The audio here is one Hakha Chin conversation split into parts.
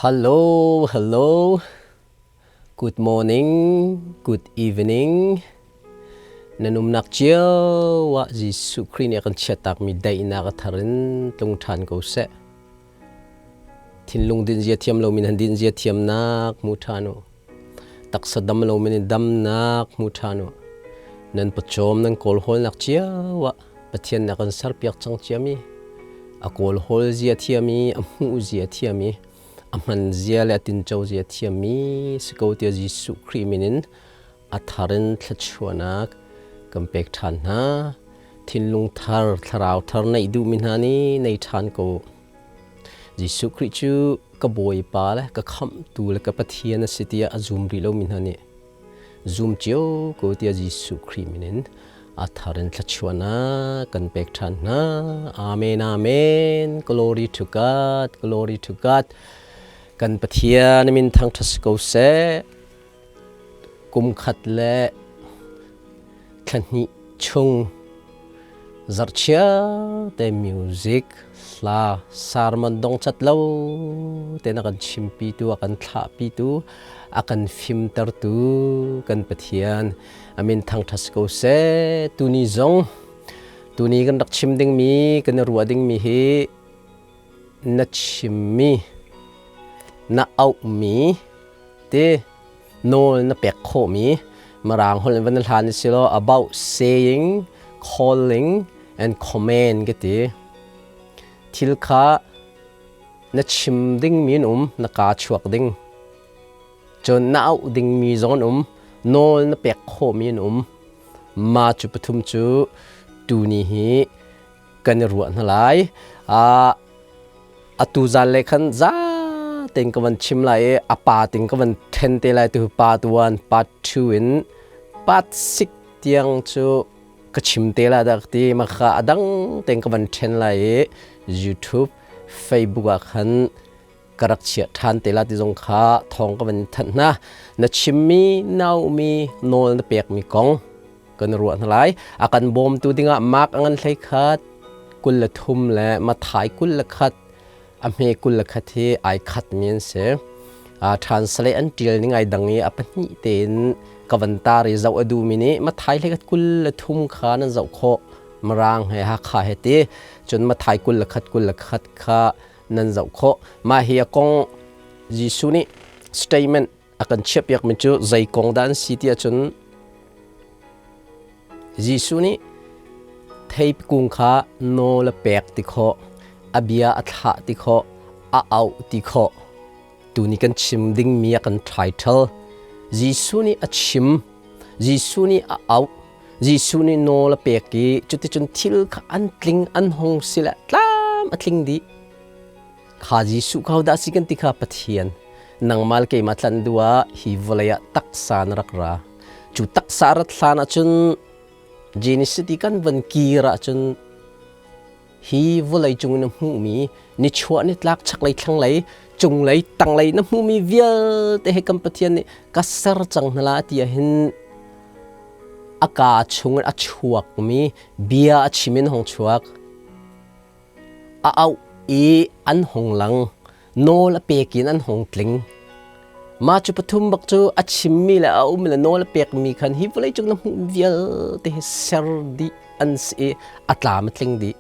Hello, hello. Good morning, good evening. Na numnak cio ah Jesuh Khrih nih a kan chiattakmi daihnak a thar in tlung ṭhan ko seh. Thinlung dinzia thiam lomi nan dinzia thiamnak hmu ṭhan u. Taksa dam lomi nih damnak hmu ṭhan u. Nan pawcawm nan kawlhawlnak cio ah Pathian nih a kan serpiak cang ciami, a kawlhawl zia thiam i a hmuh zia thiam i a hman zia le a tinco zia thiammi si ko tiah Jesuh Khrih min in a thar in thluachuahnak kan pek ṭhan hna. Thinlung thar, thlarau thar neih duhmi hna nih nei ṭhan ko. Jesuh Khrih cu ka Bawipa le ka Khamhtu le ka Pathian a si tiah a zum rih lomi hna nih zum cio ko tiah Jesuh Khrih min in a thar in thluachuahnak kan pek ṭhan hna. Amen, amen. Glory to God, glory to God. Kan Pathian min thangṭhat si ko seh. Kum khat le thla hnih chung zarhchia te music hla sermon dong cat lo tein a kan chimpitu a kan thlahpitu a kan fimtertu kan Pathian a min thangṭhat si ko seh. Tuni zong tuni kan rak chim dingmi kan i ruah dingmi hi na chimmi na auhmi ti nawl na pek khawhmi Mirang holh in van hlan si law about saying, calling and command ka ti. Thil kha na chim dingmi an um, na kaa chuak ding. Cun na auh dingmi zong an um, nawl na pek khawhmi an um. Ma cu pathum cu tuni hi kan i ruah hna lai. Atu zan le khan za tein ka van chim lai i a pa ting ka van then te lai tu part 1 part 2 in part 6 tiang cu ka chim te lai dak ti ma kha adang tein ka van then lai i YouTube Facebook ah khan ka rak chiah ṭhan te la ti zong kha thawng ka van thanh hna. Na chimmi naumi nawl na pekmi kong kan ruah hna lai. A kan bawmtu dingah Mark a ngan hlei khat 23 le Mathai 21 a hme 21 hi ai khat mi an si. Translate an ṭial ning ai dang i a pahnih tein ka van tar i zoh a duhmi nih Mathai hlei khat 23 kha nan zoh khawh. Mirang he Hakha he ti. Cun Mathai 21 21 kha nan zoh khawh. Mah hi a kong Jesuh nih statement a kan chiahpiakmi cu zei kong dah an si ti ahcun Jesuh nih thei kung kha nawl a pek ti khawh, a bia a thlah ti khawh, a auh ti khawh. Tuni kan chim dingmi a kan title. Jesuh nih a chim, Jesuh nih a auh, Jesuh nih nawl a pek i cuticun thil kha an tling an hung si le tlam a tling dih. Kha Jesuh kha hodah si kan ti kha Pathian. Nangmah le keimah tlanh duh ah hi vawlei ah taksa na rak ra. Cu taksa rat hlan ahcun Genesis ti kan van kir ahcun hi vawlei cung na hmuhmi nichuah nitlak chaklei thlanglei cunglei tanglei na hmuhmi vialte he kan Pathian nih ka ser cang hna la ti ahhin a kaa chung in a chuakmi bia a chim in hong chuak a auh i an hong lang nawl a pek in an hong tling mah cu pathum bak cu a chimmi le a um le nawl a pekmi khan hi vawlei cung na hmuh vialte hi ser dih an si i a tlam a tling dih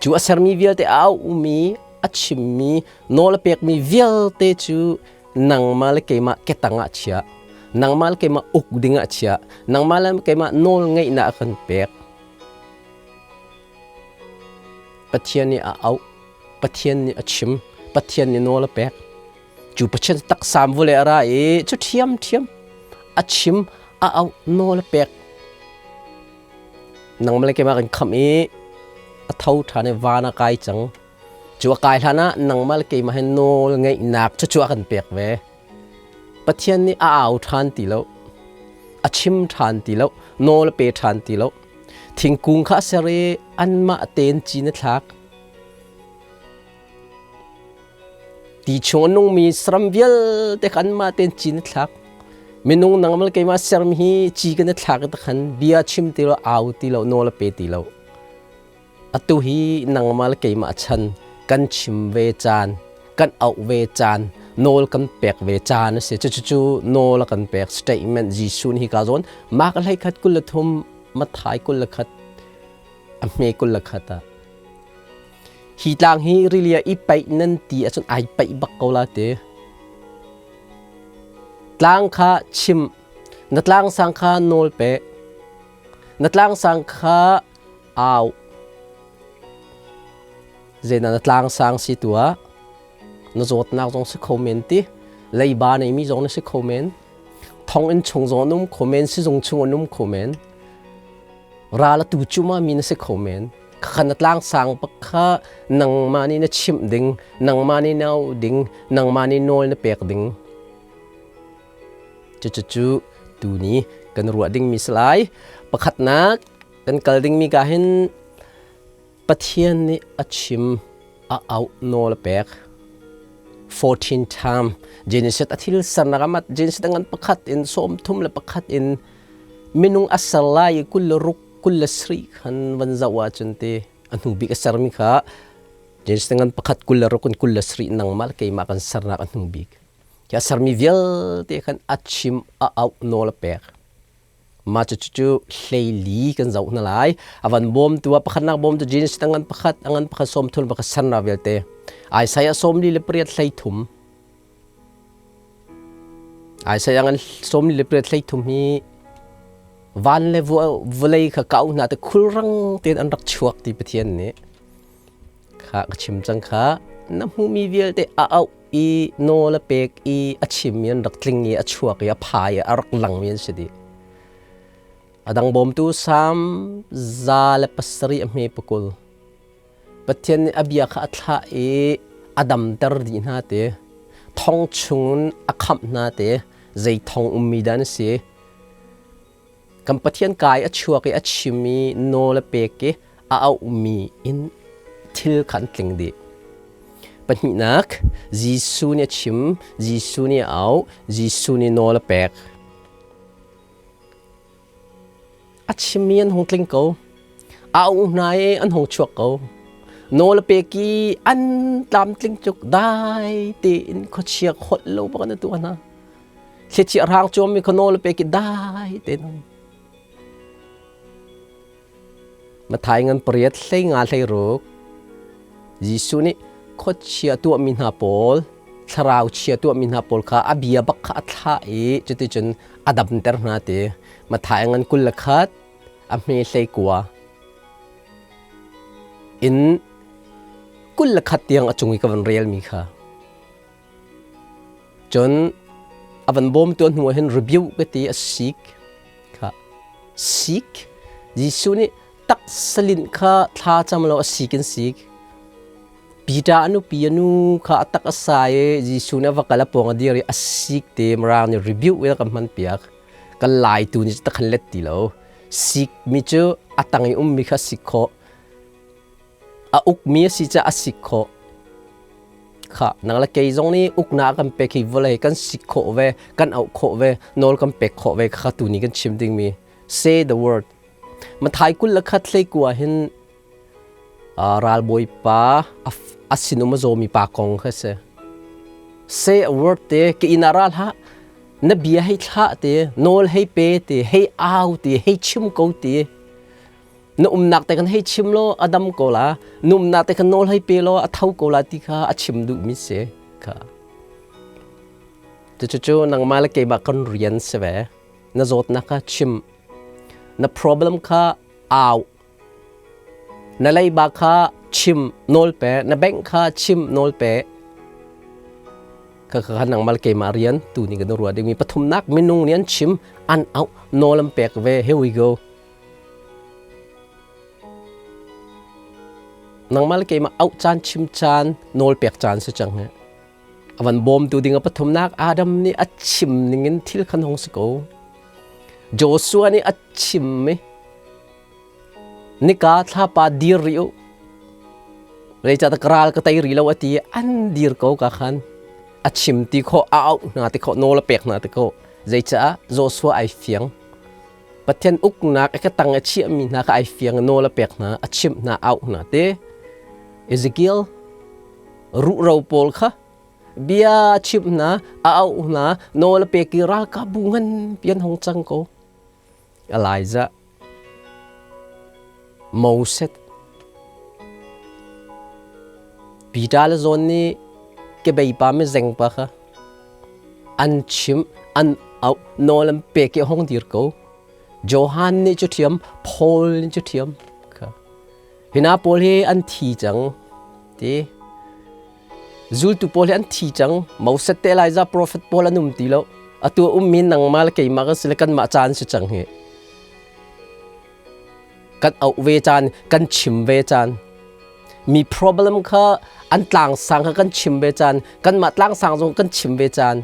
cu a sermi vialte a auhmi a chimmi nawl a pekmi vialte cu nangmah le keimah ketang ah chia nangmah le keimah uk ding ah chia nangmah le keimah nawl ngeihnak a kan pek Pathian nih a auh Pathian nih a chim Pathian nih nawl a pek cu Pathian taksam vule a ra i cu ṭhiamṭhiam a chim a auh nawl a pek nangmah le keimah kan khamh i a tho ṭhan i van a kai cang cu a kai hlan ah nangmah le keimah he nawl ngeihnak cucu a kan pek ve Pathian nih a au ṭhan ti lo a chim ṭhan ti lo nawl a pe ṭhan ti lo thingkung kha a ser i anmah tein cin a thlak Ti chung a nungmi saram vialte kha anmah tein cin a thlak. Minung nangmah le keimah sermi hi ci kan i thlak i takhan bia chim ti lo, au ti lo, nawl a pe ti lo. Atu hi nangmah le keimah chan kan chim ve caan, kan auh ve caan, nawl kan pek ve caan a si. Cucu nawl a kan pek statement Jesuh nih hi ka zawn Mark 21 23 Matthai 21 a hme 21 ah hi tlang hi rili ah i paih nan ti ahcun ai paih bak ko la ti. Tlang kha chim, na tlang sang kha nawl pe, na tlang sang kha au. Zeidah na tlang sang si tuah, na zawtnak zong si kho men ti, leiba neimi zong na si kho men, thonginn chung zong an um kho men, sizung chung an um kho men, ral a tu cuma mi na si kho men. Kha na tlang sang bak kha nangmah nih na chimh ding, nangmah nih na auh ding, nangmah nih nawl na pek ding. Cucu tuni kan ruah dingmi si lai. Pakhatnak kan kal dingmi ka hin Pathian nih a chim, a auh, nawl a pek. 14 time Genesis a thil sernak amat Genesis ngan pakhat in 31 in minung a ser lai i 26 27 khan van zoh ahcun ti a hnu bik a sermi kha Genesis ngan pakhat 26 in 27 nangmah le keimah kan sernak a hnu bik. Khi a sermi vialte khan a chim, a auh, nawl a pek. Mah cucu hleili kan zoh hna lai. A van bawmtu ah pakhatnak bawmtu Genesis a ngan pakhat, a ngan pakhat 30 pakhat sernak vialte. Isaiah 48 33. Isaiah ngan 48 33 hi van le vawlei kha kau hna te khulrang tein an rak chuak ti Pathian nih kha ka chim cang kha na hmuhmi vialte a auh i nawl a pek i a chimmi an rak tling i a chuak i a phai i a rak langmi an si dih. A dang bawmtu Salm 107 a hme pakul. Pathian nih a bia kha a thlah i a damter dih hna ti. Thong chungin a khamh hna ti. Zei thong ummi dah na si? Kan Pathian kai a chuak i a chim i nawl a pek i a auhmi in thil kha an tling dih. Pahnihnak, Jesuh nih a chim, Jesuh nih a auh, Jesuh nih nawl a pek. A chimmi an hung tling ko. A auh hna i an hung chuak ko. Nawl a pek i an tlamtling tuk dai tein khuachia holh lo bak in a tuah hna. Thlichia hrang cuammi kha nawl a pek i dai tein Mathai ngan pariat hlei nga hlei ruk Jesuh nih khuachia tuahmi hna pawl thlarau chia tuahmi hna pawl kha a bia bak kha a thlah i cuticun a damter hna ti Mathai ngan 21 a hme hlei kua in 21 tiang a cung i ka van relmi kha Cun a van bawmtu hnu ah hin rebuke ka ti a sik kha sik Jesuh nih taksalinh kha thla cam lo a sik in sik Peter a nupi a nu kha a tak a sai i Jesuh nih a va kal a pawng a dir i a sik te mirang nih rebuke in a kan hman piak kan lai tu nih takhan let ti lo sik mi cu a tang i ummi kha sik khawh A ukmi a si caah a sik khawh. Khah, nang le kei zong nih uknak kan pek hi vawlei kan sik khawh ve, kan auh khawh ve, nawl kan pek khawh ve kha tuni kan chim dingmi. Say the word. Mathai 21 hlei kua hin ralbawipa a sinum a zawmi pa kong kha si. Say a word te ka inn ah ra hlah, na bia hei thlah te, nawl hei pe te, hei au te, hei chim ko te. Na umnak te kan hei chim law a dam ko la na umnak te kan nawl hei pe law a tho ko la ti kha a chim duhmi si kha. Cucu nangmah le keimah kan rian si ve. Na zawtnak kha chim, na problem kha au, na leiba kha chim nawl pe, na bank kha chim nawl pe. Kha kha nangmah le keimah rian tu ni kan ruah dingmi pathumnak minung nih an chim an auh nawl an pek ve. Here we go. Nangmah le keimah auh caan, chim caan, nawl pek caan si cang hi. A van bawmtu ding a pathumnak Adam nih a chim ningin thil khan hong si ko. Joshua nih a chim i nika thlapa dir rih u. Zeicahtiah ka ral ka tei rih lo a ti i an dir ko ka khan. A chim ti khawh, a auh hna ti khawh, nawl a pek hna ti khawh. Zeicah Joshua ai fiang. Pathian uknak a ka tang a chiahmi hna kha ai fiang i nawl a pek hna, a chimh hna, a auh hna te. Ezekiel ruhro pawl kha Bia a chimh hna, a auh hna, nawl a pek i ralkapbu nganpi an hung cang ko. Elijah, Moses, Peter le John nih kebei pa mizeng pa kha an chimh, an auh, nawl an pek i a hung dir ko. Johan nih cu ṭhiam, Paul nih cu ṭhiam. Hi hna pawl hi an thi cang ti. Zultu pawl hi an thi cang. Moses te Elijah profet pawl an um ti lo. Atu a ummi nangmah le keimah kan si le kanmah caan si cang hi. Kan auh ve caan, kan chim ve caan. Mi problem kha an tlangsang kha kan chim ve caan, kanmah tlangsang zong kan chim ve caan.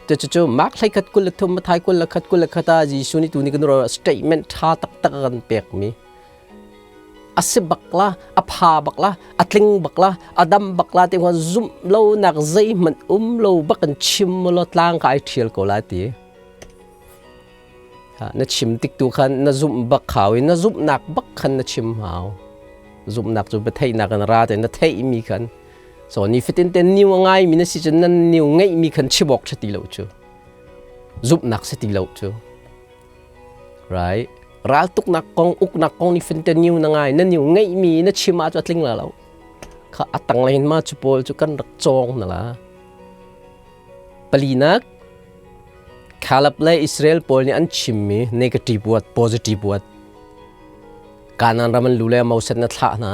Cucu Mark 13 23 Matthai 21 21 ah Jesuh nih tuni kan statement ṭha taktak a kan pekmi. A si bak la, a pha bak la, a tling bak la, a dam bak la ti zumh lo nak zeihmanh um lo bak in chim law tlang ka ai ṭhial ko lai ti. Na chim tik tu khan na zumh bak hau i na zumhnak bak khan na chim hau. Zumhnak cu biatheihnak in ra te na theihmi khan so ni fatin te niu a ngaimi na si cun nan niu ngeihmi khan chim awk ṭha ti lo cu. Zumhnak si ti lo cu. Right? Raltuknak kong, uknak kong ni finte niu na ngai, na niu ngeihmi na chim ah cu a tling la lo. Kha a tanglei in ma cu pawl cu kan rak cawng na la. Palinak, Caleb le Israel pawl nih an chimmi negative word, positive word. Kanaan ram an lu le Moses na thlah hna.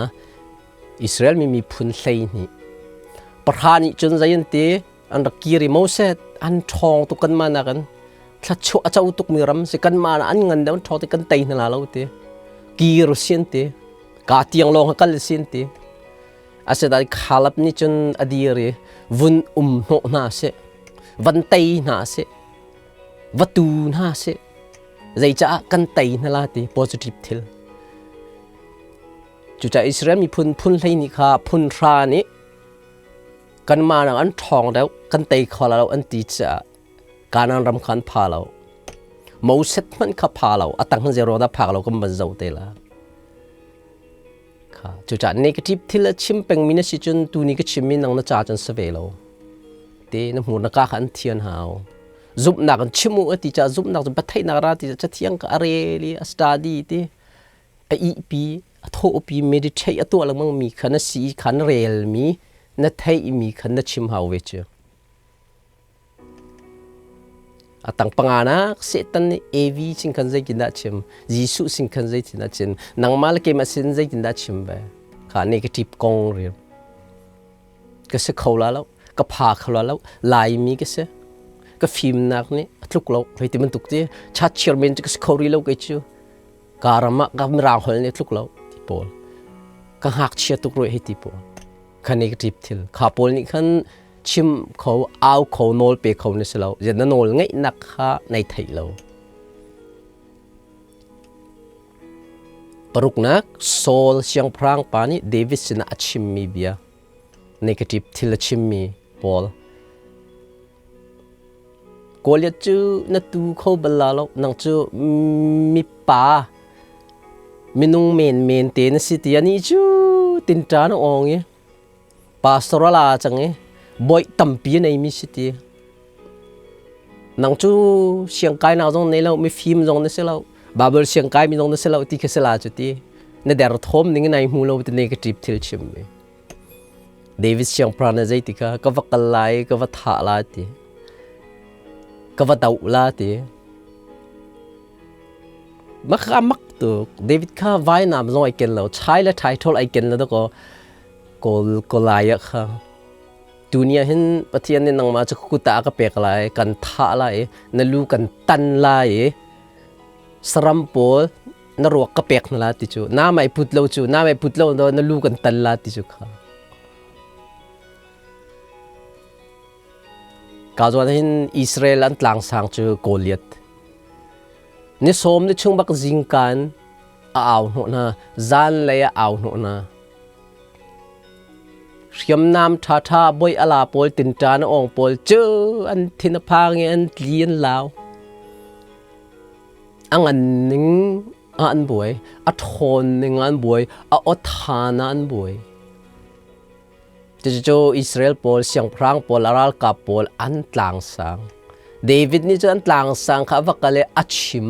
Israel mi miphun 12. Pahra nih cun zei an ti? An rak kir i Moses an ṭhawng tuk kanmah nakin thluachuah a co tukmi ram si kanmah an ngan deuh an ṭhawng ti kan tei hna la lo ti kir sin ti ka tiang lawng kal sin ti asinain Caleb nih cun a dir i vun um hnawh hna seh van tei hna seh va tu hna seh zeicaah kan tei hna la ti positive thil. Cucaah Israel miphun phun 12 kha phun hra nih kanmah nak an ṭhawng deuh kan tei kho lo an ti caah Kanaan ram kha an pha lo. Moses hmanh kha pha lo a tang zero dah phak lo kan van zo te la. Kha cucaah negative thil a chim pengmi na si cun tuni ka chimmi nang na ca cun si ve lo te na hmur na ka kha an thian hau. Zumhnak an chim u a ti caah zumhnak cu biatheihnak ra ti caah cathiang ka a rel i a study ti a ihpi a thawhpi meditate a tuah lengmang mi kha na si kha na relmi na theihmi kha na chim hau ve cu. A tang panganak Satan nih Evi sin khan zeitindah chim Jesuh sin khan zeitindah chim nangmah le keimah sin zeitindah chim ve kha negative kong riam ka si kho la lo ka pha kho la lo Laimi ka si ka fimnak nih a tluk lo hei ti bantuk ti chat chairman cu ka si kho rih lo kei cu Ka ram ah ka mirang holh nih tluk lo ti pawl. Ka ngakchia tuk rih hei ti pawl. Kha negative thil. Kha pawl nih khan chim kho, au kho, nawl pe kho na si lo. Zian na nawl ngeihnak kha nei theih lo. Paruknak, Saul siangpahrang pa nih David sinah a chimmi bia. Negative thil a chimmi pawl. Goliath cu na tu kho bal la lo. Nang cu mipa minung menmen te na si ti anih cu tinṭa na awng i pastor a la cang i bawi tampi a neimi si ti. Nang cu siangkainak zong nei lo, mifim zong na si lo, Bible siangkai mi zong na si lo ti khi si la cu ti. Na derthawm ning in ai hmu lo ti negative thil chimmi. David siangpahrang nih zeiti kha ka va kal lai, ka va thah lai ti, ka va doh la ti. Mak kha mak tuk. David kha vainam zong ai ken lo, chai le ṭhaithol ai ken lo dakaw kawl Goliath kha. Tuni ah hin Pathian nih nangmah cu kut ah ka pek lai, kan thah lai, na lu kan tan lai i saram pawl na ruak ka pek hna la ti cu na mai put lo cu na mai put lo na lu kan tan la ti cu kha ka zuan hin Israel an tlangsang cu Goliath ni sawm ni chung bak zingkan a au hnawh hna zan lei a au hnawh hna hriamnam ṭha ṭha boi ala pawl tinṭa na ong pawl cu an thin a phang i an tli an lau A ngan ning ah an buai, a ṭhawn ning ah an buai, a awthan ah an buai. Cucu Israel pawl, siangpahrang pawl, a ralkap pawl an tlangsang. David nih cun an tlangsang kha a va kal i a chim,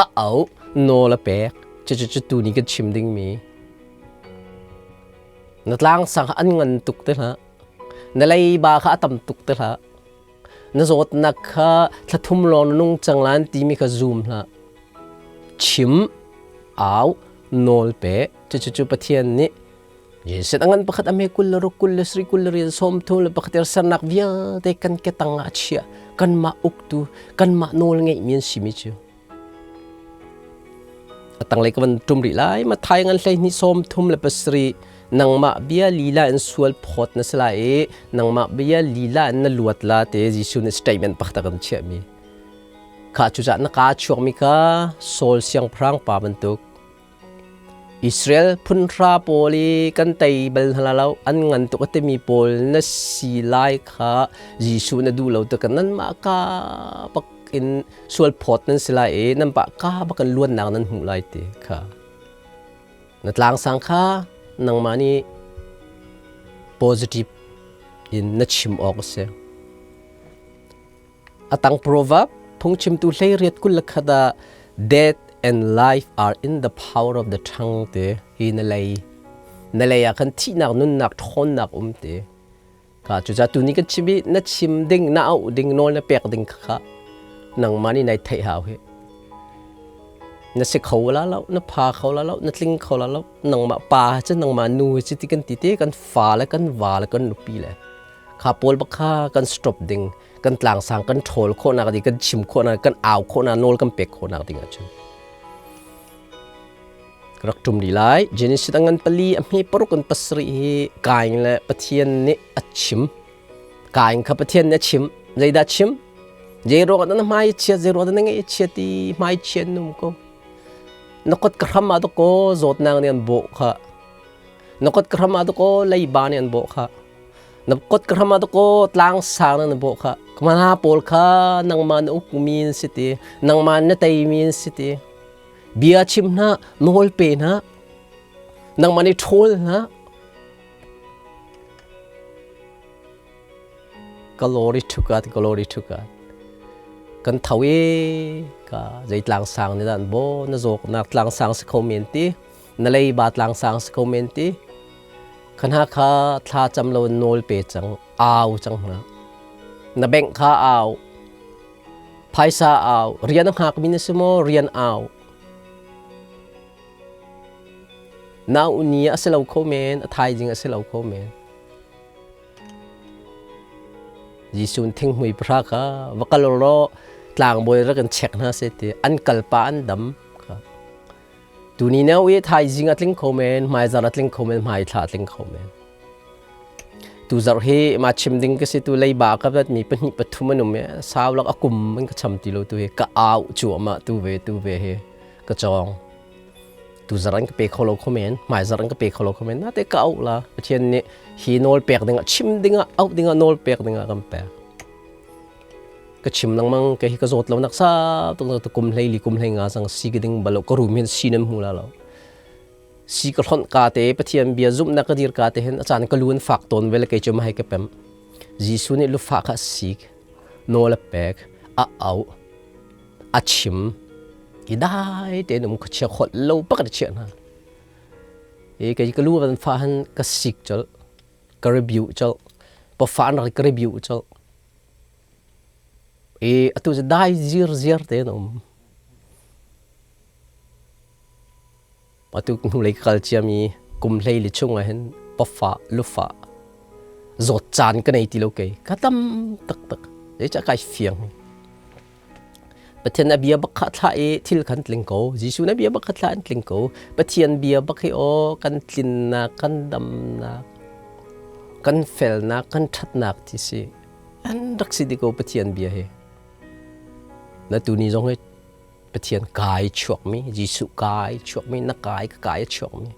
a auh, nawl a pek. Cucu tu ni kan chim dingmi. Na tlangsang kha an ngan tuk te hlah. Na leiba kha a tam tuk te hlah. Na zawtnak kha thla thum lawng na nung cang lan timi kha zum hlah. Chim, au, nawl pe. Cucu cu Pathian nih Jesuh a ngan pakhat a me 20 le ruk 27 28 31 er sernak vialte kan ke tang ah a chiah. Kanmah uktu, kanmah nawl ngeihmi an simi cu. A tanglei ka van ṭum rih lai. Matthai ngan 12 37 nangmah bia lila in sual phawt na si lai i nangmah bia lila in na luat la te Jesuh nih statement pakhat a kan chiahmi. Kha cucaah na kaa chuakmi kha Saul siangpahrang pa bantuk Israel phunhra pawl i kan tei bal hna lo an ngan tuk a timi pawl na si lai kha Jesuh na duh lo tik nanmah ka bak in sual phawt nan si lai i nan pa ka bak in luannak nan hmuh lai ti kha na tlangsang kha nangmah nih positive in na chim awk a si. A tang proverb phungchimtu 18 21 ah death and life are in the power of the tongue te hi na lei na lei ah khan thihnak nunnak ṭhawnnak um te ka cuca tu ni kan chim i na chim ding na auh ding nawl na pek ding kha nangmah nih nai theih hau hi na si kho la lo na pha kho la lo na tling kho la lo nangmah pa cu nangmah nu cu ti kan ti te kan fa le kan va le kan nupi le kha pawl bak kha kan stop ding kan tlangsang kan ṭhawl khawhnak ding kan chim khawhnak kan au khawhnak nawl kan pek khawhnak ding ahcun rak ṭum rih lai Genesis a ngan pali a hme paruk in pasarih hi Kain le Pathian nih a chim Kain kha Pathian nih a chim zeidah chim zei ruang ah na hmai chiat zei ruang ah na ngeih chiat i hmai chiat num ko na kot ka hram ah dakaw zawtnak nih an bawh kha na kot ka hram ah dakaw leiba nih an bawh kha Na kot ka hram ah dakaw tlang sang na bawh kha mana pawl kha nangmah na ukmi an si ti nangmah na teimi an si ti bia chim hna nawl pe hna nangmah nih ṭhawl hna glory to God glory to God kan tho i ka zei tlang sang nih dah an bo na zawknak tlang sang si kho men ti na leiba tlang sang si kho men ti Kha hna kha thla cam lo in nawl pe cang, au cang hna. Na bank kha au, phaisa au, rian a hngakmi na si maw? Rian au. Nau ni a si lo kho men, a thaizing a si lo kho men. Jesuh thinghmui pahra kha va kal law tlangbawi rak in check hna seh ti an kalpa an dam kha. Tuni neo i thaizing a tling kho men, hmaizarh a tling kho men, hmaithla a tling kho men. Tu zarh hi ma chim ding ka si tu leiba ka vat mi pahnih pathum an um i sau lak a kum in ka cham ti lo tu hi ka au cuahmah tu ve tu ve hi ka cawng. Tu zarh an ka pe kho lo kho men, hmaizarh an ka pe kho lo kho men. Nate ka auh la. Pathian nih hi nawl pek ding ah chim ding ah auh ding ah nawl pek ding ah kan pek. Ka chim lengmang ke hi ka zawt lo nak sa tuk tu kum hlei li kum hlei nga sang si ka ding balo ka rum hin si nan hmu la lo si ka hlonh ka te Pathian bia zumhnak ka dir ka te hin a caan ka lu in fak tawn ve le kei cu mahai ka pem Jesuh nih lufa kha sik nawl a pek a au a chim i dai tein um khuachia khawt lo pak a chiah hna i kei ka lu van fa han ka sik colh ka review colh pafa an rak ka review colh I atu cu dai zirziar te an um. Atu hnulei ka kal ciami kum hlei li chung ah hin pafa lufa zawt caan ka nei ti lo kei ka tam taktak zeicah kai fiang Pathian a bia bak kha thlah i thil khan tling ko Jesuh na bia bak kha thlah in tling ko Pathian bia bak hi aw kan tlinnak kan damnak kan felnak kan ṭhatnak ti si an rak si ko Pathian bia hi na tuni zong hi Pathian kai chuakmi Jesuh kai chuakmi na kai ka kai a chuakmi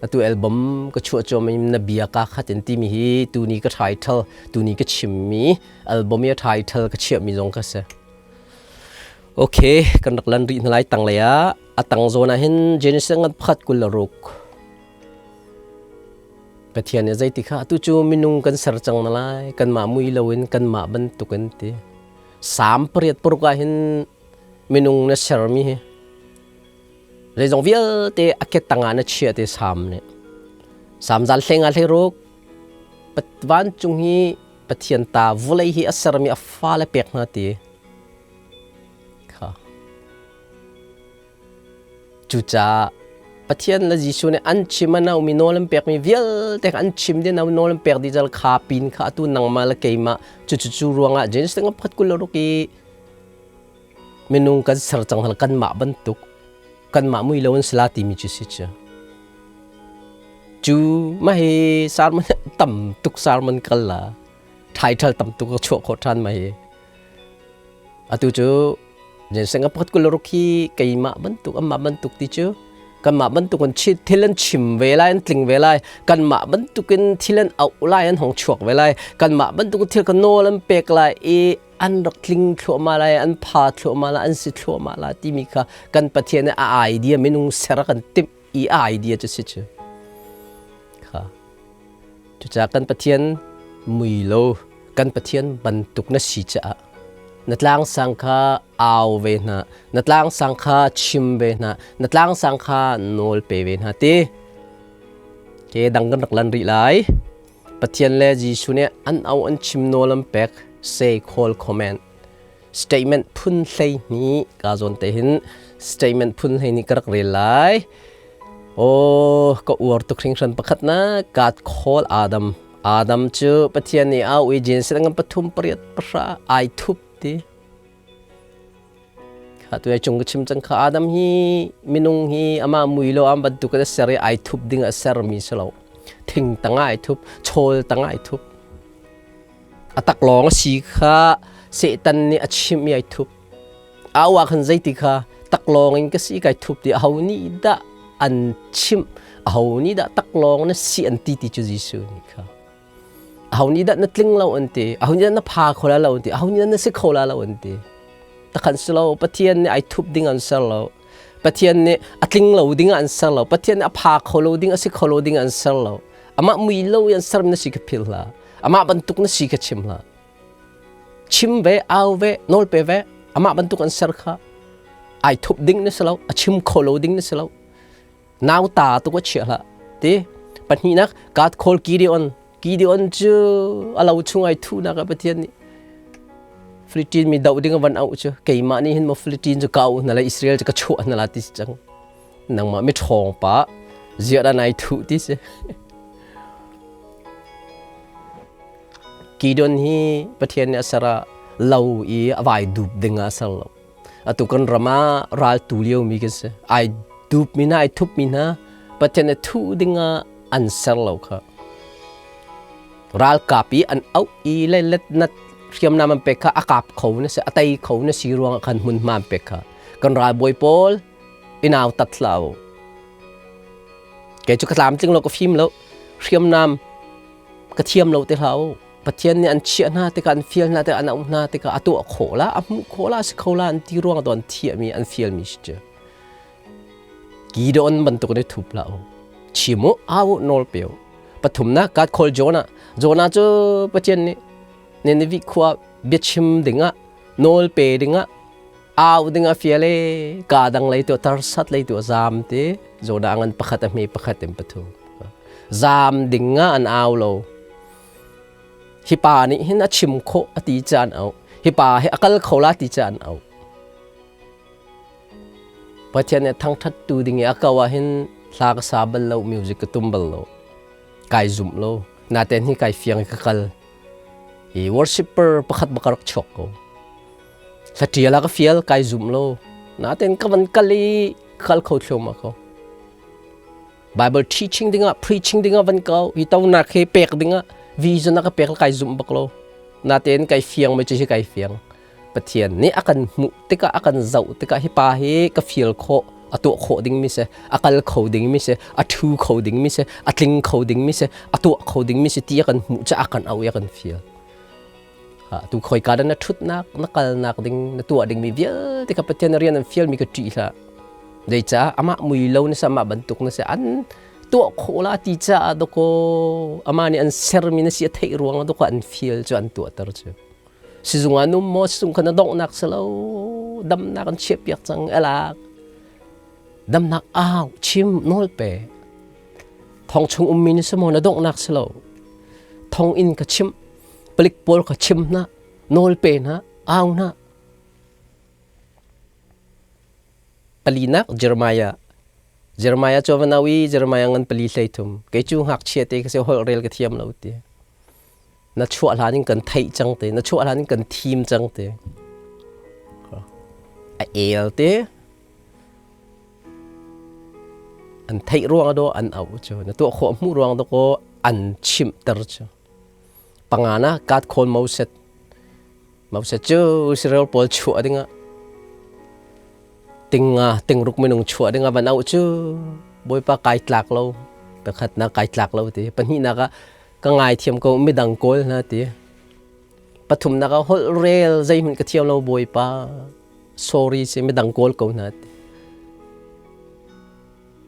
atu album ka chuah cuami na bia ka khat in timi hi tuni ka title tuni ka chimmi album i a title ka chiahmi zong ka si okay kan rak lan rih hna lai tanglei ah a tang zawn ah hin Genesis ngan pakhat 26. Pathian nih zeiti kha atu cu minung kan ser cang na lai, kanmah mui loin kanmah bantukin ti. Salm 86 ah hin minung na sermi hi zeizong vialte a ke tangah na chiah ti Salm nih. Salm zal hleng ah hleiruk vancung hi Pathian ta vawlei hi a sermi a fale pek hna ti. Kha. Cucaah Pathian le Jesuh nih an chim a naumi nawl an pekmi vialte kha an chim dih nawl an pek dih cal kha pin kha atu nangmah le keimah cucu cu ruangah Genesis pakhat 26 i minung kan ser cang hal kanmah bantuk kanmah mui lo an si la timi cu si cu. Cu mah hi sermon tam tuk sermon kal la title tam tuk ka chuah khawh ṭhan mah hi. Atu cu Ginseng a pakhat 26 hi keimah bantuk amah bantuk ti cu kanmah bantuk in thil an chim ve lai an tling ve lai kanmah bantukin thil an auh lai an hong chuak ve lai kanmah bantuk thil ka nawl an pek lai i an rak tling thluahmah lai an pha thluahmah lai an si thluahmah lai timi kha kan Pathian nih a idea minung ser a kan timh i a idea cu si cu kha Cucaah kan Pathian mui lo, kan Pathian bantuk na si caah na tlangsang kha au ve hna, na tlangsang kha chim ve hna, na tlangsang kha nawl pe ve hna ti. Ke dang kan rak lan rih lai. Pathian le Jesuh nih an au an chim nawl an pek, say, call, comment. Statement phun 12 ka zawn te hin statement phun 12 ka rak rel lai. Aw, ka uar tuk hringhran pakhat na God call Adam. Adam cu Pathian nih a ui Genesis ngan pathum pariat pahra ai thup ti. Kha tu ai chung ka chim cang kha Adam hi minung hi amah mui lo am bantuk a ser i ai thup ding a ser mi si lo. Thing tang ai thup, chawl tang ai thup. A tak lawng a si kha Satan nih a chimh i ai thup. Au ah khan zeiti kha taklawng in ka si kai thup ti aho nih dah an chimh aho nih dah taklawng na si an ti ti cu Jesuh nih kha aho nih dah na tling lo an ti aho nih dah na pha kho la lo an ti aho nih dah na si kho la lo an ti takhan si lo Pathian nih ai thup ding an ser lo Pathian nih a tling lo ding an ser lo Pathian nih a pha kho lo ding a si kho lo ding an ser lo amah mui lo i an ser na si ka phil hlah amah bantuk na si ka chim hlah Chim ve, au ve, nawl pe ve, amah bantuk an ser kha ai thup ding na si lo, a chim kho lo ding na si lo. Nauta tu ka chiah hlah. Ti pahnihnak God call Gideon. Gideon cu a lo chung ai thu nak ah Pathian nih Philippine mi doh ding a van auh cu keimah nih hin maw Philippine cu ka auh hna lai Israel cu ka chuah hna la ti si cang. Nangmah mi ṭhawng pa ziah dah nai thuh ti si. Kidon hi Pathian nih a ser ah lo i a vai dup ding ah a ser lo. Atu kan ram ah ral tu lio mi kan si. Ai dup mi hna, ai thup mi hna Pathian nih thuh ding ah an ser lo kha. Ralkap i an auh i le let nat hriamnam an pek kha a kap kho na si, a tei kho na si ruangah khan hmunhma an pek kha. Kan ralbawi pawl inau tat hlah u. Kei cu ka tlamtling lo, ka fim lo. Hriamnam ka thiam lo te hlah u Pathian nih an chiah hna tikah an fial hna tikah an auh hna tikah a tuah khawh la a hmuh khawh la a si kho la an ti ruang an thiahmi an fialmi si cu Gideon bantuk in thup la u chim u au u nawl pe u pathumnak God call Jonah Jonah cu Pathian nih Nineveh khua biachim dingah nawl pe dingah au dingah fial e ka dang lei tu tarsat lei tu zam ti Jonah ngan pakhat a hme pakhat in pathum Zaam ding ah an au lo. Hi pa nih hin a chim khawh a ti caan au. Hi pa hi a kal kho la ti caan au. Pathian nih thangthat tu ding i a ko ah hin hla ka sa bal lo, music ka tum bal lo. Kai zumh lo. Naten hi kai fiang i ka kal. Hi worshipper pakhat bak rak chuak ko. Hla ṭial ah ka fial, kai zumh lo. Naten ka van kal i kal kho thluahmah ko. Bible teaching dingah preaching dingah van kau hi tonak hi pek dingah vision a ka pek kai zumh bak lo natein kai fiang mai cu hi kai fiang Pathian nih a kan hmuh tikah a kan zoh tikah hi pa hi ka feel khawh a tuah khawh ding mi si a kal kho ding mi si a thu kho ding mi si a tling kho ding mi si a tuah kho ding mi si ti a kan hmuh ca a kan au i a kan feel tu khoi ka na thutnak na kalnak ding na tuah ding mi vialte kha Pathian rian an fial mi ka ṭih hlah zeicah amah mui lo na si amah bantuk na si an tuah khawh la ti caah dawkaw amah nih an sermi na si a theih ruangah dawkaw an fial cu an tuahter cu. Sizung ah num maw sizung kha na donghnak si lo damnak an chiahpiak cang alak damnak au chim nawl pe thong chung ummi ni si maw na donghnak si lo thong in ka chim palik pawl ka chim hna nawl pe hna au hna Palinak Jeremiah. Jeremiah cu a va nau i Jeremiah ngan pali hlei thum. Kei cu ngakchia te ka si holh rel ka thiam lo ti. Na chuah hlan in kan theih cang te, na chuah hlan in kan thim cang te. A el te. An theih ruang do an au cu. Na tuah khawh hmuh ruang do ko an chimh ter cu. Pangana God call Moses. Moses cu Israel pawl chuah dingah tinga tingruk minung chuah dingah van auh cu Bawipa kai tlak lo pakhatnak kai tlak lo ti pahnihnak ah ka ngaithiam ko midang kawl hna ti pathumnak ah holh rel zeihmanh ka thiam lo Bawipa sorry si midang kawl ko hna ti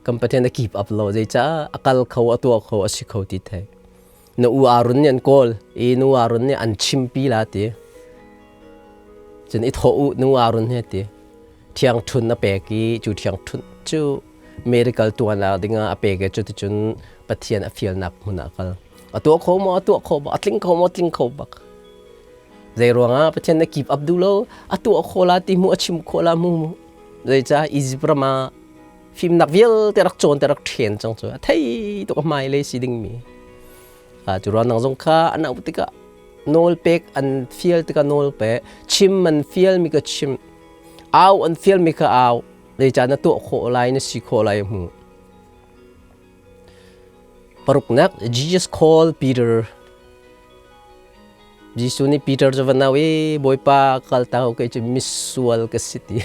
kan Pathian a keep up lo zeicah a kal kho a tuah kho a si kho ti thei na u Aaron nih an kawl i nu Aaron nih an chimpi la ti cun i thawh u nu Aaron he ti thiang thun a pek i cu thiang thun cu miracle tuan ah dingah a pek i cuticun Pathian a fialnak hmun ah kal a tuah kho maw a tuah kho bak a tling kho maw tling kho bak zei ruangah Pathian na keep up duh lo a tuah kho la ti mu a chim kho la mu zeicah Egypt ram ah fimnak vialte rak cawn te rak ṭhen cang cu a thei tuk a hmailei si dingmi cu ruang nang zong kha an auh tikah nawl pek an fial tikah nawl pe chim an fial mi ka chim au an fial mi ka au zeicah na tuah khawh lai na si khawh lai hmu paruknak Jesus call Peter Jesuh nih Peter cu va nau i Bawipa kal ta kei cu misual ka si ti.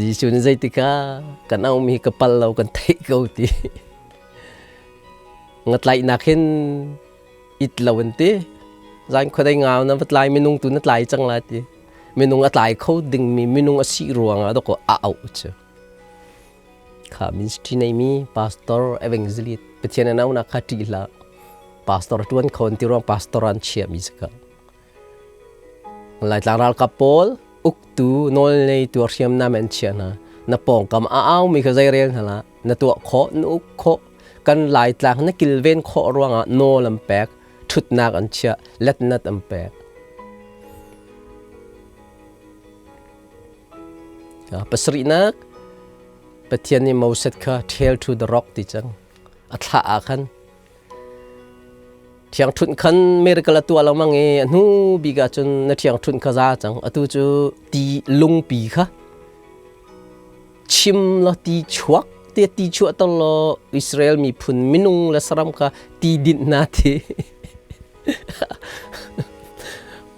Jesuh nih zeitikah kan aumi ka pal lo kan theih ko ti. Ngatlaihnak hin it lo an ti. Zan khuadei ngau na va tlai minung tu na tlai cang la ti. Minung a tlai kho dingmi minung a si ruangah dawkaw a auh cu. Kha ministry neimi pastor evangelist Pathian an aunak kha ṭih hlah. Pastor ṭuan kho an ti ruang pastor an chiahmi si ka. Laitlang ralkap pawl uktu nawl neitu hriamnam an chiah hna. Na pawngkam a aumi kha zeirel hna hlah. Na tuah khawh, na uk khawh. Kan Laitlang na kilven khawh ruangah nawl an pek, ṭhutnak an chiah, letnat an pek. Pasarihnak Pathian nih Moses kha tell to the rock ti cang. A thlah ah khan thiangṭhunh khan miracle a tuah lengmang i a hnu bik ah cun na thiangṭhunh kha za cang. Atu cu ti lungpi kha chim law ti chuak te ti chuah to law Israel miphun minung le saram kha ti dinh hna ti.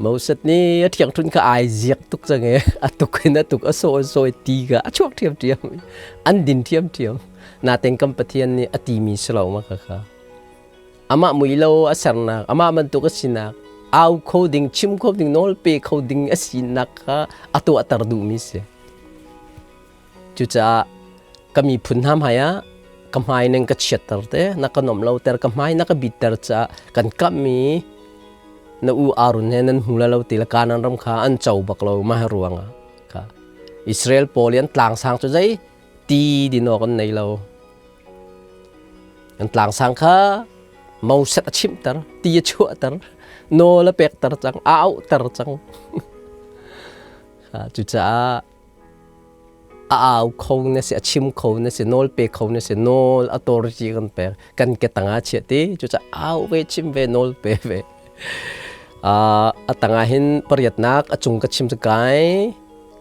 Moses nih a ṭhiangṭhunh kha ai ziak tuk cang i a tuk in a tuk a sawi a sawi ti kha a chuak ṭhiamṭhiam an din ṭhiamṭhiam natein kan Pathian nih a timi si lo ma kha kha amah mui lo a sernak amah bantuk a sinak au kho ding chim kho ding nawl pe kho ding a sinak kha a tuahter duhmi si Cucaah ka miphun hna hmaiah ka hmai nan ka chiatter te, na ka nuamh loter, ka hmai na ka bitter caah kan kamhmi na u Aaron he nan hmu lai lo ti le Kanaan ram kha an co bak lo mah ruangah kha Israel pawl i an tlangsang cu zei ti din awk an nei lo. An tlangsang kha Moses a chimhter, ti a chuahter, nawl a pekter cang, a auhter cang. Cucaah a au kho na si a chim kho na si nawl pe kho na si nawl authority kan pek kan ke tangah chiah ti cucaah au ve chim ve nawl pe ve a tangah hin pariatnak a cung ka chim kai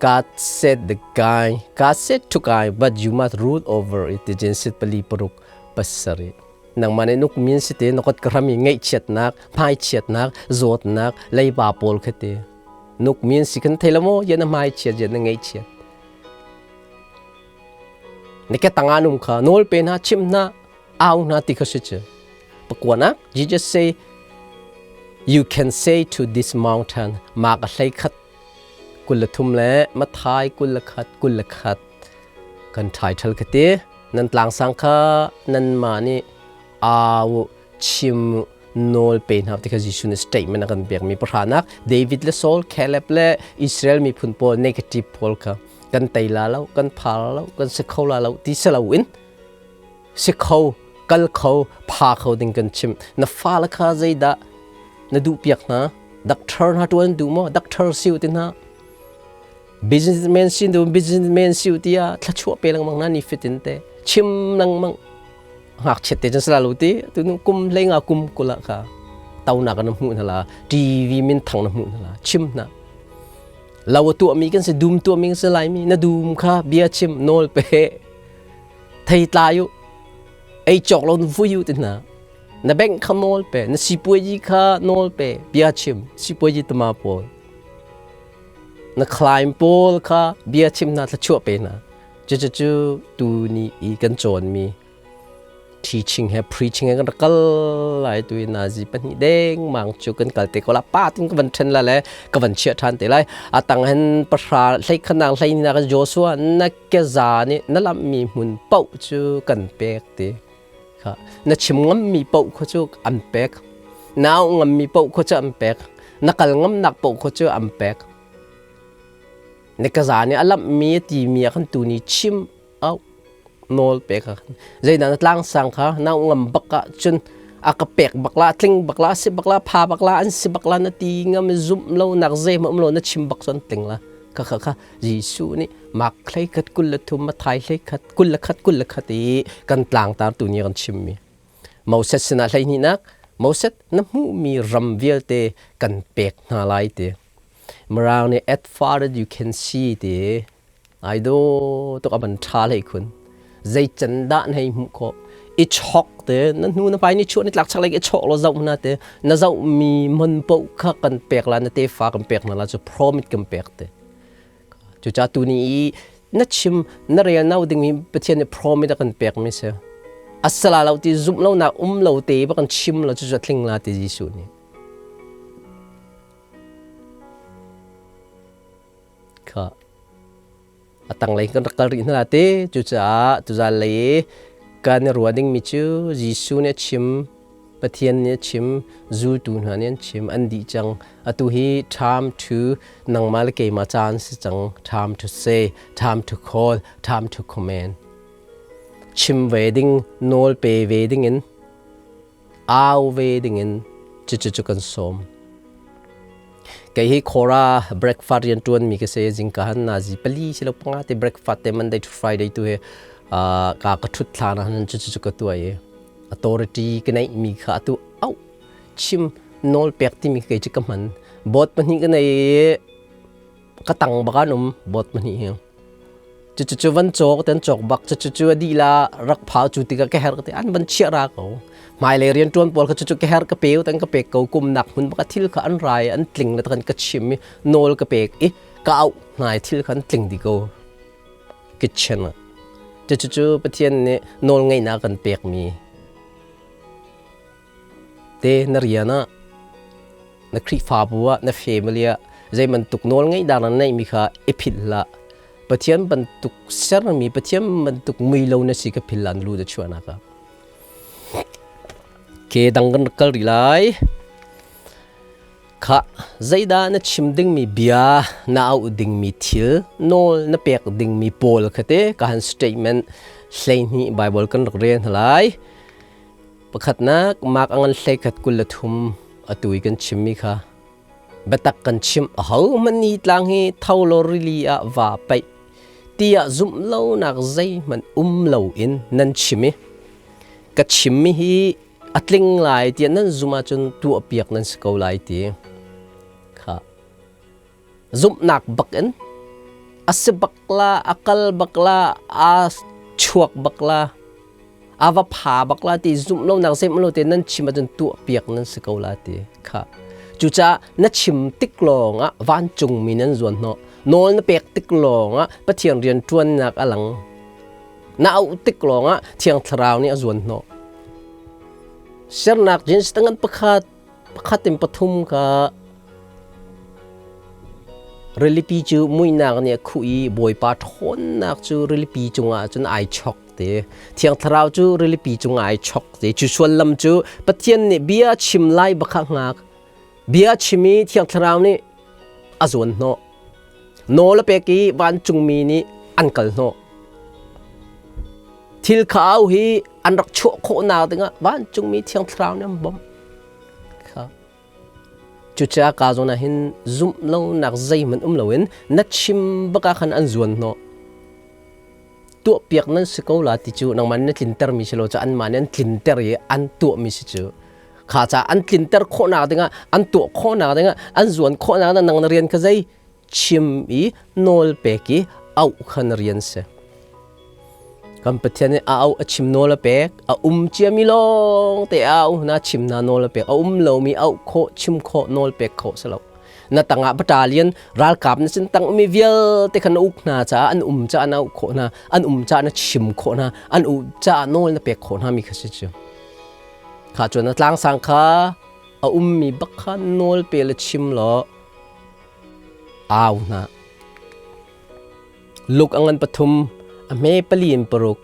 God said the guy God said to guy but you must rule over it ti Genesis pali paruk pasarih nangmah nih nuk min si te na kot ka ram i ngaihchiatnak hmaichiatnak zawtnak leiba pawl kha te Nuk min si kan thei lo maw yan a hmai chiat yan na ngei chiat. Na ke tanga num kha nawl pe hna chim hna au hna ti kha si cu. Pakuanak Jesus say you can say to this mountain ma ka hlei khat kul le thum le mathai 21 21 kan title ka ti. Nan tlangsang kha nanmah nih au chim nawl pe hna ti kha Jesuh nih statement a kan pekmi pahranak David le Saul, Caleb le Israel miphun pawl negative pawl kha kan tei la lo, kan pha la lo, kan si kho la lo ti si loin si kho, kal kho, pha kho ding kan chim. Na fale kha zeidah na duh piak hna? Doctor hna tuan duh maw? Doctor siu ti hna. Businessman sin du businessman siu tiah thlachuah pe lengmang na ni fitin te chim lengmang ngakchiat te cun sala lo ti tu nu kum hlei nga kum kula kha taunak na hmuh hna la TV min thang na hmuh hna la chim hna lo tuah mi kan si dum tuah mi kan si lai mi na dum kha bia chim nawl pe thei tla yu ei chok lo vui yu ti hna na bank kha nawl pe na sipuayi kha nawl pe bia chim sipuayi tama pawl na climb pawl kha bia chim hna thluachuah pe hna cucu tu ni i kan cawnmi teaching he preaching he kan rak kal lai tu i nazi pahnih dengmang cu kan kal te ko la pa tin ka van then la le ka van chiah than te lai atang hen pahra hlei khanang hlei ni na kan Joshua na keza nih na lammi hmun paoh cu kan pek ti kha na chim ngammi paoh kha cu an pek na auh ngammi paoh kha cu an pek na kal ngamnak paoh kha cu an pek na kaza nih a lamhmi a timi ah khan tu ni chim auh nawl pe kha zeidah na tlangsang kha na ngam bak ah cun a ka pek bak la tling bak la si bak la pha bak la an si bak la na ti ngam zumh lo nak zei um lo na chim bak cun tling la kha kha kha Jesuh nih mak hlei khat 23 Mathai hlei khat 21 21 i kan tlangtar tu ni kan chimmi Moses sinah hleihnihnak Moses na hmuhmi ram vialte kan pek hna lai ti Mirang nih at far as you can see ti ai do tuk aban tha hlei khun zei can dah na hei hmuh khawh i chok te na hnu na pai ni chuah ni tlak chak lei i chok lo zoh na te na zoh mi mon po kha kan pek la na tefa kan pek na la cu promise kan pek te Cucaah tuni i na chim na rel no ding hi Pathian nih promise a kan pek mi si. Asala lo ti zumh lo nak um lo te ba kan chim lo cu tling la ti Jesuh nih. Kha a tanglei kan rak kal rih hna te cucaah tuzan lei kan i ruah dingmi cu Jesuh nih a chim Pathian nih a chim zultu hna nih an chim an dih cang atu hi time to nangmah le keimah caan si cang time to say time to call time to command chim ve ding nawl pe ve ding in au ve ding in cucu cu kan sawm Kei hi Khora breakfast rian ṭuan mi ka si. Zingka han nazi pali silo panga te breakfast te Monday to Friday tu hi ka ka ṭhut thlan ah han cucu ka tuah i authority ka neih mi kha atu au chim nawl pek timi kei cu ka hman. Board pahnih ka nei i ka tang bak an um board pahnih hi. Cucu van cawk ten cawk bak cucu a dih la rak phau cu tikah ka herh ka ti an van chiah ra ko hmailei rianṭuan pawl kha cucu ka herh ka peu tan ka pek ko kum nak hmun bak thil kha an rai an tling le kan ka chim i nawl ka pek i ka auh hna i thil kha an tling di ko kitchen ah cucu Pathian nih nawl ngeihnak kan pekmi te na rian ah na Khrihfabu ah na family ah zei bantuk nawl ngeih dah na neihmi kha i philh hlah Pathian bantuk sermi Pathian bantuk mui lo na si ka philh lan lu da chuahnak ah ke dang kan kal rih lai kha zeidah na chim dingmi bia na auh dingmi thil nawl na pek dingmi pawl kha te ka han statement 12 Bible kan rak rel hna lai Pakhatnak, Mark a ngan hleikhat 23 atu i kan chimmi kha biatak kan chimh ahohmanh ni tlang hi tho law rili ah vaa paih tiah zumh lonak zeihmanh um loin nan chim i ka chimmi hi a tling lai tiah nan zumh ahcun tuahpiak nan si ko lai ti kha zumhnak bak in a si bak la a kal bak la aa chuak bak la a va pha bak la ti zumh lo nak zeim lo te nan chim ahcun tuah piak nan si ko la ti kha cucaah na chim tik lawng ah vancung mi nan zuan hnawh nawl na pek tik lawng ah Pathian rian ṭuannak a lang na auh tik lawng ah Thiang Thlarau nih a zuan hnawh sernak jins tangan pakhat Pakhat in pathum kha rilipi cu muihnak nih a khuh i Bawipa ṭhawnnak cu rilipi cungah cun ai chok. te. Thiang Thlarau cu rilipi cungah ai chok te. Cu suallam cu Pathian nih bia chim lai bakha hngak. Bia chim i Thiang Thlarau nih a zuan hnawh. Nawl a pek i vancungmi nih an kal hnawh. Thil kha au hi an rak chuah khawhnak dingah vancungmi Thiang Thlarau nih an bawmh. Kha. Cucaah ka zawn ah hin zumh lonak zeihmanh um loin na chim bak ah khan an zuan hnawh. Tuahpiak nan si ko la ti cu nangmah nih na tlintermi si lo cu anmah nih an tlinter i an tuahmi si cu. Kha caah an tlinter khawhnak dingah, an tuah khawhnak dingah, an zuan khawhnak dingah nang na rian kha zei? Chim i nawl pek i auh kha na rian si. Kan Pathian nih a auh a chim nawl a pek, a um ciami lawng te a auh na chim na nawl a pek, a um lomi auh khawh, chim khawh, nawl pek khawh si lo. Na tangah battalion ralkap na sin tang umi vialte kha na uk hna caah an um caah na auh khawh hna, an um caah na chim khawh hna, an um caah nawl na pek khawh hna mi kha si cu. Kha cun na tlangsang kha a ummi bak kha nawl pe le chim law au hna. Luk a ngan pathum, a hme pali in paruk.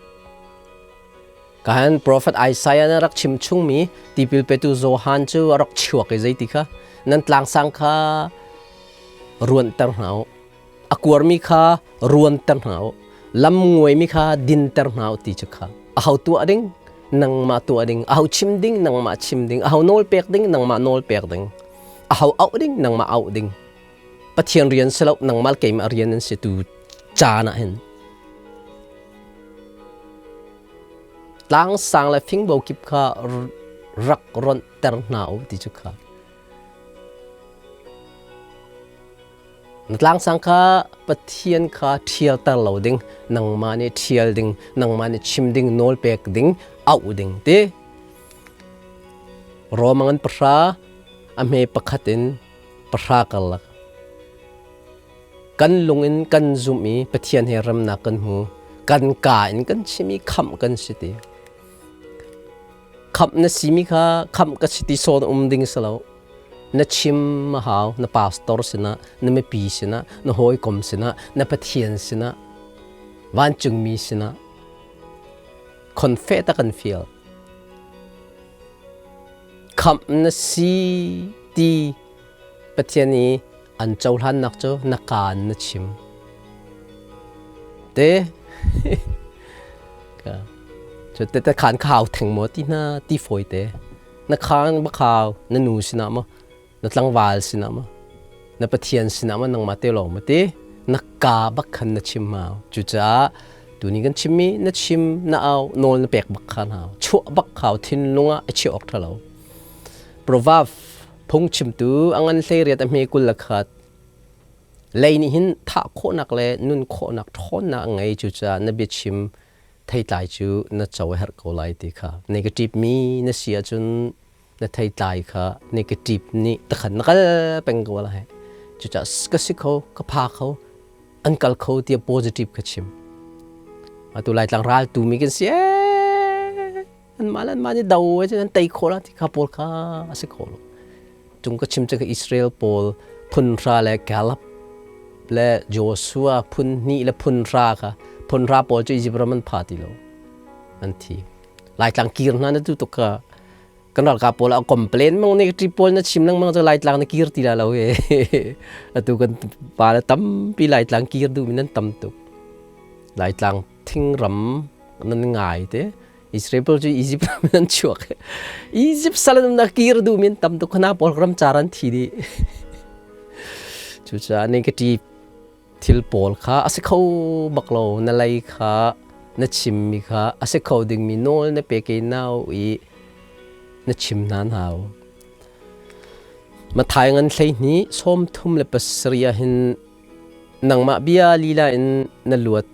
Kahan profet Isaiah na rak chim chungmi tipil petu Johan cu a rak chuak i zeiti kha nan tlangsang kha ruanter hna u. A kuarmi kha ruanter hna u. Lam nguaimi kha dinter hna u ti cu kha. A ho tuah ding? Nangmah tuah ding. A ho chim ding? Nangmah chim ding. A ho nawl pek ding? Nangmah nawl pek ding. A ho auh ding? Nangmah auh ding. Pathian rian si lo, nangmah keimah rian an si tu caan ah hin. Tlang sang le fingbo kip kha rak ronhter hna u ti cu kha. Na tlangsang kha Pathian kha ṭhialter lo ding, nangmah nih ṭhial ding, nangmah nih chim ding, nawl pek ding, auh ding ti. Romangan pahra a hme pakhat in pahra karlak kan lung in kan zumh i Pathian he remnak kan hmu. Kan ka in kan chim i khamh kan si ti. Khamh na simi kha khamh ka si ti sawn um ding si lo. Na chim a hau, na pastor sinah, na mipi sinah, na hawikom sinah, na Pathian sinah, vancungmi sinah khonfeh ta kan fial. Khamh na si ti Pathian i an cohlannak cu na kaan na chim. Te cu te te khan khau theng maw ti hna ti fawi te. Na khaan ba khau na nu sinah maw na tlangval sinah maw na Pathian sinah maw nangmah te lawng maw ti na ka bak khan na chim hau. Cucaah tuni kan chimmi na chim na au nawl na pek bak khan hau. Chuah bak khau thinlung ah a chiah awk ṭha lo. Proverb phungchimtu a ngan 18 a hme 21 lei nih hin thah khawhnak le nun khawhnak ṭhawnnak a ngei. Cucaah na biachim theitlai cu na co a herh ko lai ti kha. Negative mi na si ahcun na theitlai kha negative nih takhan na kal peng ko lai. Cucaah ka si kho, ka pha kho, an kal kho tiah positive ka chim. Atu Laitlang ral tu mi kan si anmah le anmah nih do an tei khawh la ti kha pawl kha a si kho lo. Cung ka chim cu Israel pawl phun hra le Caleb le Joshua phun hnih le phun hra kha phun hra pawl cu Egypt ram an pha ti lo, an thi. Laitlang kir hna na tu tuk kha kan ralkap pawl a complain mang negative pawl na chim lengmang cu Laitlang na kir ti la lo he. Atu kan pa le tampi Laitlang kir duh mi nan tam tuk. Laitlang thingram nan ngai te. Israel pawl cu Egypt ram in an chuak. Egypt sal in na kir duh min tam tuk khana pawl ram car an thi dih. Cucaah negative thil pawl kha a si kho bak lo. Na lei kha na chimmi kha a si kho dingmi nawl na pe ke nau i na chim hna hau. Mathai ngan 12 37 ah hin nangmah bia lila in na luat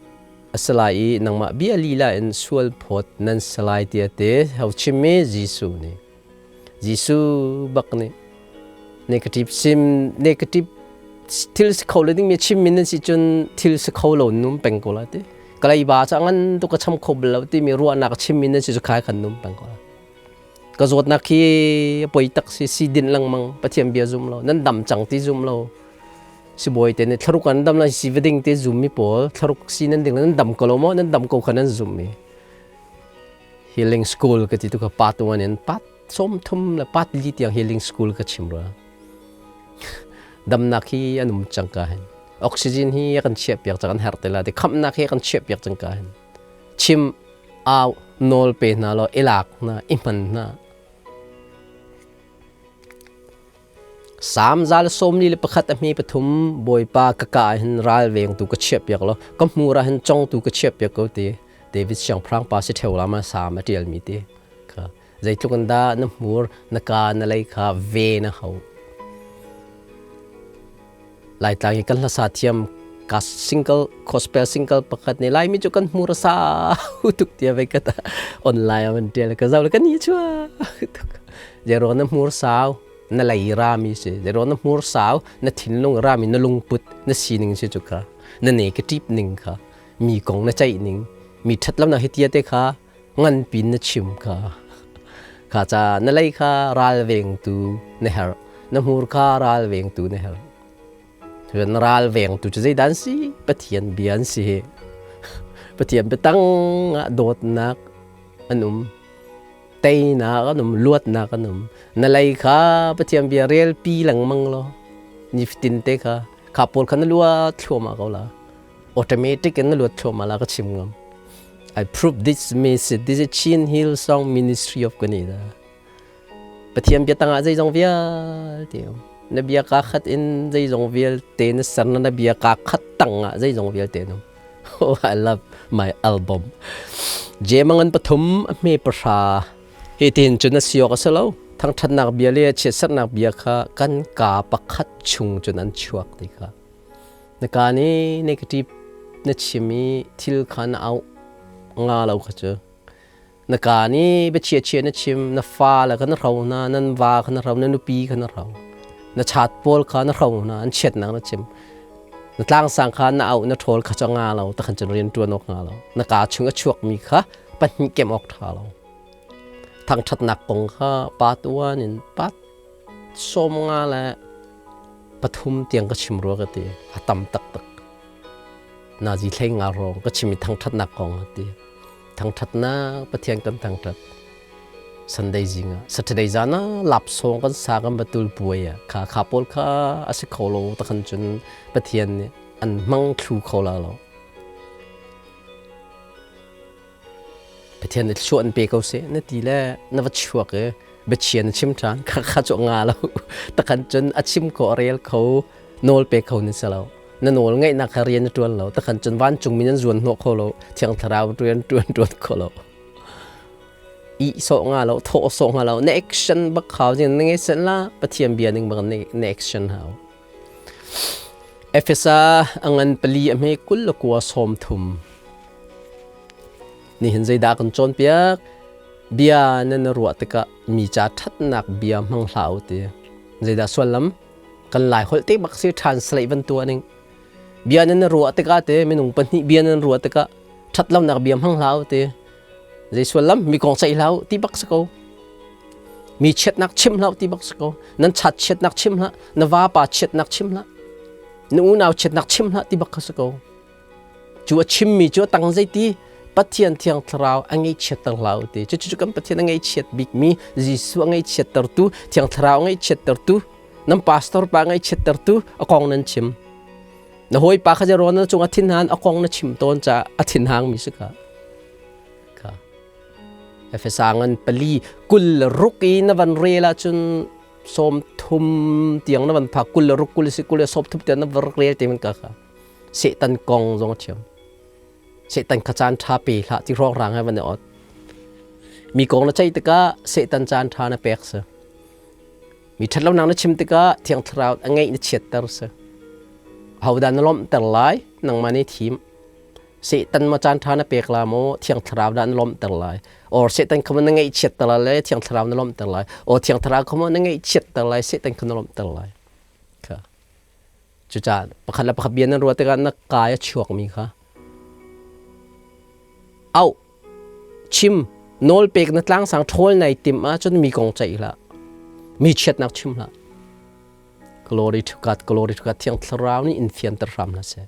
a si lai i nangmah bia lila in sual phawt nan si lai tiah te ho chim i Jesuh nih. Jesuh bak nih negative sim negative thil si kho le ding mi chim min nan si cun thil si kho lo num peng ko la ti. Kalay ba cha ngan tu ka cham kho bal lo ti mi ruahnak chim min nan si cu khai khan num peng ko la. Ka zawtnak hi poi tak si si din lengmang. Pathian bia zum lo, nan dam cang ti zum lo. Sibawi te nih thlaruk an dam la si va ding te zum mi pawl thlaruk si nan ding nan dam ko lo maw? Nan dam ko kha nan zum mi. Healing school ka ti tu ka part 1 in part 30 le part 4 tiang healing school ka chim rua. Damnak hi an um cang ka hin. Oxygen hi a kan chiah piak cang an herh te la ti khamnak hi a kan chiah piak cang ka hin. Chim au nawl pe hna law i lak hna i hman hna. Salm 141 a hme pathum Bawipa ka ka ah hin ralvengtu ka chiahpiak law ka hmur ah hin congtu ka chiahpiak ko ti David siangpahrang pa si ṭheo la ma Salm a ṭialmi ti kha zeitluk in dah na hmur na ka na lei kha ve na hau. Laitlang i kan hlasa thiam ka single gospel single pakhat nih Laimi cu kan hmur a sau tuk tiah vei ka online ah van ṭial ka zoh le ka ni chuak tuk. Zeiruang na hmur sau na lei rami si zeiruang na hmur sau na thinlung rami na lungput na sining si cu kha na ne ka ṭip ning kha mi kong na ceih ning mi ṭhat lo na hi tia te kha ngan pin na chim kha kha ca na lei kha ralvengtu na herh na hmur kha ralvengtu na herh na ralvengtu cu zeidah an si Pathian bia an si Pathian biatang ah dawtnak an um teinak an um luatnak an um na lei kha Pathian bia relpi lengmang law nifatin te kha kha pawl kha na luat thluahmah ko la automatic in na luat thluahmah la ka chim ngam I prove this message this is Chin Hill Song Ministry of Canada Pathian bia tangah zeizong vialte um na bia ka khat in zeizong vialte na ser na bia ka khat tangah zeizong vialte um oh I love my album Jemangan pathum a hme pahra hi tin cun a si awk a si lo thangṭhatnak bia le chiatserhnak bia kha kan ka pakhat chung cun an chuak ti kha Na ka nih negative na chim i thil kha na auh nga lo kha cu. Na ka nih biachia chia na chim, na fale kha na hro hna, nan va kha na hro, na nupi kha na hro. Na chat pawl kha na hro hna, an chiatnak na chim. Na tlangsang kha na auh, na ṭhawl kha cu nga lo, takhan cun rian ṭuan awk nga lo. Na ka chung a chuakmi kha pahnih kem awk ṭha lo. Thangṭhatnak kong kha pa tuan in pa 53 tiang ka chim rua ka ti. A tam taktak. Nazi thlei nga rawng ka chim i thangṭhatnak kong a ti. Thangṭhatnak Pathian kan thangṭhat. Sunday zing ah Saturday zan ah lapsawng kan sa kan batul puai ah kha kha pawl kha a si kho lo takhan cun Pathian nih an hmang thlu kho la lo. Pathian nih thluachuah an pe ko seh na ti le na va chuak i biachia na chim ṭhan kha kha cu nga lo takhan cun a chim kho a rel kho nawl pe kho ni si lo na nawl ngeihnak kha rian na ṭuan lo takhan cun vancung mi nan zuan hnawh kho lo thiang thlarau rian ṭuan ṭuan kho lo i sawh nga lo thawh sawh nga lo na action bak hau jing na ngei sen la Pathian bia ning bak na action hau Efesa angan pali a hme 29 Nihin zeidah kan cawnpiak? Bia nan ruah tikah mi ca ṭhatnak bia hmang hlah u ti. Zeidah sullam? Kan Lai holh te bak si translate van tuah ning. Bia nan ruah tikah te minung pahnih bia nan ruah tikah ṭhatlonak bia hmang hlah u ti. Zei sullam? Mi kong ceih hlah u ti bak si ko. Mi chiatnak chim hlah u ti bak si ko. Nan chat chiatnak chim hlah, na vapa chiatnak chim hlah, na unau chiatnak chim hlah ti bak kha si ko. Cu a chimmi cu a tang zeiti Pathian Thiang Thlarau a ngaihchiatter hlah u ti. Cucu kan Pathian a ngaihchiat bikmi Jesuh a ngaihchiattertu, Thiang Thlarau a ngaihchiattertu, nan pastor pa a ngaihchiattertu a kong nan chim. Na hawipa kha zero na cung a thinhan a kong na chim tawn caah a thinhangmi si kha. Kha. Efesa ngan pali 26 i na van rel ahcun 30 tiang na van phak 26 kul si kul 30 tiang na van rel te man ka kha. Satan kong zong a thiam. Satan kha caan ṭha pe hlah ti hrawkhrang he van i ot. Mi kong na ceih tikah Satan caan ṭha na pek si. Mi ṭhatlonak na chim tikah Thiang Thlarau a ngeih na chiatter si. Ahodah na lawmhter lai? Nangmah nih thim. Satan ma caan ṭha na pek la maw? Thiang Thlarau dah na lawmhter lai? Or Satan kha na ngaihchiatter lai le Thiang Thlarau na lawmhter lai? Or Thiang Thlarau kha na ngaihchiatter lai, Satan kha na lawmhter lai? Kha. Cucaah pakhat le pakhat bia nan ruah tikah na kai a chuakmi kha auh, chim, nawlpek na tlangsang ṭhawl nai timh ahcun mi kong ceih hlah. Mi chiatnak chim hlah. Glory to God, glory to God. Thiang Thlarau nih in fianter hram hna seh.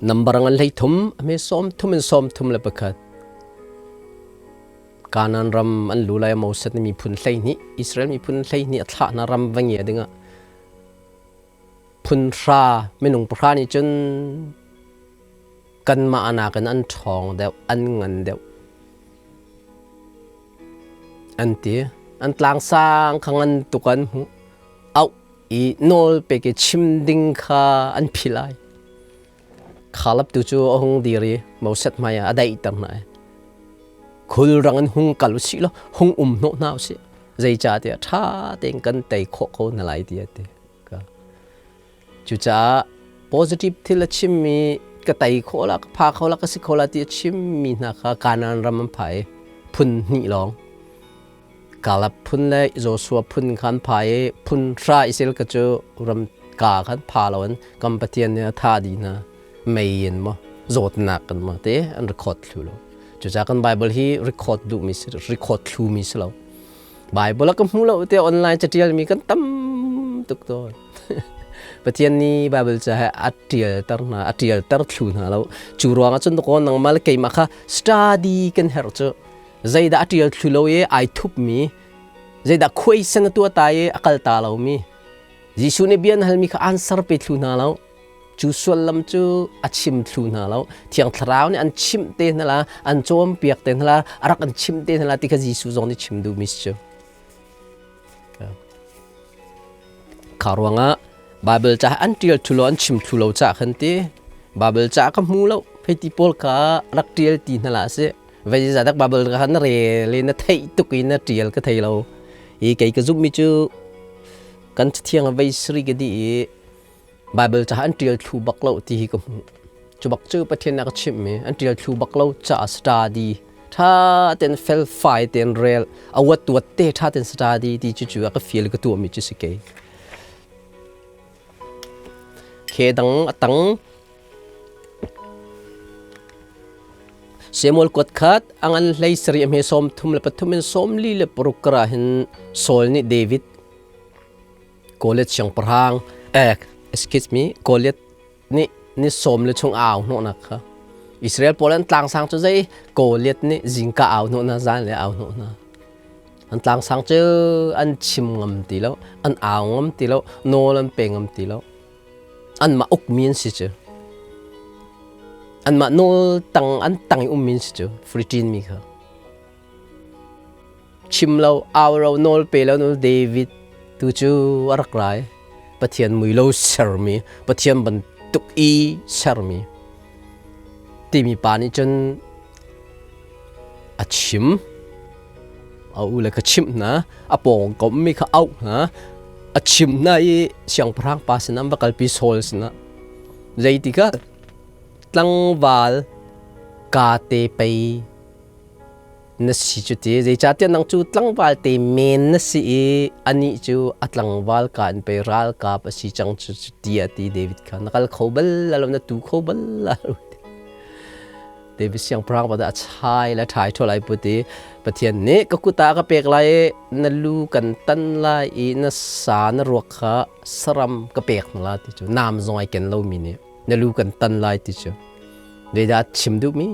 Number ngan hlei thum, ame 31 in 31. Kanaan ram an lu lai Moses nih miphun 12 Israel miphun 12 a thlah hna ram va ngia dingah phun hra minung pahra nih cun kanmah nakin an ṭhawng deuh an ngan deuh an ti. An tlangsang kha ngan tuk an hmuh. Auh i nawl pek i chim ding kha an phi lai. Khalap tu cu a hung dir i Moses hmai ah a daihter hna i khulrang in hung kal usih law hung um hnawh hna usih. Zeicahtiah ṭha tein kan tei khawh ko hna lai ti a ti. Cucaah positive thil a chimmi ka tei khawh la, ka pha kho la, ka si kho la ti a chimmi hna kha Kanaan ram an pha i phun hnih lawng. Kalab phun le Joshua phun kha an pha i phun hra Israel ka cu ram ka khan pha lo in kam Pathian nih a tha dih hna. Mei in maw zawtnak kan maw te an record thlu lo. Cucaah kan Bible hi record duhmi si record thlumi si lo. Bible a ka hmu lo te online catial mi kan tam tuk tawn. Pathian nih Bible ca he a tialter hna, a tialter thlu hna lo. Cu ruangah cun ko nangmah le keimah kha study kan herh cu. Zeidah a tial thlu lo i ai thup mi, zeidah khuaisen a tuah ta i a kal ta lo mi. Jesuh nih bia an halmi kha answer pe thlu hna lo. Cu sullam cu a chim thlu hna lo. Thiang Thlarau nih an chimh te hna la, an cawnpiak te hna la, a rak an chimh te hna la ti kha Jesuh zong nih chim duhmi si cu. Kha ruangah Bible ca an ṭial thlu lo, an chim thlu lo ca khan ti Bible ca ka hmu lo. Hei ti pawl kha rak ṭial ti hna la si. Vei dak Bible kha na rel i na theih tuk i na ṭial ka thei lo. I kei ka zumhmi cu kan cathiang vei sari ka dih i Bible ca an ṭial thlu bak lo ti hi ka hmuh. Cu bak cu Pathian a ka chimhmi an ṭial thlu bak lo caah study ṭha tein felfai tein rel a uat tuat te ṭha tein study ti cu cu a ka feel ka tuahmi cu si kei. Khe dang a tang Samuel kuat khat a ngan hlei sarih a hme 33 in 46 kara hin Saul nih David Goliath siangpahrang eh excuse me Goliath nih ni sawm le chung au hnawhnak kha Israel pawl an tlangsang cu zei Goliath nih zingka au hnawh hna zan le au hnawh hna an tlangsang cu an chim ngam ti lo an au ngam ti lo nawl an pe ngam ti lo anmah ukmi an si cu anmah nawl tang an tang i ummi an si cu Philippine mi kha Chim lo, au lo, nawl pe lo nu David tu cu a rak rai. Pathian mui lo sermi, Pathian bantuk i sermi timi pa nih cun a chim. A u le ka chimh hna, a pawng kommi kha auh hna, a chim hna i siangpahrang pa sinah an va kalpi Saul sinah. Zeitikah tlangval ka te pei na si cu ti zeicahtiah nang cu tlangval te men na si i anih cu a tlangval ka in pei ralkap a si cang cu ti a ti David kha na kal kho bal la lo na tu kho bal la lo David siangpahrang pa a chai le thai tho lai put i Pathian nih ka kut ah ka pek lai i na lu kan tan lai i na sa na ruak kha saram ka pek hna la ti cu nam zong ai ken lomi nih na lu kan tan lai ti cu zeidah chim duhmi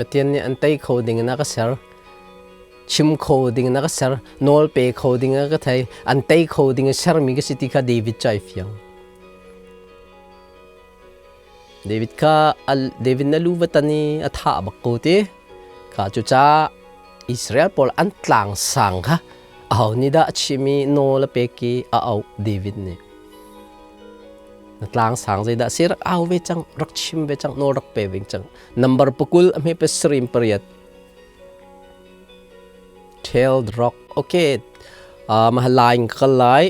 Pathian nih an tei kho ding in a ka ser. Chim kho ding in a ka ser. Nawl pe kho ding in a ka thei. An tei kho ding in sermi ka si ti kha David cu ai fiang. David kha David na lu va tan i a thah bak ko ti. Kha cucaah Israel pawl an tlang sang kha aho nih dah a chim i nawl a pek i a auh David nih. Na tlang sang zeidah si rak au ve cang rak chim ve cang nawl rak pe ve cang number pakul a hme pe sarim pariat tailed rock okay uh, line ka lai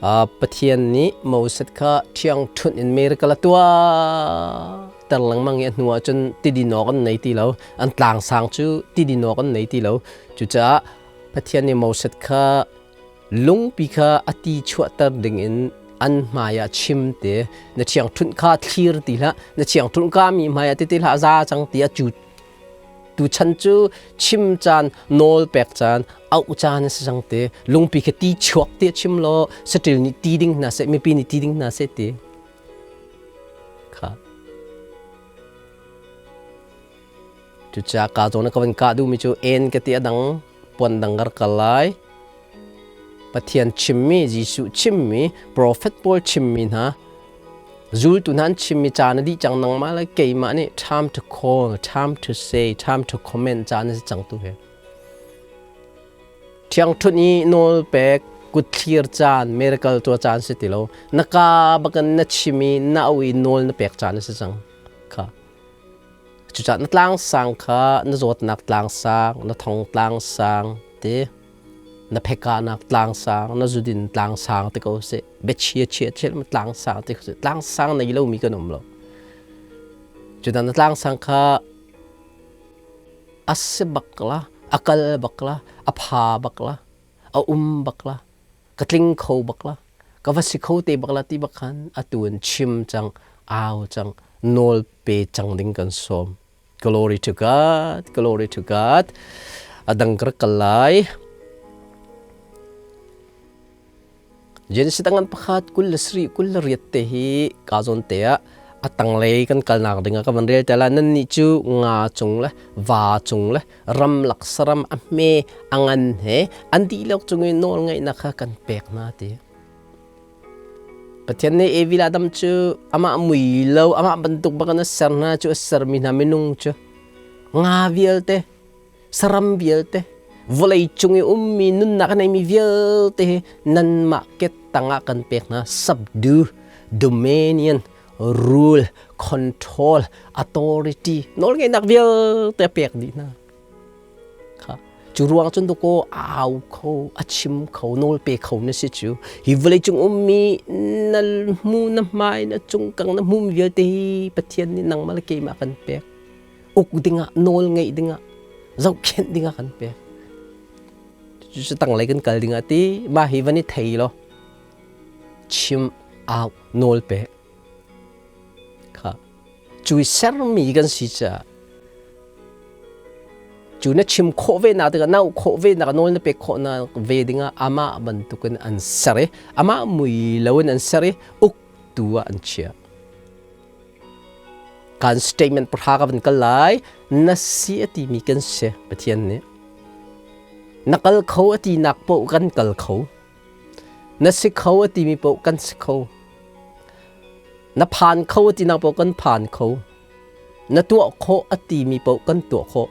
uh, Pathian nih Moses kha thiang thun in miracle a tua ter lengmang i a hnu ah cun tidinawk an nei ti lo an tlang sang cu tidinawk an nei ti lo cucaah Pathian nih Moses kha Lungpi kha a ti chuahter dingin an hmaiah chim te, na ṭhiangṭhunh kha thlir ti hlah, na ṭhiangṭhunh ka mi hmaiah ti ti hlah, za cang tiah cu tuchan cu chim caan, nawl pek caan, auh caan a si cang te. Lungpi kha ti chuak tiah chim law saṭil nih ti ding hna seh, mipi nih ti ding hna seh ti. Kha. Cucaah ka zawn ka van kah duhmi cu en ka ti a dang puan dang ka rak kal lai. Pathian chimmi, Jesuh chimmi, profet pawl chimmi hna, zultu hna an chimmi caan a dih cang nangmah le keimah nih time to call, time to say, time to comment caan a si cang tu hi. Ṭhiangṭhunh i nawl pek, kutthlir caan, miracle tuah caan si ti lo. Na ka bakin na chim i na au i nawl na pek caan a si cang. Kha. Cucaah na tlangsang kha na zawtnak tlangsang, na thong tlangsang te, na phekahnak tlangsang, na zudin tlangsang te ko seh. Biachia chia chia tlangsang te ko seh. Tlangsang nei lomi kan um lo. Cucaah na tlangsang kha a si bak la, a kal bak la, a pha bak la, a um bak la, ka tling kho bak la, ka va si kho te bak la ti bak khan atu in chim cang, au cang, nawl pe cang ding kan sawm. Glory to God, glory to God. Adang ka rak kal lai. Genesis tangan pakhat 23 28 te hi ka zawn te ah a tanglei kan kalnak ding ah ka van rel te la nan nih cu nga cung le va cung le ramlak saram a hme a ngan he an dihlak cung i nawl ngeihnak kha kan pek hna ti. Pathian nih Evi le Adam cu amah mui lo amah bantuk bak in a ser hna cu a sermi hna minung cu nga vialte saram vialte vawlei cung i ummi nunnak a neimi vialte hi nanmah ke tangah kan pek hna subdue dominion rule control authority nawlngeihnak vialte a pek dih hna kha cu ruang cun dakaw au kho a chim kho nawl pe kho na si cu hi vawlei cung ummi na hmu na hmai na cung kang na hmum vialte hi Pathian nih nangmah le keimah kan pek uk dingah nawl ngeih dingah zohkhenh dingah kan pek cu tanglei kan kal dingah ti mah hi van i thei law chim au nawl pek kha cui sermi kan si caah cu na chim khawh ve nak tikah nau khawh ve nak nawl na pek khawh nak ve dingah amah bantukin an ser i amah mui loin an ser i uktu ah an chiah Kan statement pahra ka van kal lai. Na si a timi kan si Pathian nih. Na kal kho a tinak paoh kan kal kho. Na si kho a timi paoh kan si kho. Na phan kho a tinak paoh kan phan kho. Na tuah khawh a timi paoh kan tuah khawh.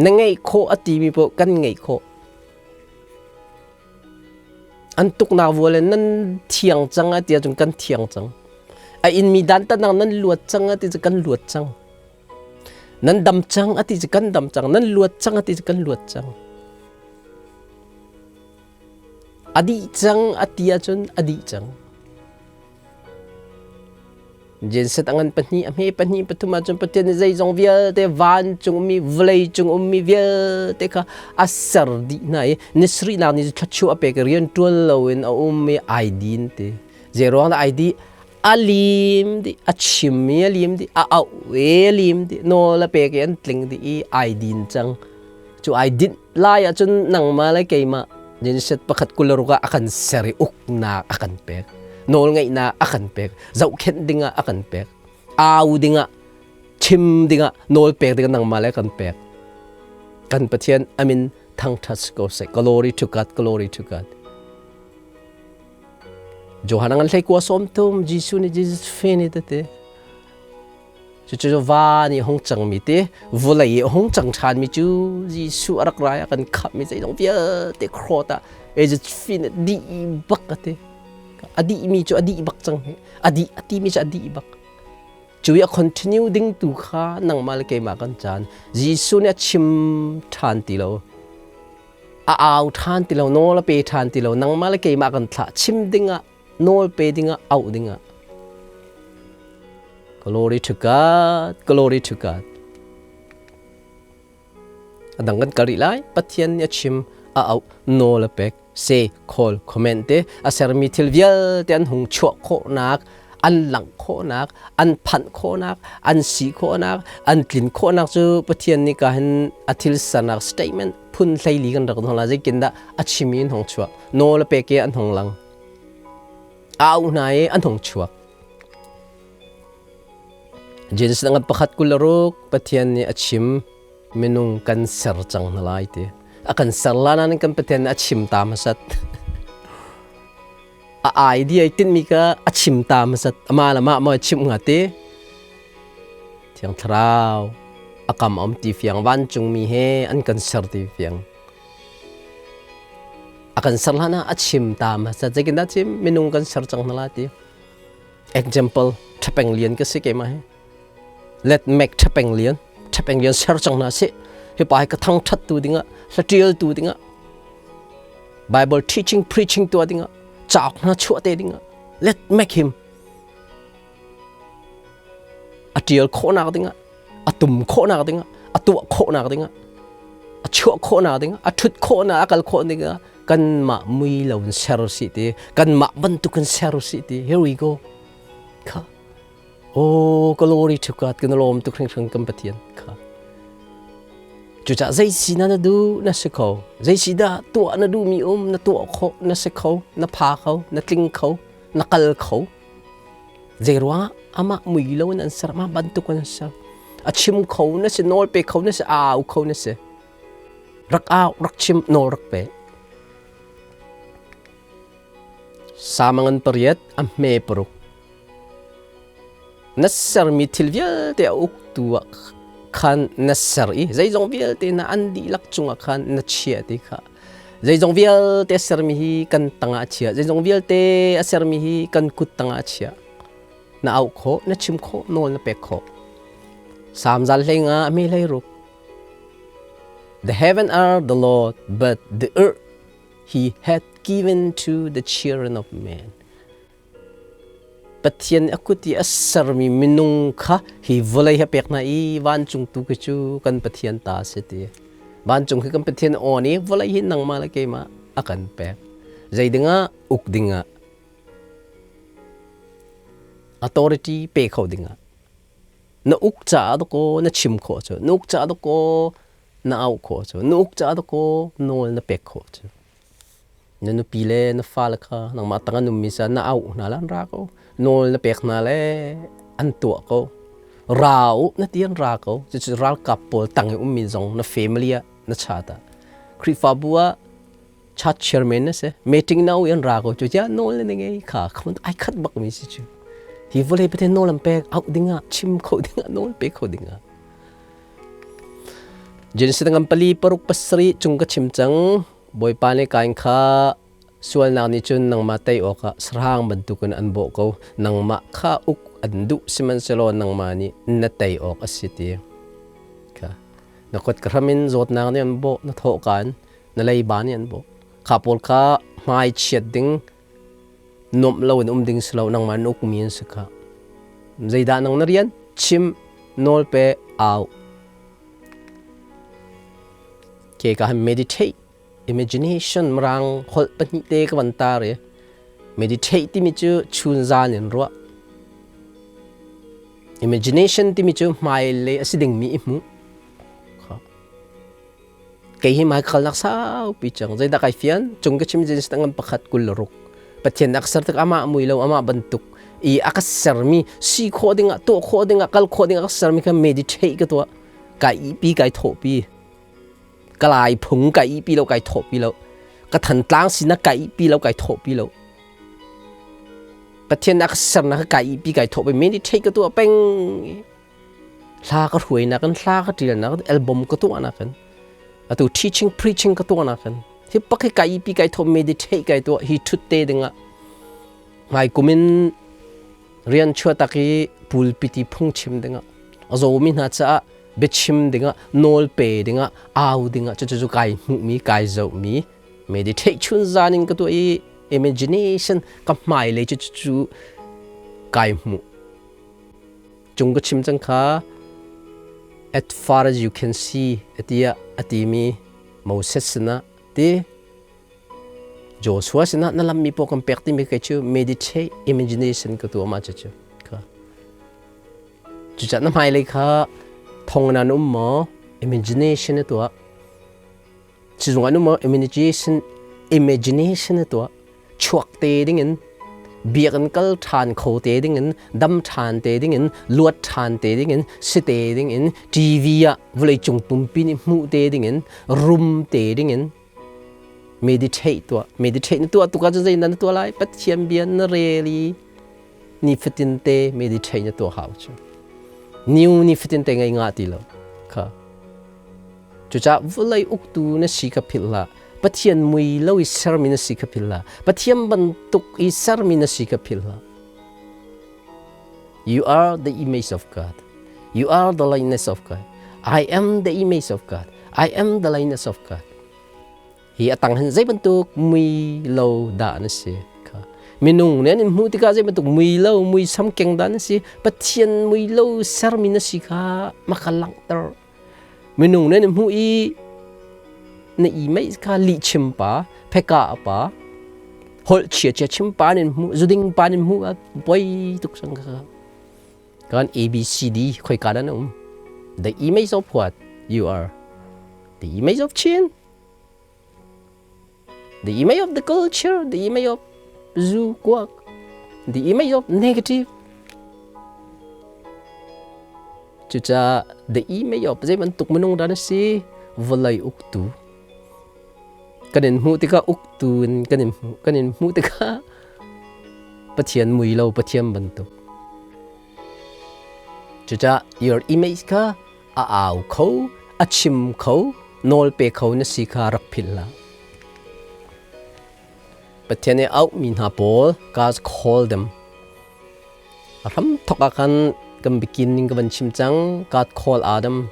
Na ngeih khawh a timi paoh kan ngeih khawh. An tuknak vual in nan thiang cang a ti ahcun kan thiang cang. A inmi dantatnak nan luat cang a ti cu kan luat cang. Nan dam cang a ti cu kan dam cang. Nan luat cang a ti cu kan luat cang. A dih cang a ti ahcun a dih cang. Genset a ngan pahnih, a hme pahnih pathum ahcun Pathian nih zeizong vialte vancung ummi vawlei cung ummi vialte kha a ser dih hna i ni sarihnak ni cu thluachuah a pek i rian ṭuan loin a um i ai din ti. Zei ruang dah ai dih? A lim dih, a chim i a lim dih, a auh i a lim dih, nawl a pek i an tling dih i ai din cang. Cu ai dinh lai ahcun nangmah le keimah Genset pakhat 26 ah a kan ser i uknak a kan pek. Nawlngeihnak a kan pek. Zohkhenh dingah a kan pek. Au dingah, chim dingah, nawl pek dingah nangmah le kan pek. Kan Pathian amin thangṭhat si ko seh. Glory to God, glory to God. Johan ngan hlei kua som tum Jesuh nih Jesus fini tete. Cucu va nih hung cangmi te vawlei i a hung cang ṭhanmi cu Jesuh a rak rai a kan khamhmi zeizong vialte krawt ah fin dih bak a ti. A dihmi cu a dih bak cang hi. A dih a timi cu a dih bak. Cu i a continue ding tu kha nangmah le keimah kan caan. Jesuh nih a chim ṭhan ti lo. A au ṭhan ti lo, nawl a pe ṭhan ti lo. Nangmah le keimah kan thlah. Chim dingah nawl pe dingah auh dingah glory to God glory to God a dang kan kal rih lai Pathian nih a chim a auh nawl a pek say call comment te a sermi thil vialte an hung chuah khawhnak an langh khawhnak an phanh khawhnak an si khawhnak an tlin khawhnak cu Pathian nih ka hin a thil sernak statement phun hleili kan rak hong la zeitin dah a chim in hong chuah nawl a pek i an hong lang au hna i an hong chuak. Genesis ngan pakhat 26 Pathian nih a chim minung kan ser cang hna lai ti. A kan ser la nain kan Pathian nih a chim ta hmasat. A idea tinmi kha a chim ta hmasat. Ama le mah maw chim hnga ti. Thiang Thlarau a kam om ti fiang vancungmi he an kan ser ti fiang. A kan ser hlan ah a chim ta hmasat. Zeitindah chim minung kan ser cang hna lai ti. Example Ṭhapeng Lian ka si keimah hi. Let make Ṭhapeng Lian. Ṭhapeng Lian ser cang hna sih. Hi pa hi ka thangṭhat tu dingah, hlatial tu dingah, Bible teaching preaching tuah dingah, cauk hna chuah te dingah. Let make him. A ṭial khawhnak dingah, a tum khawhnak dingah, a tuah khawhnak dingah, a chuah khawhnak dingah, a ṭhut khawhnak, a kal khawh dingah kanmah mui lo in ser usih ti kanmah bantuk in ser usih ti here we go kha oh glory to God kan lawm tuk hringhran kan Pathian kha cucah zei si na na du na si kho zei si dah tuah na duh mi um na tuah kho na si kho na pha kho na tling kho na kal kho zei ruangah amah mui lo in an ser amah bantuk an ser a chim kho na si nawl pe kho na si au kho na si Rak au, rak chim, nawl rak pe. Samangan pariat a hme paruk. Na sermi thil vialte a uktu ah khan na ser i zeizong vialte na an dihlak cungah khan na chiah ti kha. Zeizong vialte a sermi hi kan tangah a chiah. Zeizong vialte a sermi hi kan kut tangah a chiah. Na auh khawh, na chim khawh, nawl na pek khawh. Salm zal hlei nga a hme hlei ruk. The heaven are the Lord, but the earth he hath given to the children of men. Pathian a kut i a sermi minung kha hi vawlei he pek hna i vancung tu khi cu kan Pathian ta a si ti. Vancung khi kan Pathian aw nih vawlei hi nangmah le keimah a kan pek. Zei dingah uk dingah authority pe kho dingah Na uk caah dakaw na chim khawh cu, na uk caah dakaw na auh khawh cu, na uk caah dakaw nawl na pek khawh cu. Na nupi le na fale kha nangmah tang an ummi sa na auh hna le an ra ko. Nawl na pek hna le an tuah ko. Ra u na ti an ra ko. Cucu ralkap pawl tang i ummi zong na family ah na cha ta. Khrihfabu ah church chairman na si meeting na in ra ko cu tia nawl na ngei kha khamun ai khat bak mi si cu hi vawlei pathian nawl an pek out dingah chim kho dingah nawl pe kho dingah Genesis ngam pali paruk pasarih cung ka chim cang Bawipa nih kain kha sualnak nih cun nangmah tei awkah sarang bantukin an bawh ko nangmah kha uk an duh sihmanhsehlaw nangmah nih na tei awk a si ti kha na kut ka hram in zawtnak nih an bawh na thawh kaan na leiba nih an bawh kha pawl kha hmai chiat ding nuamh lo in um ding si lo nangmah na ukmi an si kha zeidah nang na rian chim nawl pe au ke ka han meditate imagination marang holh pahnih te ka van tar i meditate timi cu chun zan in ruah imagination timi cu hmai le a si dingmi i hmuh Kei hi mai kalnak saupi cang. Zeidah kai fian? Cung ka chim Genesis ngan pakhat 26. Pathian a ka ser tik amah mui lo amah bantuk i a ka sermi si khawh dingah tuah khawh dingah kal khawh dingah a ka sermi kha meditate ka tuah. Kai ipi kai thawhpi. Ka lai phung kai ipi lo kai thawhpi lo. Ka thantlang sinak kai ipi lo kai thawhpi lo. Pathian a ka sernak kha kai ipi kai thawhpi meditate ka tuah peng. Hla ka hruainak in hla ka ṭialnak in album ka tuahnak in atu teaching preaching ka tuahnak in hi pak hi kai pi kai thawm meditate kai tuah hi ṭhut te dingah hmai kum in rian chuatak i pulpit i phungchim dingah a zawmi hna caah biachim dingah nawl pe dingah au dingah cucu kai hmuhmi kai zohmi meditate chun zan in ka tuah i imagination ka hmailei cu cu kai hmuh Cung ka chim cang kha at far as you can see atiah a timi Moses sinah ti Joshua sinah na lammi paw kan pek timi kei cu meditate imagination ka tuah ma cu cu kha cucah na hmailei kha thong nan um maw imagination na tuah Sizung an um imagination imagination na tuah chuak te ding in Biakinn kal ṭhan kho te dingin, dam ṭhan te dingin, luat ṭhan te dingin, si te dingin, TV ah vawleicung pumpi nih hmuh te dingin, rum te dingin meditate tuah. Meditate na tuah tuk ahcun zeidah na tuah lai? Pathian bia na rel i nifatin te meditate na tuah hau cu. New nifatin te ngei ngah ti lo. Kha. Cucaah vawlei uktu na si kha philh hlah. Pathian mui lo i sermi na si kha philh hlah. Pathian bantuk i sermi na si kha philh hlah. You are the image of God. You are the likeness of God. I am the image of God. I am the likeness of God. Hi a tang hin zei bantuk mui lo dah na si kha. Minung nih an in hmuh tikah zei bantuk mui lo mui sam keng dah na si. Pathian mui lo sermi na si kha maka langhter. Minung nih an in hmuh i na i meih kha lihchim pa, pheka pa, holh chia chia chim pa nin hmuh, zuding pa nin hmuh poi tuk sang kha. Kan A B C D khoi ka dah na um. The image of what you are? The image of Chin. The image of the culture, the image of zu kuak, the image of negative. Cucaah the image of zei bantuk minung dah na si vawlei uktu. Kan in hmuh tikah uktu in kan in hmuh kan in hmuh tikah Pathian mui lo Pathian bantuk. Cucaah your image kha a au kho, a chim kho, nawl pe kho na si kha rak philh hlah. Pathian nih auhmi hna pawl God call them. A hram thok ah khan kan beginning ka van chim cang. God call Adam.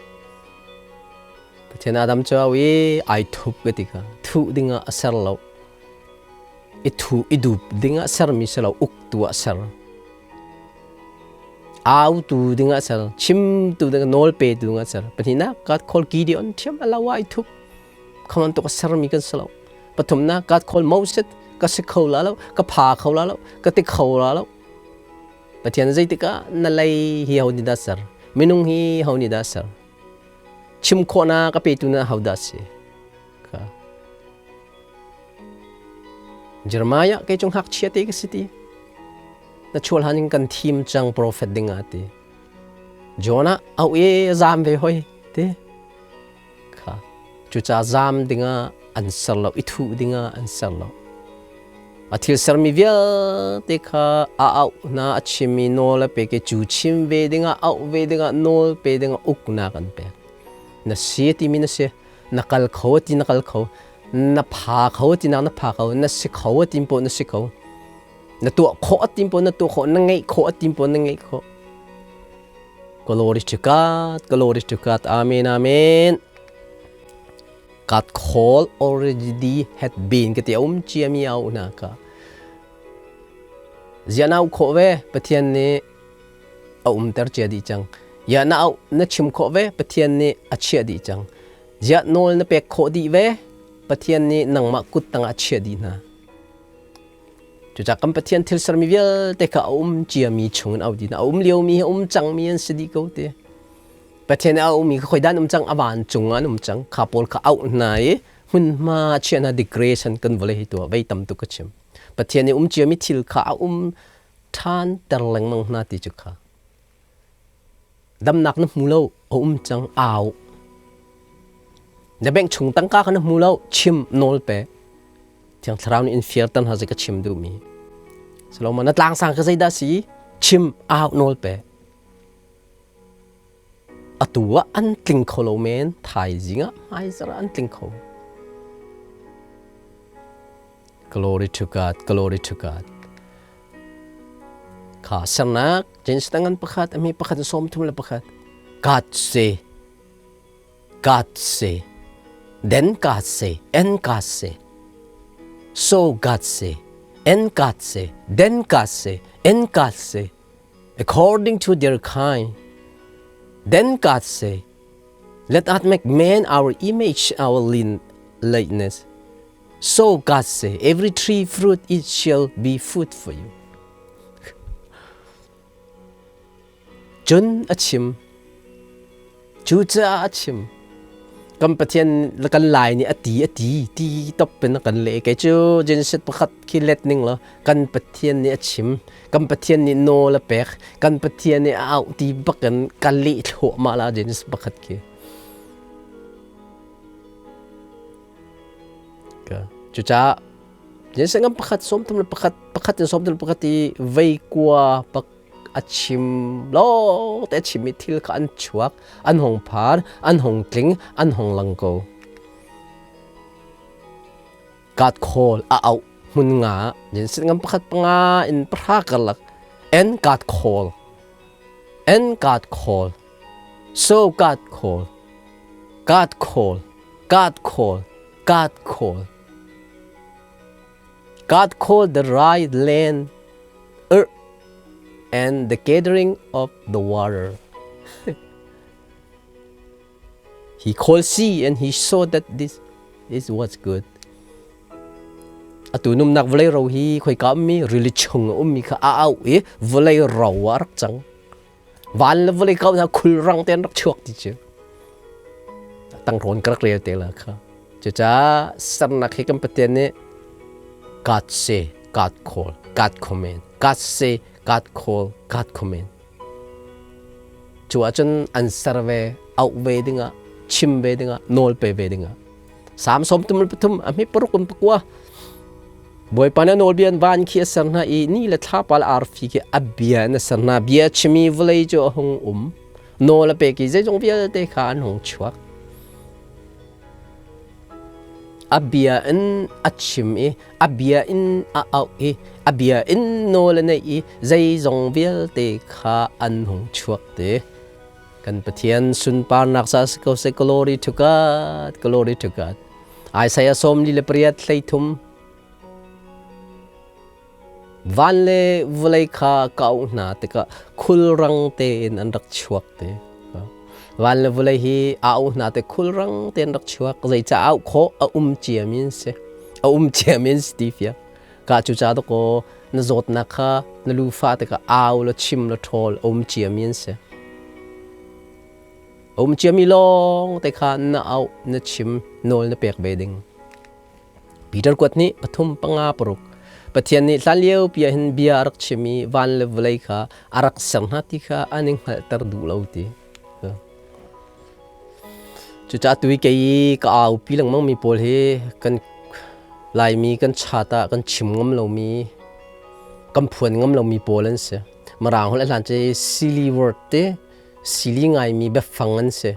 Pathian Adam cu au i ai thup ka ti kha. Thuh dingah a ser lo. I thu i dup dingah sermi si lo, uktu ah ser. Autu dingah ser, chimtu dingah nawl petu dingah ser. Pahnihnak God call Gideon thiam a lo ai thup. Khaman tuk a sermi kan si lo. Pathumnak God call Moses ka si kho la lo, ka pha kho la lo, ka ti kho la lo. Pathian zeitikah na lei hi ho nih dah ser? Minung hi ho nih dah ser? Chim khawhnak a petu na ho dah si? Ka. Jeremiah kei cung ngakchia te ka si ti. Na chual han in kan thim cang profet ding ah ti. Jonah au e zam ve hoi ti. Kha. Cuca zam dingah an ser lo, i thuh dingah an ser lo. A thil sermi vialte kha a auh hna, a chimmi nawl a pek i cu chim ve dingah, auh ve dingah, nawl pe dingah uknak an pek. Na si timi na si, na kal kho ti na kal kho, na pha kho ti nak na pha kho, na si kho ti poh na si kho. Na tuah khawh ti poh na tuah khawh, na ngeih khawh ti poh na ngeih khawh. Glory to God, glory to God. Amen, amen. God call already had been ka ti um cia mi au na ka. Zia na khawh ve Pathian nih a umter cia dih cang. Ya na au na chim khawh ve Pathian nih a chiah dih cang. Zia nawl na pek khawh dih ve Pathian nih nangmah kut tangah a chiah dih hna. Cucaah kan Pathian thil sermi vialte kha a um ciami chungin au dih a um liomi hi a um cangmi an si dih ko ti. Pathian a ummi kha khoi dan um cang a vancung ah an um cang kha pawl kha auh hna i hmunhma chiah hna degradation kan vawlei hi tuah vei tam tuk ka chim. Pathian i um ciami thil kha a um ṭhan ter lengmang hna ti cu kha. Damnak na hmu lo a um cang au. Na bank chung tangka kha na hmu lo chim nawl pe. Thiang Thlarau nih in fiarter hna zei ka chim duhmi. Saloma na tlangsang ka zeidah si chim au nawl pe. Atu ah an tling kho lo men thaizing ah hmaizarh ah an tling kho. Glory to God, glory to God. Kha sernak James tangan pakhat ami pakhat 31. God say God say, then God say, and God say. So God say, and God say, then God say, and God say, according to their kind. Then God say, let us make man our image, our likeness. So God say, every tree fruit it shall be food for you. Cun a chim. Cucaah a chim. Kan Pathian kan Lai nih a ti a ti ti top in a kan leh. Kei cu Genesis pakhat khi let ning law kan Pathian nih a chim, kan Pathian nih nawl a pek, kan Pathian nih a auh ti bak in ka leh thluahmah la Genesis pakhat khi. Cucaah Genesis ngan pakhat sawmthum le pakhat pakhat in sawmthum le pakhat i vei kua pak a chim lawng te a chimmi thil kha an chuak, an hong phar, an hong tling, an hong lang ko. God call a auh hmun nga Genesis ngan pakhat panga in pahra karlak and God call and God call so God call God call God call God call God called the right land earth and the gathering of the water. He called sea and he saw that this is what's good. Atu numnak vawlei ro hi khoika ummi rili chung a ummi kha a au i vawlei ro ah rak cang. Van le vawlei kau hna khulrang te an rak chuak ti cu. Tangrawn ka rak rel te la kha. Cucaah sernak hi kan Pathian nih God say, God call, God command, God say, God call, God command. Cu ahcun an ser ve, auh ve dingah, chim ve dingah, nawl pe ve dingah. Salm 33 a hmi paruk in pakua. Bawipa nih a nawlbia in van khi a ser hna i ni le thlapa le arfi khi a bia in a ser hna. Bia chimi vawlei cu a hung um. Nawl a pek i zeizong vialte kha an hung chuak. A bia in a chim i a bia in a auh i a bia in nawl a neih i zeizong vialte kha an hung chuak te. Kan Pathian sunparnak ca si ko seh. Glory to God, glory to God. Isaiah 48 hleithum Van le vawlei kha ka auh hna tikah khulrang tein an rak chuak te. Van le vawlei hi a auh hna te khulrang tein rak chuak. Zeicah auh khawh a um ciami an si. A um ciami an si ti fiang. Ka cu ca dakaw na zawtnak kha na lufa tikah au la chim la ṭhawl a um ciami an si. A um ciami lawng te kha na auh na chim nawl na pek ve ding. Peter kuat nih pathum panga paruk Pathian nih hlanlio pi ah hin bia a rak chim i van le vawlei kha a rak ser hna ti kha an i hngalhter duh lo ti. Cucaah tu i kei i ka aupi lengmang mi pawl hi kan Laimi kan chat ah kan chim ngam lomi kan phuan ngam lomi pawl an si. Mirang holh a hlan cu silly word te sili ngaimi biafang an si.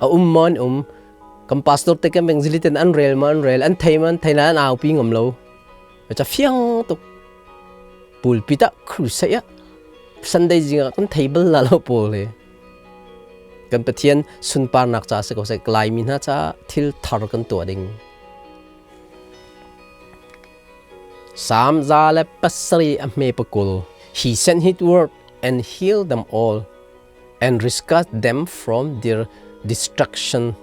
A um maw an um kan pastor te kan evangelist ten an rel ma an rel an thei ma an thei na an aupi ngam lo. Ca fiang tuk pulpit ah crusade ah Sunday zing ah kan thei bal la lo pawl he. Kan Pathian sunparnak ca si ko seh Laimi hna ca thil thar kan tuah ding. Salm 107 a hme pakul He sent his word and healed them all and rescued them from their destruction.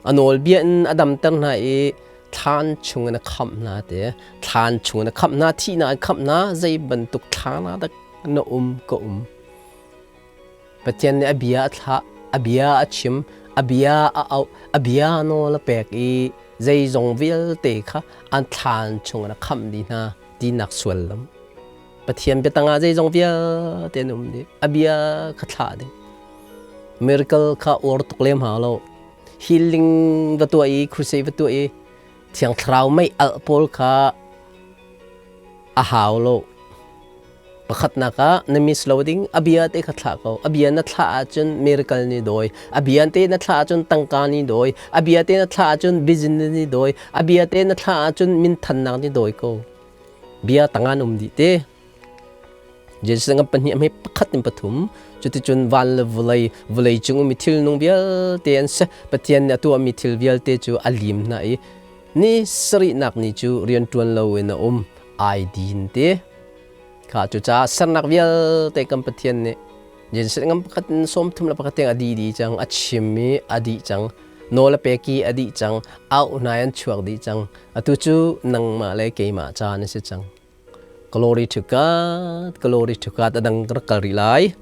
A nawlbia in a damter hna i thlan chungin a khamh hna te thlan chungin a khamh hna thihnak in khamh hna zei bantuk thlan ah dah na um ka um Pathian nih a bia a thlah a bia a chim a bia a auh a bia nawl a pek i zeizong vialte kha an thlan chungin a khamh dih hna tinak suallam Pathian biatang ah zeizong vialte an um dih. A bia kha thlah ding. Miracle kha uar tuk lem hau lo. Healing va tuah i crusade va tuah i Thiang Thlarau mei alh pawl kha a hau lo. Pakhatnak ah na miss lo ding a bia te kha thlah ko. A bia na thlah ahcun miracle ni dawi. A bia te na thlah ahcun tangka ni dawi. A bia te na thlah ahcun business ni dawi. A bia te na thlah ahcun minthannak ni dawi ko. Bia tangan um dih te. Jesuh ngam pahnih hmei pakhat in pathum cuticun van le vawlei vawlei cung ummi thil nung vialte an si Pathian nih a tuahmi thil vialte cu a lim hna i ni sarihnak ni cu rianṭuan loin a um ai din te kha cucaah sernak vialte kan Pathian nih Jesuh ngam pakhat in sawmthum le pakhat tiang a dih dih cang a chim i a dih cang nawl a pek i a dih cang auh hna an chuak dih cang atu cu nangmah le keimah caan a si cang Glory to God, glory to God. A dang rak kal rih lai.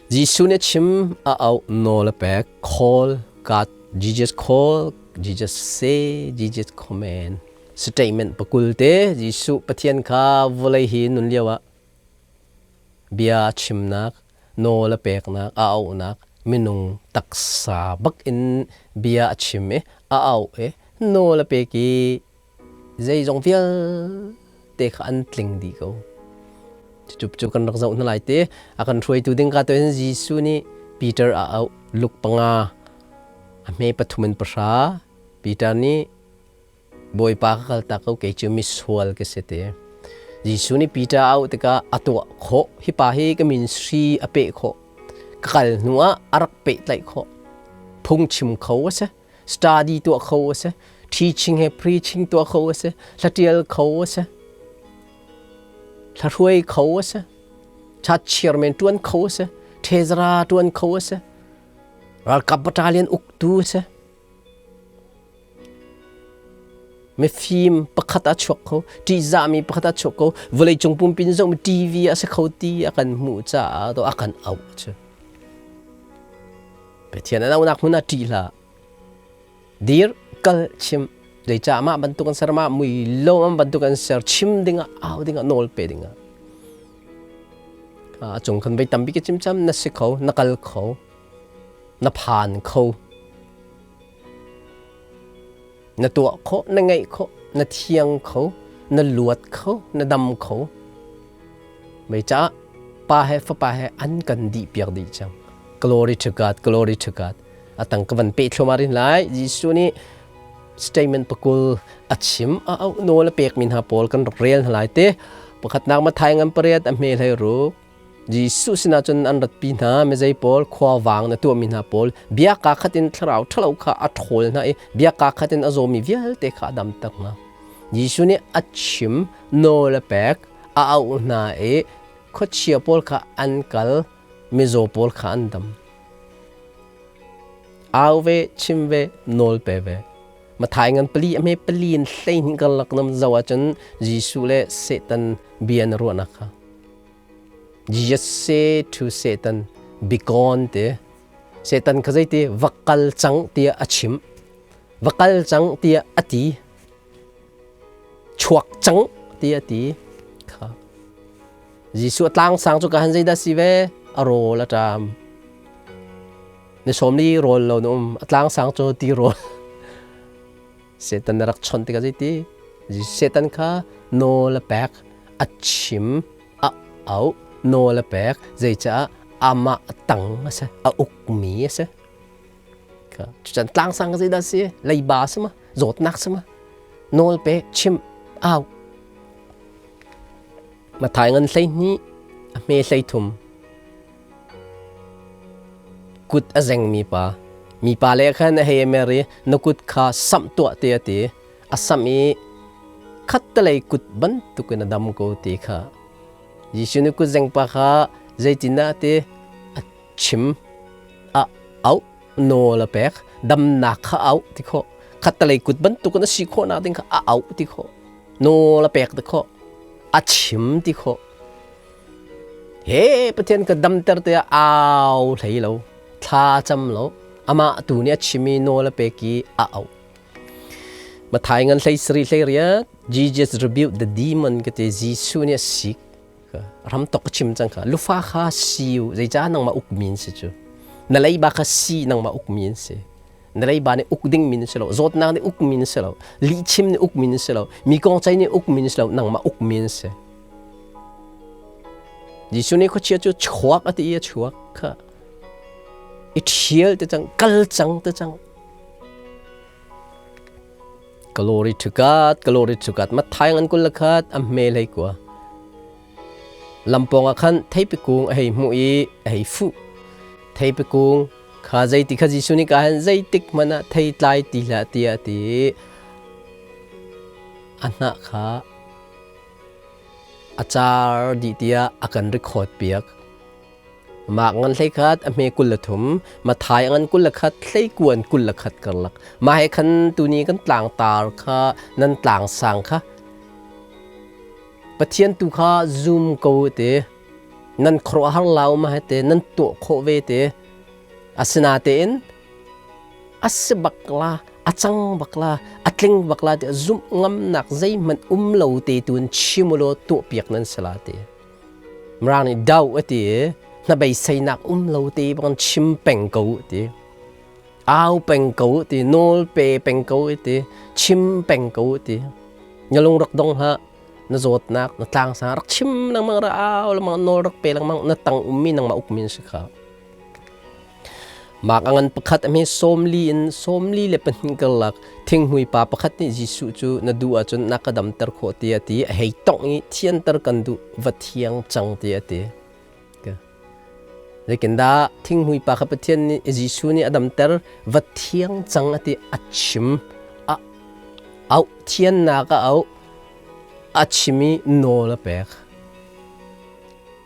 Jesuh nih a chim a auh nawl a pek call God Jesus call Jesus say Jesus command statement pakul te Jesuh Pathian kha vawlei hi nun lio ah bia chimnak nawl a peknak a auhnak minung taksa bak in bia a chim i a auh i nawl a pek i zeizong vialte kha an tling dih ko. Cucu cu kan rak zoh hna lai te. A kan hruaitu ding ka to hin Jesuh nih Peter a auh Luk 5 a hme 3 in 10 Peter nih Bawipa ka kal tak ko kei cu misual ka si te. Jesuh nih Peter a auh tikah a tuah khawh. Hi pa hi ka ministry a peh khawh. Ka kal hnu ah a rak pehtlaih khawh. Phungchim kho a si. Study tuah kho a si. Teaching he preaching tuah kho a si. Hlatial kho a si. Hlahruai kho a si. Church chairman tuan kho a si. Treasurer tuan kho a si. Ralkap battalion uktu a si. Mifim pakhat a chuak kho, ṭihzahmi pakhat a chuak kho, vawleicung pumpi in zohmi TV a si kho ti a kan hmuh caah a kan auh cu. Pathian an auhnak hmun ah ṭih hlah. Dir, kal, chim. Zeicah mah bantuk an ser, mah mui lo an bantuk an ser, chim dingah, au dingah, nawl pe dingah. A cung khan voi tampi ka chim cam, na si kho, na kal kho, na phan kho. Na tuah khawh, na ngeih khawh, na thiang kho, na luat kho, na dam kho. Mei caah pa he fapa he an kan dih piak dih cang. Glory to God, glory to God. Atang ka van pe thluahmah rin lai. Jesuh nih statement pakul a chim a auh nawl a pek mi hna pawl kan rak rel hna lai te. Pakhatnak Mathai ngan pariat a hme hlei ruk. Jesuh sinah cun an ratpi hna, mizei pawl khuavang na tuahmi hna pawl bia kaa khat in thlarau ṭhalo kha a ṭhawl hna i bia kaa khat in a zawmi vialte kha a damter hna. Jesuh nih a chim, nawl a pek, a auh hna i khuachia pawl kha an kal, mizaw pawl kha an dam. Au ve, chim ve, nawl pe ve. Mathai ngan pali a hme pali in 12 karlak nam zoh ahcun Jesuh le Satan bia na ruahnak kha. Jesus say to Satan, be gone ti. Satan kha zeiti va kal cang tiah a chim. Va kal cang tiah a ti. Chuak cang tiah a ti. Kha. Jesuh a tlang sang cu ka han zeidah si ve? A rawl a ṭam. Ni sawm li rawl lo na um. A tlang sang cu ti rawl. Satan na rak chawnh tikah zeiti? Satan kha nawl a pek, a chim, a auh, nawl a pek, zeicah amah tang a si, a ukmi a si. Cucan tlangsang ka zeidah si? Leiba si ma? Zawtnak si ma? Nawl pe, chim, au. Mathai ngan 12, a hme 33. Kut a zengmi pa. Mipa le khan a hei mer i na kut kha samh tuah te a ti. A samh i khattelei kut bantukin a dam ko ti kha. Jesuh nih kut zengpa kha zeitindah a ti? A chim, a auh, nawl a pek, damnak kha a auh ti khawh. Khattelei kut bantukin a si khawhnak ding kha a auh ti khawh. Nawl a pek ti khawh. A chim ti khawh. He Pathian ka damter tiah au hlei lo, thla cam lo, amah tu nih a chim i nawl a pek i a auh. Mathai ngan hlei sarih hlei riat, Jesus rebuked the demon ka ti Jesuh nih a sik. Ram tok ka chim cang kha. Lufa kha si u, zeicah nangmah ukmi an si cu. Na leiba kha si nangmah ukmi an si. Na leiba nih uk dingmi na si lo, zawtnak nih ukmi na si lo, lihchim nih ukmi na si lo, mi kong cei nih ukmi na si lo, nangmah ukmi an si. Jesuh nih khuachia cu chuak a ti i a chuak kha i ṭhial te cang, kal cang te cang. Glory to God, glory to God. Matthai ngan kul le khat a hme hlei kua. Lampawng ah khan theipi kung a hei hmuh i a hei fuh. Theipi kung kha zeiti kha Jesuh nih ka han zeitik hmanh ah thei tlai ti hlah tiah a ti i a hnah kha a car dih tiah a kan record piak. Mah ngan hlei khat a hme 23, Mathai a ngan 21, hleikuan 21 karlak. Mah he khan tuni kan tlangtar kha nan tlang sang kha Pathian tu kha zum ko te. Nan khuaruahhar lau ma hete nan tuah khawh ve te. Asinatein a si bak la, a cang bak la, a tling bak la tiah zumh ngamnak zeihmanh um lo te tu in chim u law tuahpiak nan si la ti. Mirang nih do a ti i hnabeiseinak um lo te bang chim peng ko u ti. Au peng ko u ti, nawl pe peng ko u ti, chim peng ko u ti. Na lung rak dong hlah. Na zawtnak, na tlangsang rak chim lengmang, rak au lengmang, nawl rak pe lengmang, na tang ummi nangmah ukmi na si kha. Mark a ngan pakhat a hme 44 in 42 karlak thinghmui pa pakhat nih Jesuh cu na duh ahcun na ka damter khawh tiah a ti. A hei tongh i thianter kan duh, va thiang cang tiah a ti. Zeitindah thinghmui pa kha Pathian nih Jesuh nih a damter, va thiang cang a ti a chim. A auh thiannak a auh a chim i nawl a pek.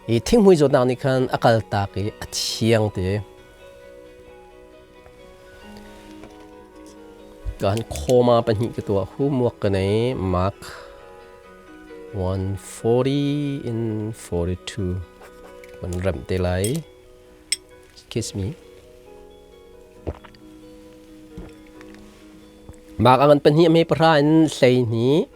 Hi thinghmui zawtnak nih khan a kaltak i a thiang te. Kan khoma pahnih ka tuah homework ka nei Mark 140 in 42 kan rem te lai. Kiss me. Mark angan pahnih me pahra in hlei hnih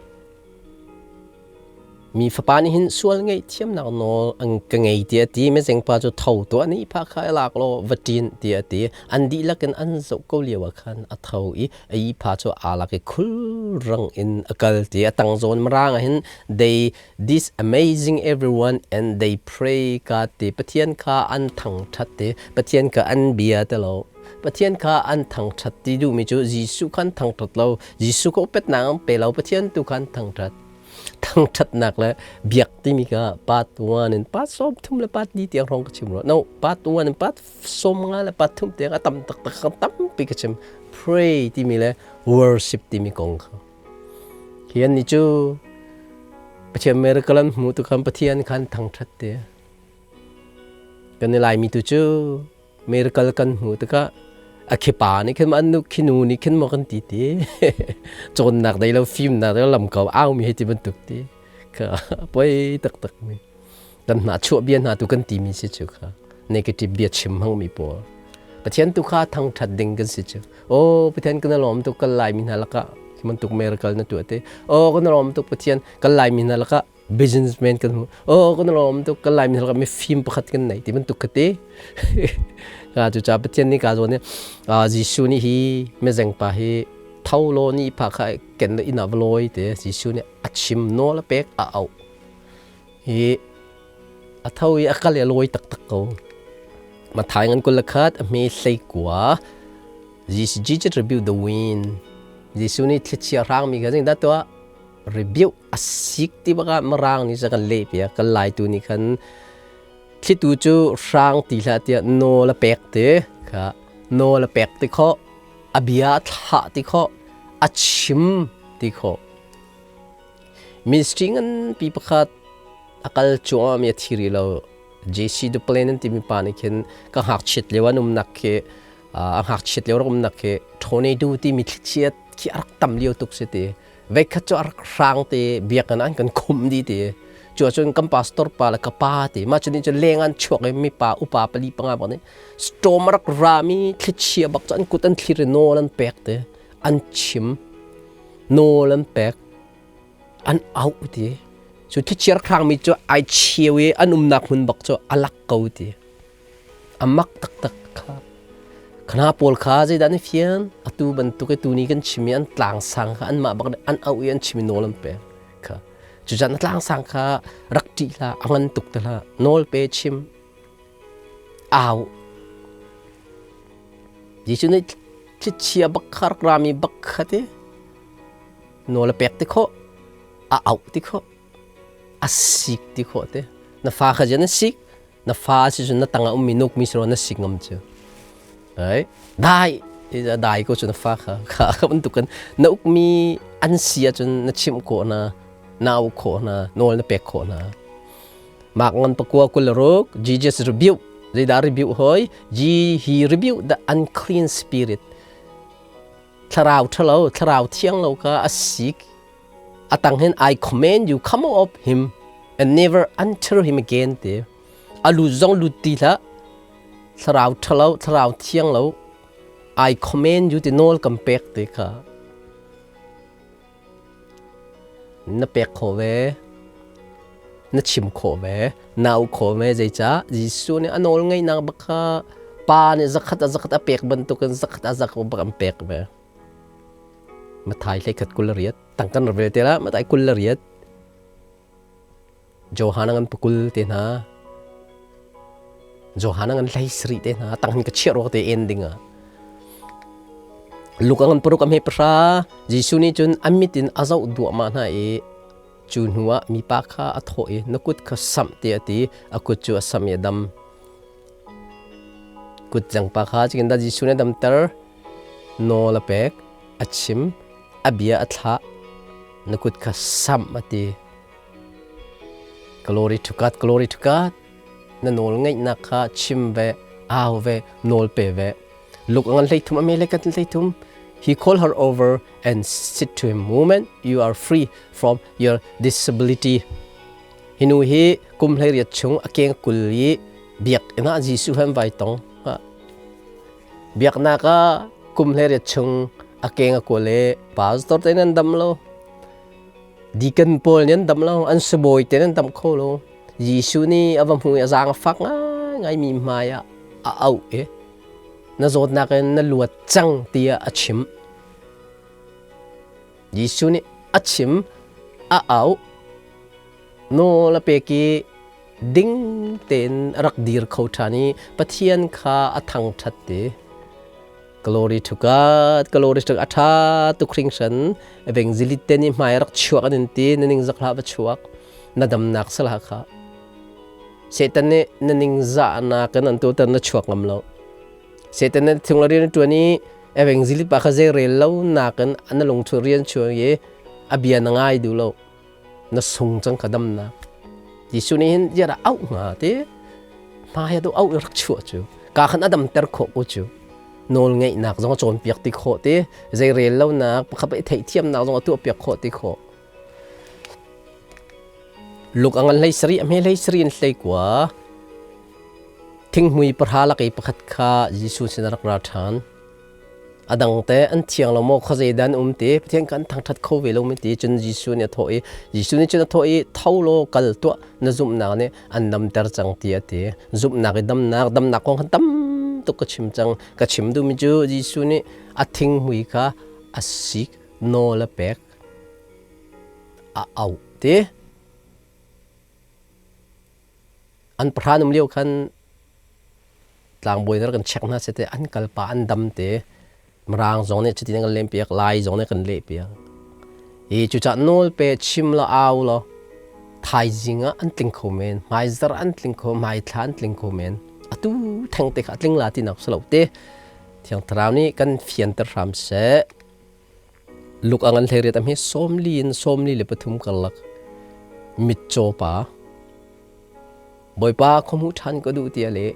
Mi fapa nih hin sual ngaihthiamnak nawl an ka ngei tiah a ti. Mizengpa cu tho tuah nih pha kha i lak law va ṭin tiah a ti. An dihlak in an zoh ko lio ah khan a tho i a ihpha cu aa lak i khulrang in a kal ti. A tang zawn mirang ah hin they this amazing everyone and they pray ka ti. Pathian kha an thangṭhat ti. Pathian kha an bia ti lo. Pathian kha an thangṭhat ti duhmi cu Jesuh kha an thangṭhat lo. Jesuh kha upatnak an pe lo. Pathian tu kha an thangṭhat. Thangṭhatnak le biak timi kha part 1 in part 30 le part li tiang hrawng ka chim rua. No, part 1 in part 50 le part thum tiang a tam taktak kan tampi ka chim. Pray timi le worship timi kong kha. Hi an ni cu Pathian miracle an hmu tu khan Pathian khan thangṭhat te. Kan i Laimi tu cu miracle kan hmu tikah a khipa nih khin an nu khinu nih khin maw kan ti ti cawnnak dei lo fimnak dei lo lam ko au mi hei ti bantuk ti kha poi taktak mi kan hna chuah bia hna tu kan ti mi si cu kha negative bia chim hang mi pawl Pathian tu kha thangthat ding kan si cu o Pathian kan lawm tuk kan lai mi hna lakah bantuk miracle na tuah te o kan lawm tuk Pathian kan lai mi hna lakah businessman kan hmu oh kan lawm tuk kan laimi hal mi fim pakhat kan nei ti bantuk ka ti ka cu cha Pathian nih ka zawn Jesuh nih hi mezeng pa hi tho law ni pha kha ken le inn ah va lawi te Jesuh nih a chim nawl a pek a auh hi a tho i a kal i a lawi taktak ko Mathai ngan kul le khat a hme hlei kua Jesus rebuke the wind Jesuh nih thlichia hrang mi kha zing dah tuah rebuke a sik ti bakah mirang nih kan leh piak kan laitu nih khan thlitu cu hrang ti hlah tiah nawl a pek ti kha nawl a pek ti khawh a bia a thlah ti khawh a chim ti khawh ministry nganpi pakhat a kal cuahmah mi a thi rih lo JC Duplain an timi pa nih khin ka ngakchiat lio an umnak khi a ngakchiat lio rak umnak khi tornado timi thlichiat khi a rak tam lio tuk si ti Veikhat cu a rak hrang te biakinn an kan khumh dih ti. Cu ahcun kan pastor pa le ka pa ti. Mah cu nih cun leng an chuak i mipa upa pali panga bak nih storm a rak rami thlichia bak cu an kut an thlir i nawl an pek ti. An chim. Nawl an pek. An auh ti. Cu thlichia rak hrangmi cu ai cheu i an umnak hmun bak cu a lak ko ti. A mak taktak kha. Khana pawl kha zeidah an i fian? Atu bantuk i tuni kan chim i an tlangsang kha anmah bak nih an auh i an chim i nawl an pek kha. Cucaah na tlangsang kha rak ṭih hlah, a ngan tuk te hlah. Nawl pe chim. Au. Jesuh nih thlichia bak kha rak rami bak kha ti nawl a pek ti khawh, a auh ti khawh, a sik ti khawh te. Na fa kha zian na sik, na fa si cun na tangah ummi nukmi si na sik ngam cu ai dai dai ko cu na fa kha kha kha bantuk kan na ukmi an si ahcun na chimh khawh hna na auh khawh hna nawl na pek khawh hna mak ngan pakua kul ruk Jesus rebuke zeidah rebuke hoi he rebuke the unclean spirit thlarau ṭhalo thlarau thiang lo kha a sik atang hin I command you come out of him and never enter him again ti. A lut zong lut ti hlah. Thlarau ṭhalo, thlarau thiang lo, I command you ti nawl kan pek ti kha. Na pek khawh ve, na chim khawh ve, na auh khawh ve. Zeicah Jesuh nih a nawl ngeihnak bak kha Pa nih zakhat a zakhat a pek bantukin zakhat a zakhat bak an pek ve. Mathai hlei khat 28 tang kan rel te la Mathai 28 Johan ngan pakul te hna Johan ngan hlei sari te hna tang hin ka chiah ruak te ending ah Luka ngan paruk am he pahra Jesuh nih cun a mit in a zoh duahmah hna i cu hnu ah mipa kha a thawh i na kut kha samh ti a ti a kut cu a samh i a dam kut zangpa kha cikin dah Jesuh nih a damter nawl a pek a chim a bia a thlah na kut kha samh a ti Glory to God, glory to God. Na nawl ngeihnak kha chim ve, au ve, nawl pe ve. Luk ngan hlei thum ame le kan hlei thum. He called her over and said to him, Woman, you are free from your disability. Hinu hi kum hlei riat chung a keng kul i biak ina Jesuh han vai tong. Biaknak ah kum hlei riat chung a keng a kual i pastor te nan dam lo. Deacon pawl nih an dam lo, an sibawi te an dam kho lo. Jesuh nih a va hmu i a zaang a fak ngaingai mi hmai ah a auh i na zawtnak in na luat cang tiah a chim. Jesuh nih a chim, a auh, nawl a pek i ding tein a rak dir kho ṭhan i Pathian kha a thangṭhat ti. Glory to God, glory to God. A ṭha tuk hringhran. Evangelist te nih hmai rak chuak an in ti, na ning zak hlah va chuak. Na damnak salah kha. Satan nih na ning zahnak in an tuter na chuak ngam lo. Satan nih thung rian ṭuan i evangelist pa kha zei rel lo nakin na lungchung rian chuak i a bia na ngai duh lo. Na sung cang kha damnak. Jesuh nih hin ziah auh hnga ti hmai tu auh rak chuah cu ka khan a damter khawh ko cu nawl ngeihnak zong a cawnpiak ti khawh ti zei rel lonak pakhat i theihthiamnak zong a tuahpiak khawh ti khawh luk ang an hlei sari a hme hlei sari in hlei kua thinghmui pahra lak i pakhat kha Jesuh sin a rak ra ṭhan A dang te an thiang lo maw khuazei dah an um ti Pathian kan thangṭhat kho ve lo mi ti cun Jesuh nih a thawh i Jesuh nih cun a thawh i tho law kal tuah na zumhnak nih an damter cang ti a ti zumhnak i damnak damnak kong khan tam tuk ka chim cang ka chim duhmi cu Jesuh nih a thinghmui kha a sik nawl a pek a auh ti an pahra um lio khan tlangbawi nih kan check hna sete an kalpa an dam te mirang zong nih cutin kan lem piak lai zong nih kan leh piak i cucah nawl pe chim lo au lo thaizing ah an tling kho men hmaizar an tling kho hmaithla an tling kho men atu theng te kha tling la ti nak salo te thiang thlarau nih kan fianter hram seh luk ang an hlei riat am hi 40 in 43 karlak mitcaw pa Bawipa khuahmuh ṭhan ka duh tiah le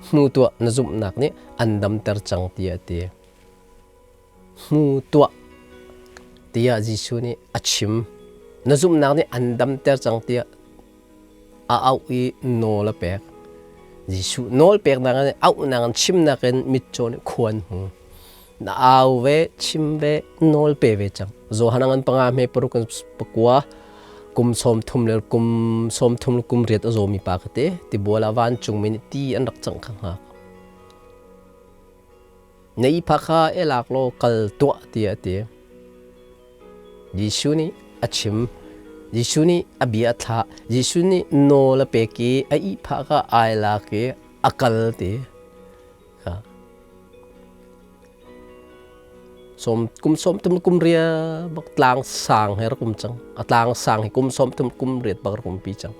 hmu tuah na zumhnak nih an damter cang tiah a ti. Hmu tuah tiah Jesuh nih a chim. Na zumhnak nih an damter cang tiah a auh i nawl a pek. Jesuh nawl peknak in auhnak in chimnak in mitcaw nih khua an hmu. Na au ve, chim ve, nawl pe ve cang. Johan ngan panga hme paruk in pakua kum 30 le kum 30 le kum riat a zawmi pa ka te tibual ah vancung mi nih ti an rak cangh kha hngak. Na i pha kha elak law kal tuah tiah a ti. Jesuh nih a chim. Jesuh nih a bia a thlah. Jesuh nih nawl a pek i a ihphah kha ai lak i a kal ti. Kha. Som kum 30 kum ria bak tlang sang he rak um cang. A tlang sang hi kum 30 kum riat bak rak umpi cang.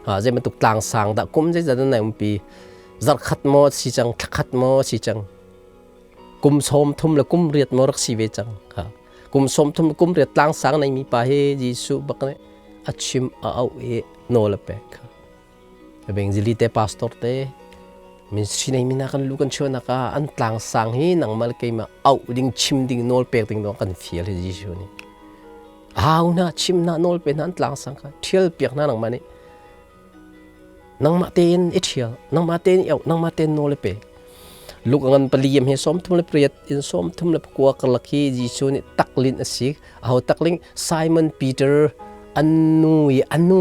Ha zei bantuk tlang sang dah kum zei zat na umpi. Zarh khat maw si cang, thla khat maw si cang. Kum 30 le kum riat maw rak si ve cang. Ha. Kum 30 le kum riat tlang sang nei mi pa hi Jesuh bak nih a chim a auh i nawl a pek kha. Evangelist te pastor te ministry nei mina kan lu kan chuahnak ah an tlang sang hi nangmah le keimah auh ding chim ding nawl pek ding dong kan fial hi Jesuh nih au na chim na nawl pe na an tlang sang kha thial piak na nangmah nih. Nangmah tein i ṭhial, nangmah tein i auh, nangmah tein nawl i pe. Luke ngan pali am he 38 in 39 karlak hi Jesuh nih taklinh a si. Aho takling? Simon Peter an nu i an nu.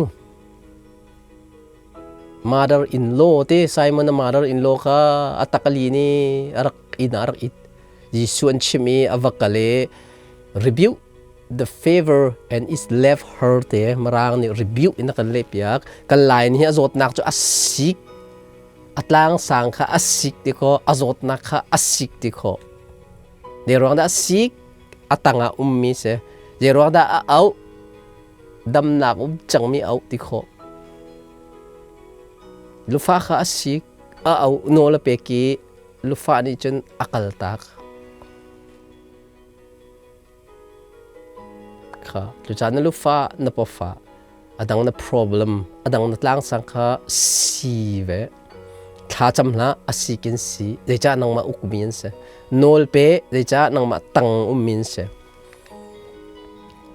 Mother in law te Simon a mother in law kha a takali ni a rak in a rak it. Jesuh an chim i a va kal i rebuke the favor and is left her te Mirang nih rebuke in a kan lehpiak. Kan lai ni hi a zawtnak cu a sik a tlang sang kha a sik ti kho a zawtnak kha a sik ti kho. Zei ruang dah a sik a tangah ummi si. Zei ruang dah a auh damnak um cangmi auh ti khawh. Lufa kha a sik a auh nawl a pek i lufa nih cun a kaltak. Kha cucaah na lufa na pawfa a dang na problem a dang na tlangsang kha si ve thla cam hlah a sik in si zeicah nangmah ukmi an si nawl pe zeicah nangmah tang ummi an si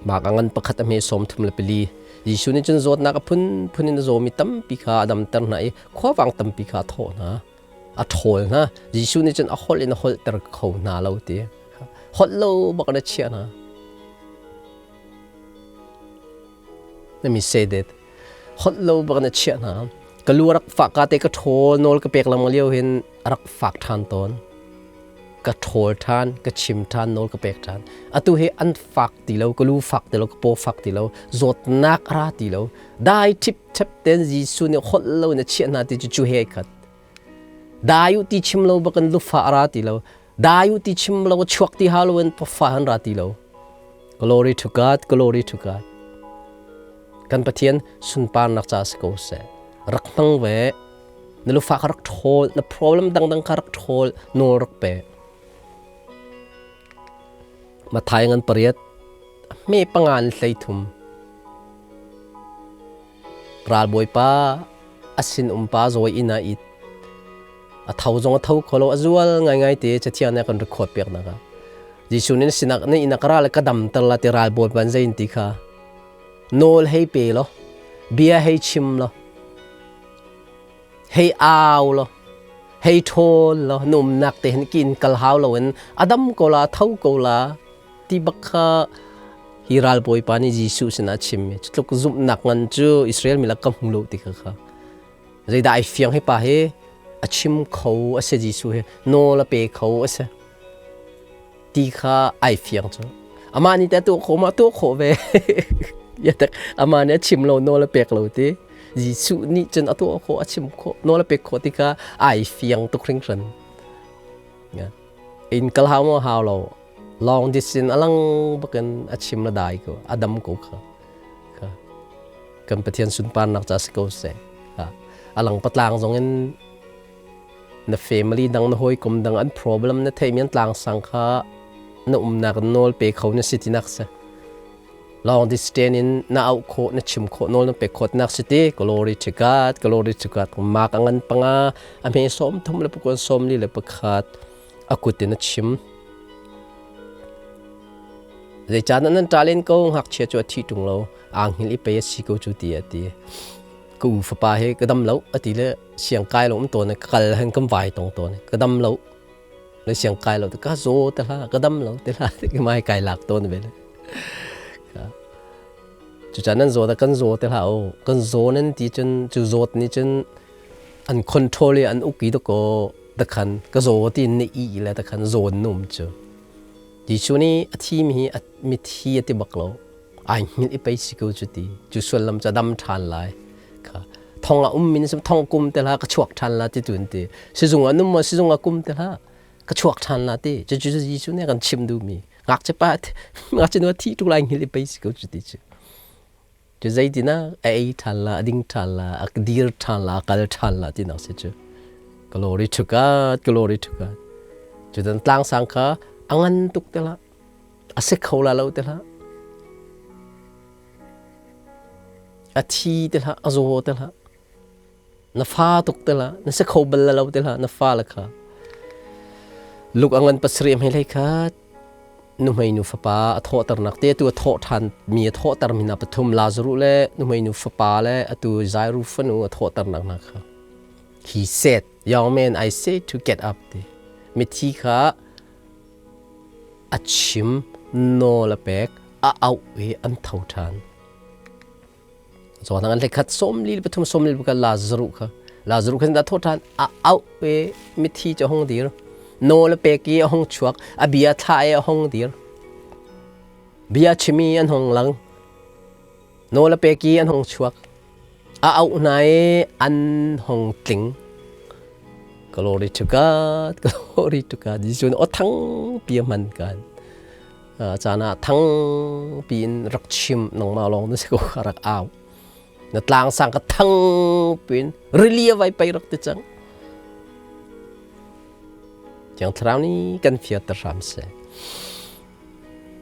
Mah a ngan pakhat a hme 34. Jesuh nih cun zawtnak a phunphun in a zawmi tampi kha a damter hna i khuavang tampi kha a thawh hna. A ṭhawl hna. Jesuh nih cun a holh in a holhter kho hna lo ti. Holh lo bak in a chiah hna. Let me say that. Holh lo bak in a chiah hna. Ka lu a rak fah ka te ka ṭhawl nawl ka pek lengmang lio hin a rak fak ṭhan tawn. Ka ṭhawl ṭhan, ka chim ṭhan, nawl ka pek ṭhan. Atu hi an fak ti lo, ka lu fak ti lo, ka paw fak ti lo, zawtnak a ra ti lo. Dai ṭhipṭhep tein Jesuh nih holh lo in a chiah hna ti cu cu he ai khat. Dai u ti chim lo bakin lufa a ra ti lo. Dai u ti chim lo chuak ti hau lo in pafa an ra ti lo. Glory to God, glory to God. Kan Pathian sunparnak ca si ko seh. Rak hmang ve. Na lufa kha rak ṭhawl, na problem dangdang kha rak ṭhawl, nawl rak pe. Mathai ngan pariat, hme panga in hlei thum. Ralbawipa a sinum pa zawi inn ah it. A tho zong a tho kho lo, a zual ngaingai te cathiang nih a kan record piak nak ah. Jesuh nih sinak na inn ah ka ra le ka damter la ti ralbawipa in zei in ti kha. Nawl hei pe law, bia hei chim law, hei au law, hei ṭhawl law, na umnak te hin kin kal hau loin a dam ko la, tho ko la ti bak kha hi ralbawipa nih Jesuh sinah a chim i cutluk zumhnak ngan cu Israel mi lak ka hmu lo ti kha kha. Zeidah ai fiang hi pa hi a chim kho a si Jesuh hi nawl a pe kho a si ti kha ai fiang cu. Amah nih teh tuah khawh ma tuah khawh ve. Ya tak amah nih a chim lo nawl a pek lo ti. Jesuh nih cun a tuah khawh a chim khawh nawl a pek khawh ti kha ai fiang tuk hringhran. In kal hau maw hau lo long distance alang bakin a chim la dai ko a dam ko kha kha kan Pathian sunparnak ca si ko seh alang patlang zong in na family dang na hawikom dang an problem na theimi an tlang sang kha na umnak nawl pe kho na si tinak si long distance in na auh khawh na chim khawh nawl na pek khawh nak si ti glory to God glory to God mak a ngan panga a hme 34 le pakua 41 a kut in a chim Zeicahtiah nan ṭa len ko ngakchia cu a thi ṭung lo aa hngilh i pei a si ko cu ti a ti. Ka u fapa hi ka dam lo a ti le siang kai lo um tawn ka kal han kan vai tong tawn ka dam lo le siang kai lo ka zaw te hlah ka dam lo te hlah ti mai kai lak tawn ve le. Cucaah nan zaw da kan zaw te hlah o kan zaw nan ti cun cu zawt nih cun an control i an uk i dakaw dakhan ka zaw ti in na i le dakhan zawn num cu. Jesuh nih a thimi hi mithi a ti bak lo. Ai hngilh i pei si ko cu ti. Cu sullam cu a dam ṭhan lai. Kha thong ah um min thong kum te hlah ka chuak ṭhan la ti tu an ti. Sizung ah num maw sizung ah kum te hlah ka chuak ṭhan la ti. Cu cu Jesuh nih a kan chimh duhmi. Ngakchia pa ngakchia nu a thi tuk lai hngilh i pei si ko cu ti cu. Cu zeitinah a ei ṭhan la, a ding ṭhan la, a dir ṭhan la, a kal ṭhan la tinak si cu. Glory to God, glory to God. Cu dan tlangsang kha a ngan tuk te hlah, a si kho la lo te hlah, a thi te hlah, a zaw te hlah, na fa tuk te hlah, na si kho bal la lo te hlah, na fa le kha. Luk a ngan pasarih a hmei hlei khat. Nuhmei nu fapa a thawhternak te atu a thawh ṭhan mi a thawhter mi hna pathum Lazaruh le nuhmei nu fapa le atu Jairu fanu a thawhternak hna kha. He said, young man, I say to get up ti. Mithi kha a chim nawl a pek a auh i an tho ṭhan. Zaw an hlekhat 43 40 ka Lazaruh kha Lazaruh khan da tho ṭhan a auh i mithi cu a hung dir nawl a pek i a hung chuak a bia thla i a hung dir bia chimi an hung lang nawl a pek i an hung chuak a auh hna i an hung tling. Glory to God, glory to God. Jesuh nih aw thang pi a hman kan. Caan ah thang piin rak chim nangmah lawng na si ko ka rak au. Na tlang sang ka thang piin rili a vai pei rak ti cang. Thiang Thlarau nih kan fiater hram seh.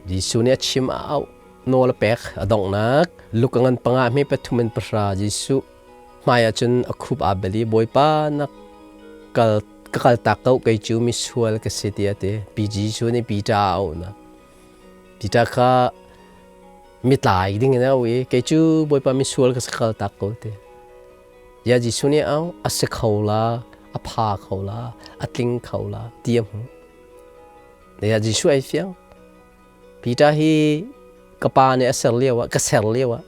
Jesuh nih a chim a auh nawl a pek a donghnak Luka ngan panga hme pathum in pahra Jesuh hmai ah cun a khup aa bel i Bawipa na kal ka kaltak ko kei cu misual ka si tiah a ti. Pi Jesuh nih Peter a auh na. Peter kha mitlai ding in a auh i kei cu Bawipa misual ka si kaltak ko ti. Ya Jesuh nih a auh a si kho la a pha kho la a tling kho la ti a hmuh. Ya Jesuh ai fiang. Peter hi ka pa nih a ser lio ah ka ser lio ah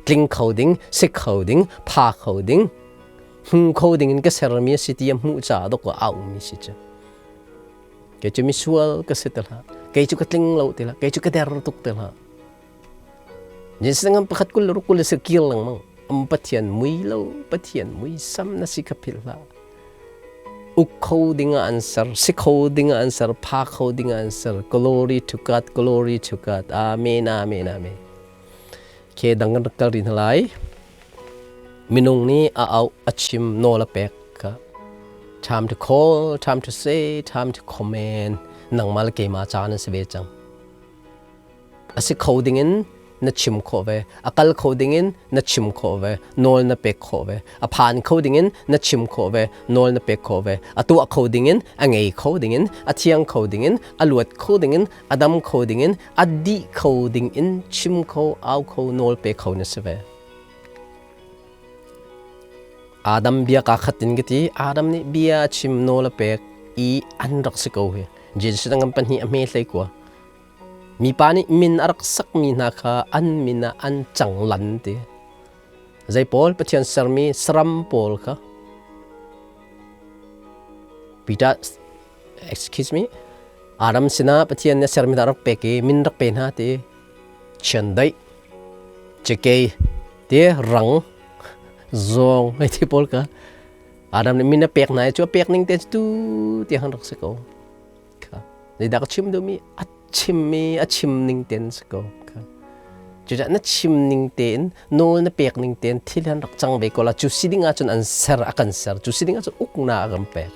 tling kho ding, si kho ding, pha kho ding, hmu kho ding in ka sermi a si ti a hmuh caah dok a aumi si cu. Kei cu misual ka si ti hlah. Kei cu ka tling lo ti hlah. Kei cu ka der tuk ti hlah. Jinsingan pakhat kul le ruk kul le si kir lengmang. Am Pathian mui lo, Pathian mui sam na si kha philh hlah. Uk kho ding ah an ser, si kho ding ah an ser, pha kho ding ah an ser. Glory to God, glory to God. Amen, amen, amen. Ke dang kan rak kal rih hna lai. Minung nih a auh, a chim, nawl a pek kha. Time to call, time to say, time to command. Nangmah le keimah caan an si ve cang. A si kho dingin na chim khawh ve, a kal kho dingin na chim khawh ve, nawl na pek khawh ve, a phan kho dingin na chim khawh ve, nawl na pek khawh ve, a tuah kho dingin, a ngei kho dingin, a thiang kho dingin, a luat kho dingin, a dam kho dingin, a dih kho dingin chim kho, au kho, nawl pe kho na si ve. Adam bia kaa khat in ka ti. Adam nih bia a chim nawl a pek i an rak si ko hi. Jesuh dang pahnih a hme hlei kua. Mipa nih min a rak sakmi hna kha an min ah an cang lan ti. Zei pawl Pathian sermi saram pawl kha Peter excuse me Adam sinah Pathian nih a sermi hna rak pek i min rak pe hna ti chiandeih cakei ti rang zawng hei ti pawl kha Adam nih min a pek hna i cu a pek ning te cu tu tiang rak si ko. Kha zeidah ka chim duhmi a chimmi a chim ning tein si ko kha cucaah na chim ning tein nawl na pek ning tein thil han rak cang ve ko la cu si ding ahcun an ser a kan ser cu si ding ahcun uknak a kan pek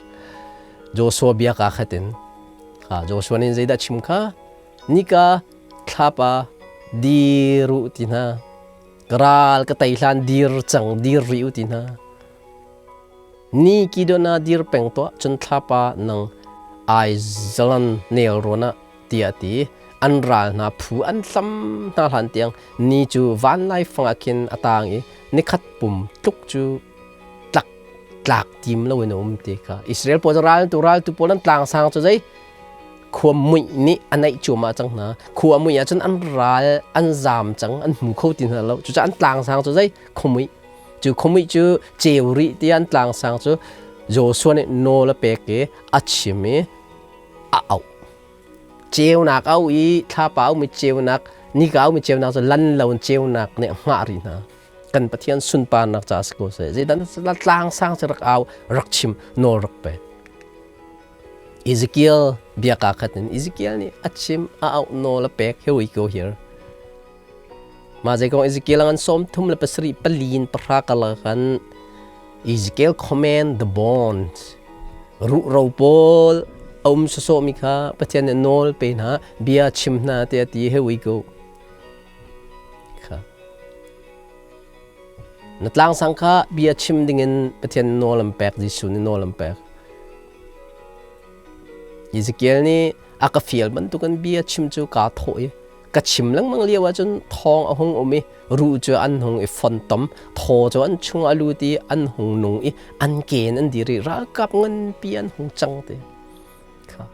Joshua bia ka khat in kha Joshua nih zeidah chim kha nika thlapa dir u ti hna ka ral ka tei hlan dir cang dir ri u ti hna Ni Gideon ah dir peng tuah, cun thlapa nang Aizalan nelrawn ah tiah a ti. An ral hna phu an hlam hna hlan tiang ni cu vanlaifang ah khin a tang i nikhat pum tluk cu tlak tlak tim loin a um ti kha. Israel pawl cu raltu raltu pawl an tlang sang cu zei khua muih nih a naih cuahmah cang hna. Khua muih ahcun an ral an zaam cang, an hmu kho ti hna lo. Cucaah an tlang sang cu zei khuamuih Cu khuamuih cu ceu rih tiah an tlangsang cu Joshua nih nawl a pek i a chim i a auh. Ceunak a auh i thlapa a ummi ceunak, nika a ummi ceunak cu lan lo in ceunak nih a hngah rih hna. Kan Pathian sunparnak caah si ko seh. Zeidah tlangsang cu rak au, rak chim, nawl rak pe. Ezekiel bia kaa khat in Ezekiel nih a chim, a auh, nawl a pek. Here we go here. Mah zeikong Ezekiel an 37 pali in pahra karlak khan Ezekiel command the bones ruhro pawl a um sawsawhmi kha Pathian nih nawl pe hna bia chim hna tiah a ti here we go kha na tlangsang kha bia chim dingin Pathian nawl an pek Jesuh nih nawl an pek Ezekiel nih A ka fial bantukin bia chim cu kaa thawh i ka chim lengmang lio ahcun thawng a hung um i ruh cu an hung i fontom, thaw cu an chung a lut i an hung nung i an ke in an dir i ralkap nganpi an hung cang ti. Kha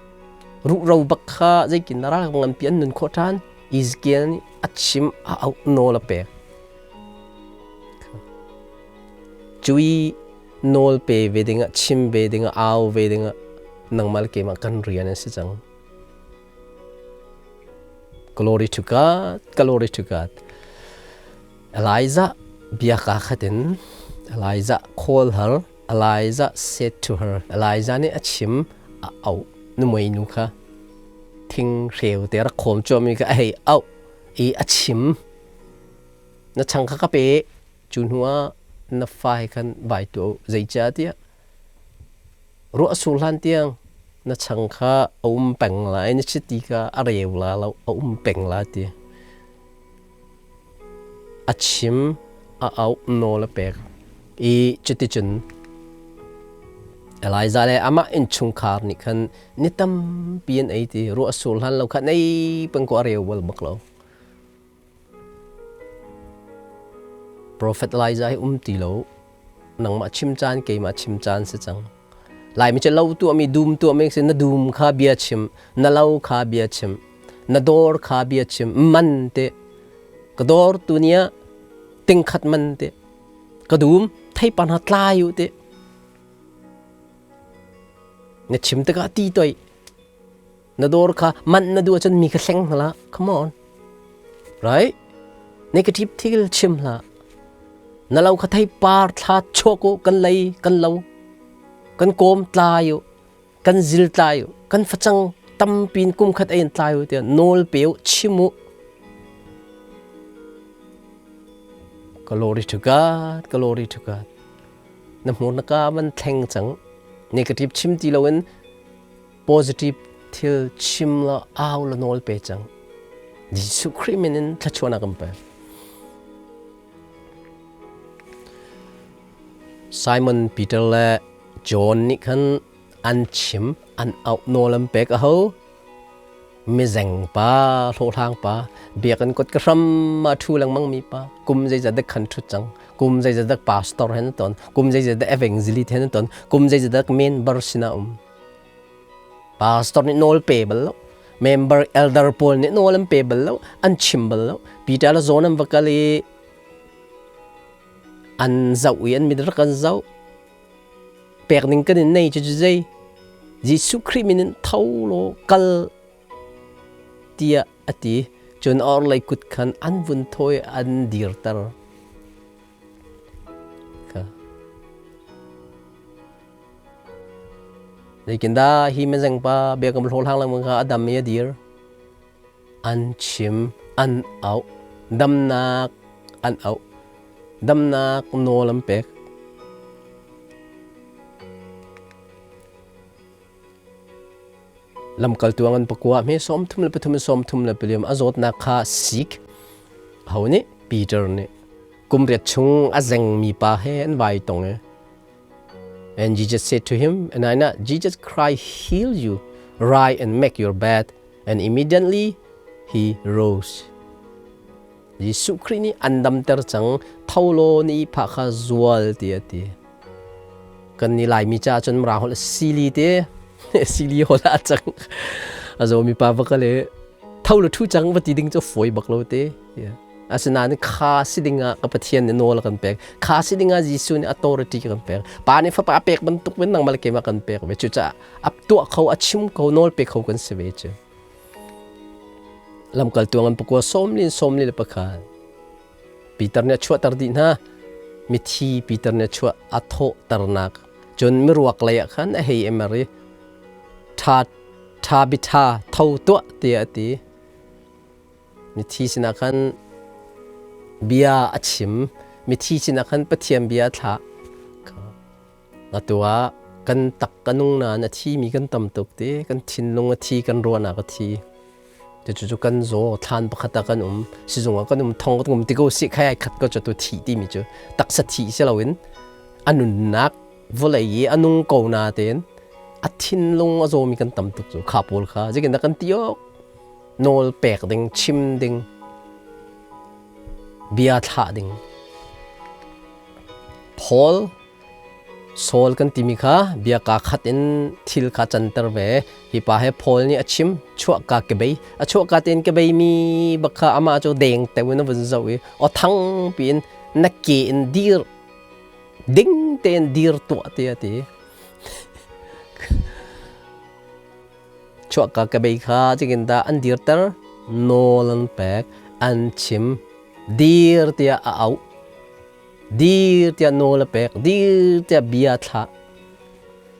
ruhro bak kha zeitin ralkap nganpi an nun khawh ṭhan? Ezekiel nih a chim a auh nawl a pek. Cui nawl pe ve dingah chim ve dingah au ve dingah nangmah le keimah kan rian an si cang. Glory to God, glory to God. Elijah bia ka khatin Elijah call her, Elijah said to her, Elijah nih a chim a auh nu nu kha thing hreu te rak khawm cuami kha a hei auh i a chim na chang kha ka pe cu hnu ah na fa he khan vai tu zeicahtiah ruah sur hlan tiang na chang kha a um peng lai na chiti kha a reu la lo a um peng la ti a chim a auh nawl a pek i cuticun Elijah le amah innchungkhar nih khan ni tampi an ei ti ruah sur hlan lo kha nei peng ko a reu bal bak lo. Profet Elijah hi um ti lo nangmah chim caan keimah chim caan si cang. Laimi cu lo tuahmi dum tuahmi si na dum kha bia chim na lo kha bia chim na dawr kha bia chim man te ka dawr tu nia tingkhat man te ka dum theipan ha tlai u te na chim tikah ti toi na dawr kha man na duh ahcun mi kha hleng hna come on right negative thil chim hlah na lo kha thei par thla chuak u kan lei kan lo kan kawm tlai u kan zil tlai u kan facang tampin kum khat ein tlai u tiah nawl pe u chim u glory to God glory to God na hmur na ka man thleng cang negative chim ti loin positive thil chim la au la nawl pe cang Jesuh Khrih min in thluachuahnak kan pek Simon Peter le John nih khan an chim an auh nawl an pek a ho mizeng pa hlawhhlang pa biakinn kot ka hram ah ṭhu lengmang mi pa kum zeizat dak khan ṭhut cang kum zeizat dak pastor hen ton kum zeizat dak evangelist hen ton kum zeizat dak member sinah um pastor nih nawl pe bal lo member elder pawl nih nawl an pe bal lo an chim bal lo Peter le John an va kal i an zoh i an mit rak an zoh pek ning kan in nei cu zei Jesuh Khrih min in tho law kal tiah a ti cun orhlei kut khan an vun thawi an dirter Zeitindah hi mezeng pa biakam hlawhhlang lengmang kha a dam i a dir? An chim, an auh, damnak an auh, damnak nawl an pek. Lamkaltu an pakua hme 33 34 a zawtnak kha sik ho nih Peter nih kum riat chung a zengmi pa he an vai tong i And Jesus said to him, and I not, Jesus Christ heal you, rise and make your bed. And immediately he rose. Jesuh Khrih nih an damter cang tholo ni pha kha zual ti a ti. Kan ni Laimi ca cun mra hol sili te sili hol a cang. A zo mi pa va ka le tho le thu cang va ti ding cu foi bak lo te. Yeah. Asinain kha si dingah ka Pathian nih nawl a kan pek. Kha si dingah Jesuh nih authority a kan pek. Pa nih Fapa a pek bantuk in nangmah le keimah kan pek ve. Cucaah a tuah kho, a chim kho, nawl pe kho kan si ve cu. Lamkaltu an pakua sawmli in 41. Peter nih a chuahter dih hna. Mithi Peter nih a chuah a thawhternak. Cun miruak lei ah khan a hei emer i ṭha ṭha bitha tho tuah tiah a ti. Mithi sinah khan bia a chim. Mithi sinah khan Pathian bia a thlah. Atu ah kan tak ka nung nain a thimi kan tam tuk ti. Kan thinlung a thi, kan ruahnak a thi. Cucu kan zaw thlan pakhat ah kan um. Sizung ah kan um, thong kan um ti ko si khai ai khat ko cu tu thi timi cu taksa thi si loin a nunnak vawlei i a nung ko na tein. A thinlung a zawmi kan tam tuk cu kha pawl kha zeitin dah kan ti awk? Nawl pek ding, chim ding, bia thlah ding. Paul Saul kan timi kha bia kaa khat in thil kha canter ve. Hi pa he Paul nih a chim, chuahka kebei. A chuahka tein kebei mi bak kha amah cu deng teu in a vun zoh i aw thang piin na ke in dir ding tein dir tuah ti a ti. Chuahka kebei kha cikin dah an dirter, nawl an pek, an chim, dir tiah a auh. Dir tiah nawl a pek, dir tiah bia thlah.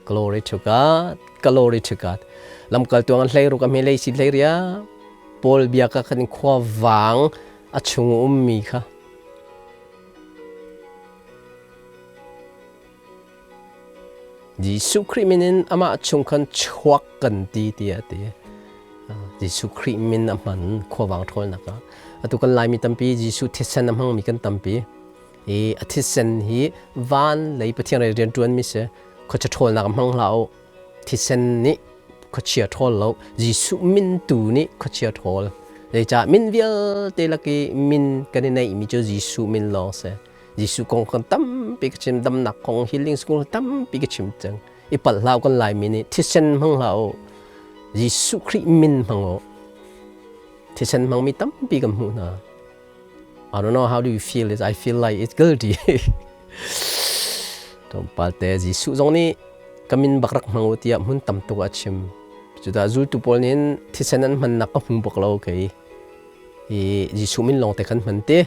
Glory to God, glory to God. Lamkaltu an hlei ruk a hme lei si hlei ria. Paul bia ka khan khua vang a chung ummi kha. Jesuh Khrih min in amah chung khan chuak kan ti tiah a ti. Jesuh Khrih min a hman khuavang ṭhawlnak ah. Atu kan Laimi tampi Jesuh thisen a hmangmi kan tampi. I a thisen hi van lei Pathian lei rian ṭuanmi si. Khuacha ṭhawlnak a hmang hlah u. Thisen nih khuachia ṭhawl lo. Jesuh min tu nih khuachia ṭhawl. Zeicah min vialte lak i min kan i neihmi cu Jesuh min lawng si. Jesuh kong kan tampi ka chim damnak kong healing kong tampi ka chim cang i palh hlah kan Laimi nih thisen hmang hlah u Jesuh Khrih min hmang u thisen hmangmi tampi kan hmuh hna I don't know how do you feel it I feel like it's guilty tlawmpal te Jesuh zong nih ka min bak rak hmang u tiah hmun tam tuk a chim cudah zultu pawl nih thisen an hmannak ka hmu bak lo kei i Jesuh min lawng te kan hman te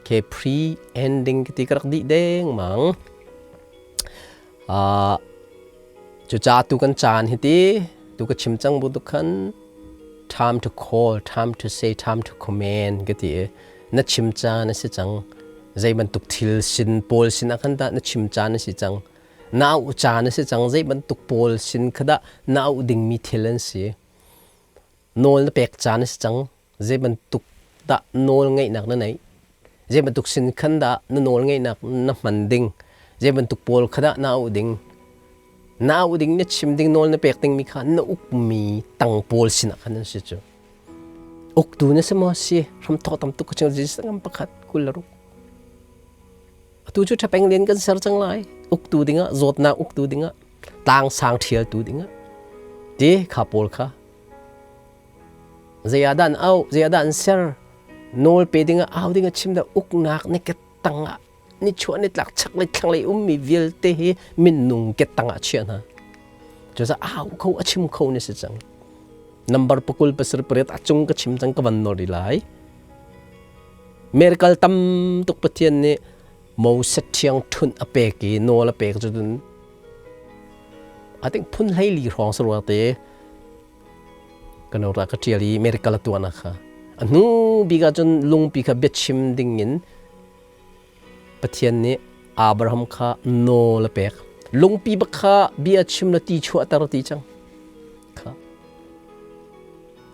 ke pre ending ti ka rak dih dengmang. Cucaah tu kan caan hi ti tu ka chim cang bu tu khan time to call, time to say, time to command ka ti i na chim caan a si cang. Zei bantuk thil sin pawl sin ah khan dah na chim caan a si cang. Na auh caan a si cang. Zei bantuk pawl sin kha dah na auh dingmi thil an si. Nawl na pek caan a si cang. Zei bantuk dah nawl ngeihnak na neih? Zei bantuk sin khan dah na nawl ngeihnak na hman ding? Zei bantuk pawl kha dah na auh ding? Na auh ding, na chim ding, nawl na pek dingmi kha na ukmi tang pawl sinah khan an si cu. Uktu na si maw? Si. Hramthawk tam tuk ka chim Jesus ngam pakhat 26. Atu cu ṭhapeng len kan ser cang lai. Uktu dingah, zawtnak uktu dingah, tlang sang ṭhialtu dingah. Ti kha pawl kha Zei ah dah an auh, zei ah dah an ser, nawl pe dingah au dingah chim dah uknak ni ke tangah nichuah nitlak chaklei thlanglei ummi vialte hi minung ke tangah chiah hna. Cucaah au kho a chim kho ni si cang. Number 28 a cung ka chim cang ka van nor lai. Miracle tam tuk Pathian nih Moses thiang ṭhunh a pek i nawl a pek cu cun I think phun 14 hrawng sarua te ka no ra ka ṭial i miracle a tuahnak kha a hnu bik ah cun lungpi kha biachim ding in Pathian nih Abraham kha nawl a pek lungpi bak kha bia chim la ti chuahter ti cang kha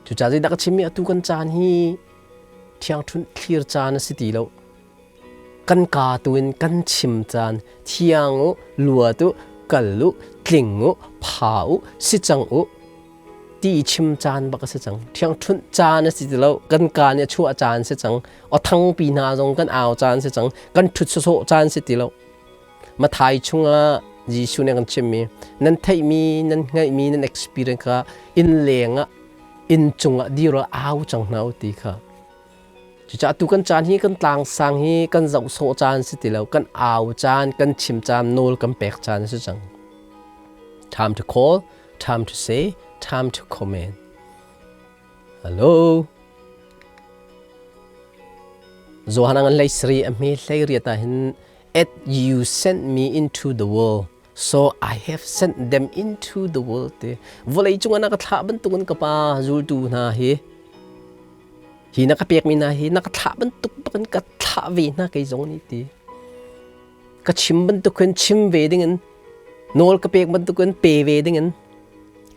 cucaah zeidah ka chim i atu kan caan hi thiangṭhunh thlir caan a si ti lo Kan kaa tu in kan chim caan thiang u, luat u, kal u, tling u, pha u, si cang u ti chim caan bak a si cang. Ṭhiangṭhunh caan a si ti lo. Kan kaa nih a chuah caan si cang. Aw thangpi hna zong kan au caan si cang. Kan ṭhut sawsawh caan si ti lo. Mathai chungah Jesuh nih a kan chimmi nan theihmi, nan hngalhmi, nan experience kha inn leng ah inn cungah dir ah au cang hna u ti kha. Cucaah tu kan caan hi kan tlangsang hi kan zoh sawh caan si ti lo, kan au caan, kan chim caan, nawl kan pek caan si cang. Time to call, time to say, time to comment. Hello. Johan ang lei sri a hme hlei riat ah hin at you sent me into the world so I have sent them into the world te vawlei cung ah na ka thlah bantukin ka pa zultu hna hi Hi na ka pekmi hna hi na ka thlah bantuk bakin ka thlah ve hna kei zong nih ti. Ka chim bantukin chim ve dingin, nawl ka pek bantukin pe ve dingin,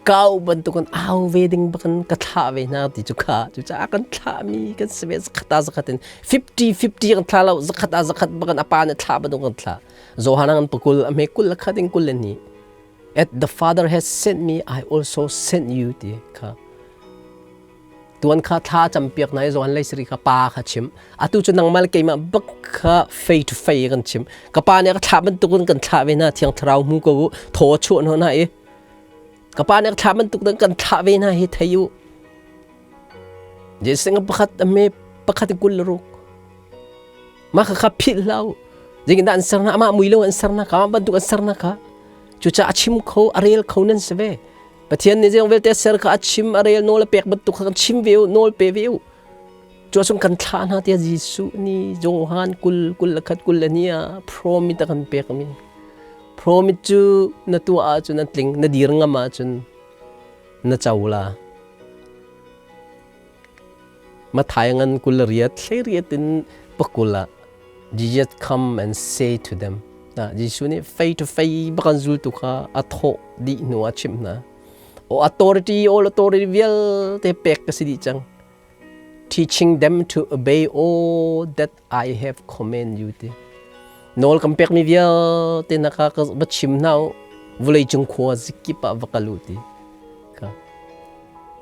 kau bantukin au ve ding bakin ka thlah ve hna ti cu kha cucaah kan thlahmi kan si ve zakhat ah zakhat in 50 50 kan thlah lo zakhat ah zakhat bakin a pa nih thlah bantuk kan thlah. Johan an pakul a hme kul le khat in kul le hnih. At the Father has sent me, I also sent you ti kha. Tuan kha thla campiak na i Johan lei sari kha pa kha chim. Atu cu nangmah le keimah bak kha fei to fei kan chim. Ka pa nih a ka thlah bantukin kan thlah ve hna, Thiang Thlarau hmu ko u, thaw chuah hna hna i. Ka pa nih a ka thlah bantuk kan thlah ve hna hi thei u. Jesuh pakhat a me pakhat in 26. Mah kha kha philh hlah u. Zeitindah an ser hna? Amah mui lo an ser hna kha, amah bantuk an ser hna kha. Cucaah a chim kho, a rel kho nan si ve. Pathian nih zeizong vialte a ser kha a chim, a rel, nawl a pek bantuk kha kan chim ve u, nawl pe ve u. Cu ahcun kan thlah hna tiah Jesuh nih Johan 20, 21, 22 ah promise a kan pekmi. Promise cu na tuah ahcun a tling, na dir ngam ahcun na co la. Matthai ngan 28 hleiriat in pakul ah Jesus come and say to them. Na Jesuh nih fei to fei bak an zultu kha a thawh dih hnu ah chimh hna. O authority, all authority vialte pek ka si dih cang. Teaching them to obey all that I have command you ti. Nawl kan pekmi vialte na ka va chim hna u. Vawlei cung khua zikip ah va kal u ti. Ka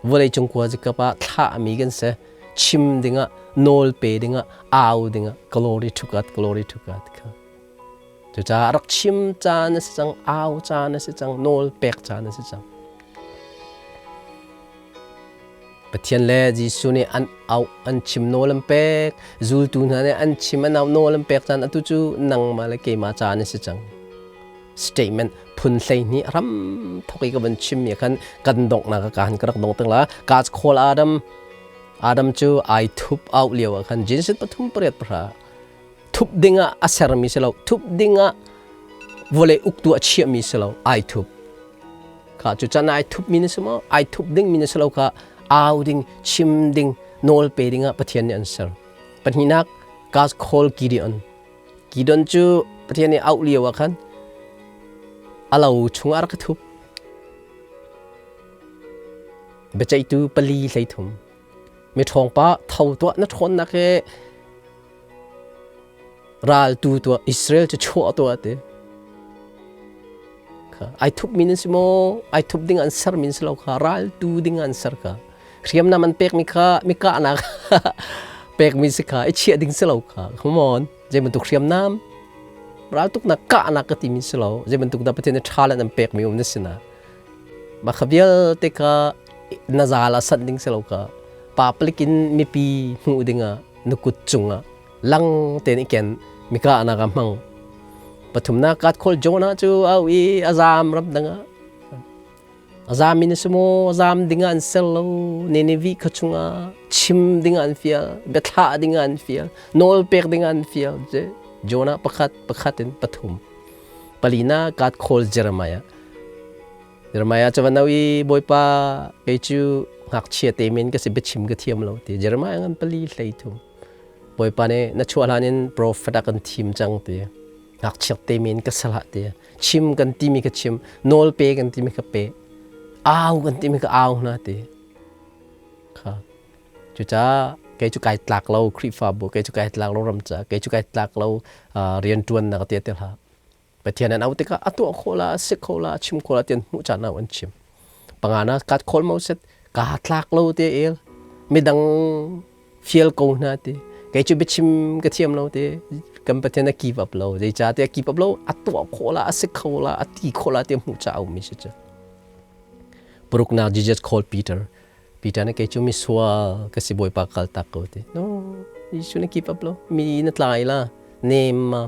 vawlei cung khua zikip ah thlahmi kan si. Chim dingah, nawl pe dingah, au dingah, glory to God, glory to God kha. Cucaah rak chim caan a si cang, au caan a si cang, nawl pek caan a si cang. Pathian le Jesuh nih an auh, an chim nawl an pek, zultu hna nih an chim an auh nawl an pek caan atu cu nangmah le keimah caan a si cang. Statement phun 12 ram thok i ka van chim mi khan kan donghnak ka han ka rak dong tang la. God's call Adam. Adam cu ai thup auh lio ah khan Genesis pathum pariat pahra thup dingah a sermi si lo, thup dingah vawlei uktu a chiahmi si lo, ai thup. Kha cu can ai thup mi na si maw? Ai thup ding mi na si lo kha au ding, chim ding, nawl pe dingah Pathian nih an ser. Pahnihnak, God call Gideon. Gideon cu Pathian nih auh lio ah khan a lo chungah a rak i thup. Biaceihtu pali 33. Miṭhawng pa tho tuah na ṭhawnnak he raltu tuah Israel cu chuah tuah ti. Kha ai thup mi nan si maw? Ai thup ding an ser min si lo kha raltu ding an ser kha. Hriamnam an pek mi kha mi kahnak pek mi si kha i chiah ding si lo kha. Come on. Zei bantuk hriamnam raltuknak kahnak ka ti mi si lo. Zei bantuk dah Pathian nih ṭha le an pek mi um na si na. Mah kha vialte kha na zal ah sanh ding si lo kha public in mipi hmuh dingah na kut cungah lang tein i ken mika nak ah hmang. Pathumnak God call Jonah cu au i a zaam ram dang ah a zaam in a si maw zaam dingah an ser lo Nineveh khua chungah chim dingah an fial biathlah dingah an fial nawl pek dingah an fial Jonah pakhat pakhat in pathum palina God call Jeremiah Jeremiah cu van i Bawipa kei cu ngakchia te men ka si biachim ka thiam lo ti Jeremiah ngan pali 33 Bawipa nih na chuah hlan in prophet ah kan thim cang ti ngakchia te men ka salah ti chim kan timi ka chim nawl pe kan timi ka pe au kan timi ka au hna ti kha cucaah kei cu kai tlak lo Khrihfabu kei cu kai tlak lo ram ca kei cu kai tlak lo rianṭuan nak te te hlah Pathian an auh tikah a tuah khawh la, a si kho la, a chim khawh la tian hmuh caan ah an chim. Pangana kat khawl mo set ka tlak lo te el midang fial ko hna ti kei cu biachim ka thiam lo te kan Pathian a give up lo zeica te a give up lo a tuah khawh la a si kho la a ti khawh la ti hmuh ca a um mi si cu paruknak Jesus called Peter Peter nih kei cu misual ka si Bawipa kal tak ko ti no Jesuh na give up lo mi na tlai la nem ma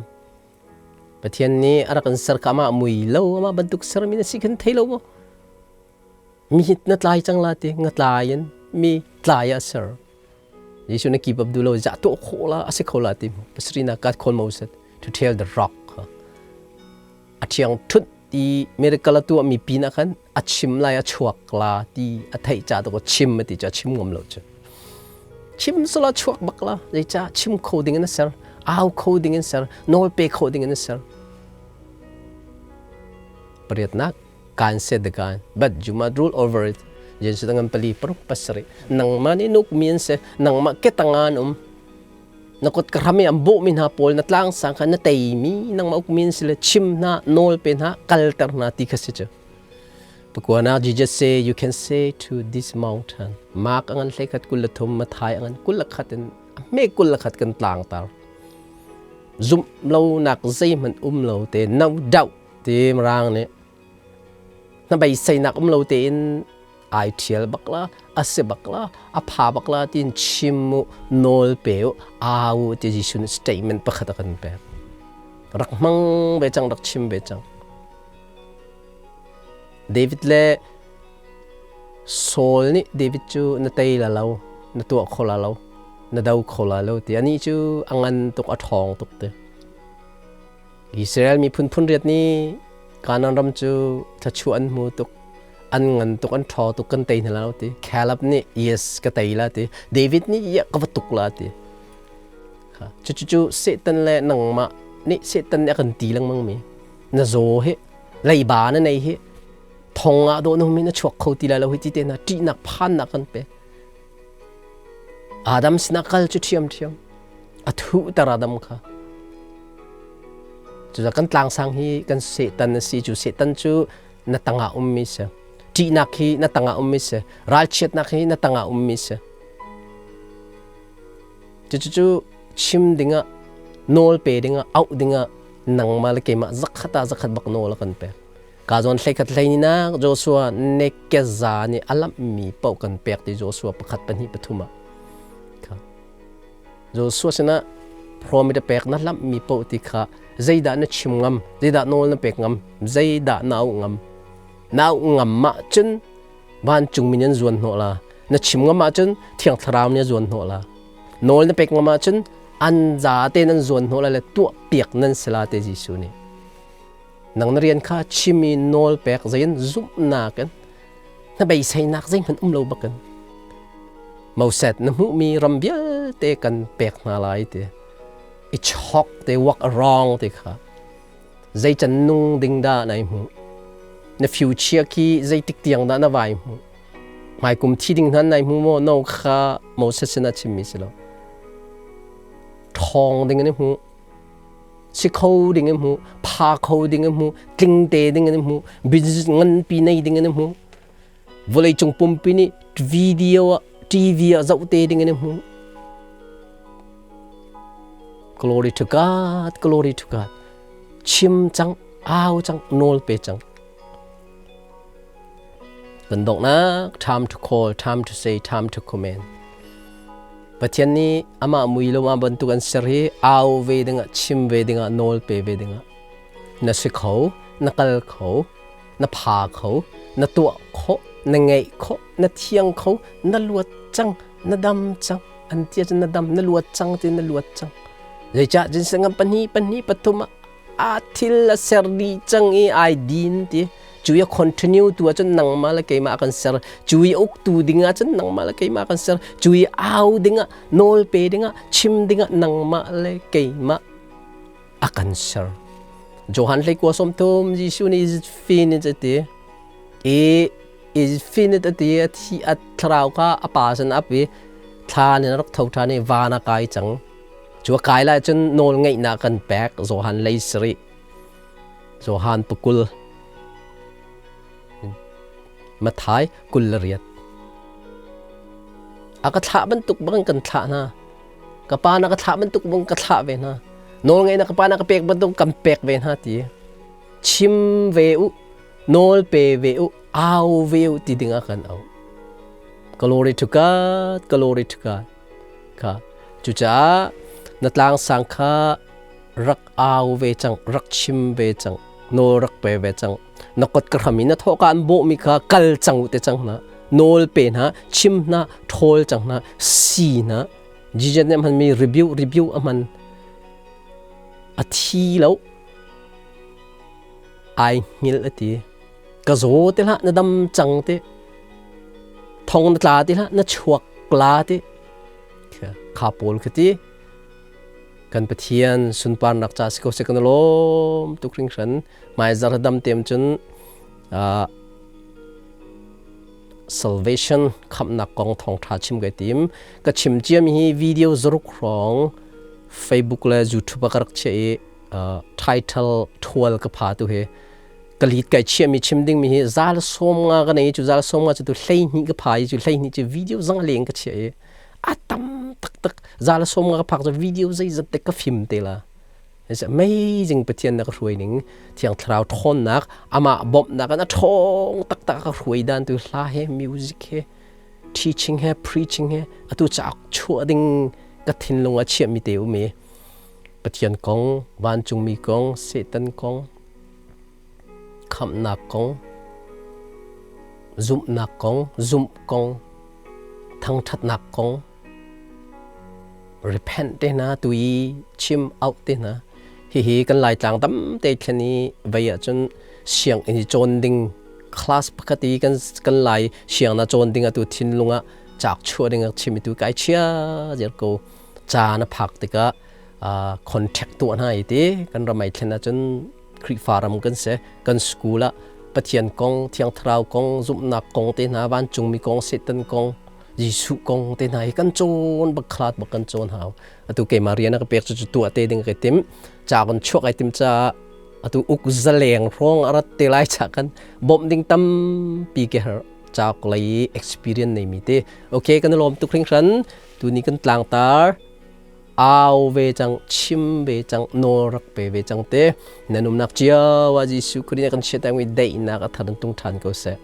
Pathian nih a rak in ser kha amah mui lo amah bantuk sermi na si khan thei lo maw? Mi hi na tlai cang la ti nga tlai in mi tlai ah ser. Jesuh na keep up du lo za tuah khawh la a si kho la ti pasarina God called Moses to tell the rock a thiang thut ti miracle a tuah mi pin ah khan a chim lai a chuak la ti a theih ca to chim a ti cha chim ngam lo chu Chim sala chuak bak la zeicah chim kho ding in a ser au kho ding in ser nawl pe kho ding in a ser pariatnak kan set the gun but you must rule over it Jesuh ngan pali paruk pasarih nangmah nih nuk mi an si nangmah ke tangan um na kut ka ram i an bawhmi hna pawl na tlang sang kha na teimi nangmah ukmi an si le chim hna nawl pe hna kalter hna ti kha si cu. Pakuana Jesus say you can say to this mountain Mark angan hlei khat 23 Mathai angan 21 in me 21 kan tlang tar zumh lo nak zeihmanh um lo te no doubt ti mirang nih na beiseinak um lo tein ai ṭhial bak la a si bak la a pha bak la tiin chim u nawl pe u au u ti Jesuh nih statement pakhat a kan pek rak hmang ve cang rak chim ve cang David le Saul nih David cu na tei la lo na tuah kho la lo na do kho la lo ti anih cu a ngan tuk a ṭhawng tuk ti Israel miphun phun riat nih Kanaan ram cu thluachuah an hmu tuk an ngan tuk an ṭhaw tuk kan tei hna lo ti Caleb nih yes ka tei la ti David nih ya ka va tuk la ti cucu cu Satan le nangmah nih Satan nih a kan ti lengmang mi na zaw hi leiba na nei hi thong ah dawh na hum hi na chuak kho ti lai lo hi ti te hna ṭihnak phannak kan pek Adam sinah kal cu ṭhiamṭhiam. A thuhter Adam kha. Cucaah kan tlangsang hi kan Satan a si. Cu Satan cu na tangah ummi si. Ṭihnak hi na tangah ummi si. Ralchiatnak hi na tangah ummi si. Cucu chim dingah, nawl pe dingah, auh dingah nangmah le keimah zakhat ah zakhat bak nawl a kan pek. Ka zawn hleikhat hleininak Joshua nekeza nih a lamhmi paoh kan pek ti Joshua pakhat pahnih pathum ah. Joshua sinah promise a pek na lamhmi paoh ti kha zeidah na chim ngam, zeidah nawl na pek ngam, zeidah na auh ngam. Na auh ngam mah cun vancung mi nan zuan hnawh la. Na chim ngam ahcun Thiang Thlarau nih a zuan hnawh la. Nawl na pek ngam ahcun an za te nan zuan hnawh la le tuah piak nan si la te Jesuh nih. Nang na rian kha chim i nawl pek zein zumhnak in na beiseinak zeihmanh um lo bakin Moses na hmuhmi ram vialte kan pek hna lai ti i chok te walk around ti kha zei can nung ding dah nai hmuh na future khi zeitik tiang dah na vai hmuh hmaikum thi ding hnan nai hmu maw no kha Moses sin a chimmi si lo ṭhawng ding in hmuh si kho ding in hmu pha kho ding in hmu tling te ding in hmu business nganpi nei ding in hmu vawlei cung pumpi nih video ah TV ah zoh te ding in hmu glory to God glory to God chim cang au cang nawl pe cang kan donghnak time to call time to say time to command Pathian nih amah mui lo ah bantuk an ser hi au ve dingah chim ve dingah nawl pe ve dingah na si kho na kal kho na pha kho na tuah khawh na ngeih khawh na thiang kho na luat cang na dam cang an tia cun na dam na luat cang ti na luat cang zeicah jinsangam pahnih pahnih pathum ah a thil a ser dih cang i ai din ti cu i continue tu ahcun nangmah le keimah kan ser cu i uktu ding ahcun nangmah le keimah kan ser cu i au dingah nawl pe dingah chim dingah nangmah le keimah a kan ser Johan hlei kua som thum Jesuh nih is it finished a ti i is it finished a ti a thi a thlarau kha a pa sin ap i thla nin a rak tho ṭhan i van a kai cang Cu a kai lai cun nawl ngeihnak kan pek Johan lei sarih Johan pakul Mathai 28 A ka thlah bantuk bang kan thlah hna ka pa na ka thlah bantuk bang ka thlah ve hna nawl ngeihnak ka pa na ka pek bantuk kan pek ve hna ti chim ve u nawl pe ve u au ve u ti ding ah kan au glory to God glory to God Kha cucaah na tlangsang kha rak au ve cang, rak chim ve cang, nawl rak pe ve cang. Na kot ka hram in na thawhka an bawhmi kha kal cang u te cang hna. Nawl pe hna, chim hna, ṭhawl cang hna, si hna. Jesus nih a hmanmi review review a hman. A thi lo. Ai hngilh a ti. Ka zaw ti hlah, na dam cang ti. Thong na tla ti hlah, na chuak la ti. Kha pawl kha ti. Kan Pathian sunparnak ca si ko seh kan lawm tuk hringhran. Hmaizar dam tem cun salvation khamhnak kong thawngṭha chim kai tim. Ka chim ciami hi video zaruk hrawng Facebook le YouTube ah ka rak chiah i title thual ka pha tu hi. Ka lit kai chiahmi chim dingmi hi zal sawm nga ka nei, cu zal sawm nga cu tu 12 ka pha i cu 12 cu video zang leng ka chiah i a tam taktak. Zal sawm nga ka phak cu video zeizat te ka fim te la. It's amazing. Pathian na ka hruai ning, Thiang Thlarau ṭhawnnak, amah bawmhnak in a ṭhawng taktak ka hruai dan tu hla he, music he, teaching he, preaching he, atu cauk chuah ding ka thinlung a chiahmi te um i Pathian kong, vancungmi kong, Satan kong, khamhnak kong, zumhnak kong, zumh kong, thangṭhatnak kong, repent te hna tu i chim out te hna, hihi kan Laitlang tam te thlen i vei ahcun sianginn i cawn ding class pakhat i kan Lai siang na cawn ding atu thinlung ah cauk chuah ding a chim tu kai chia zer ko. Ca na phak tikah contact tuah hna i ti kan ramai thlen ahcun Khrihfa ram kan si, kan school ah Pathian kong, Thiang Thlarau kong, zumhnak kong te hna, vancungmi kong, Satan kong, Jesuh kong te hna hi kan cawn bak, khlat bak kan cawn hau. Atu keimah rian a ka pek cu cu tuah te ding ka tim. Ca kan chuak ai tim caah atu uk zaleng hrawng a rat te lai cha kan bawmh ding tampi ke har cauk lei experience nei mi te. Okay, kan lawm tuk hringhran. Tuni kan tlangtar au ve cang, chim ve cang, nawl rak pe ve cang te. Nan umnak cio ah Jesuh Khrih nih kan chiat mi daihnak a thar in tung ṭhan ko seh.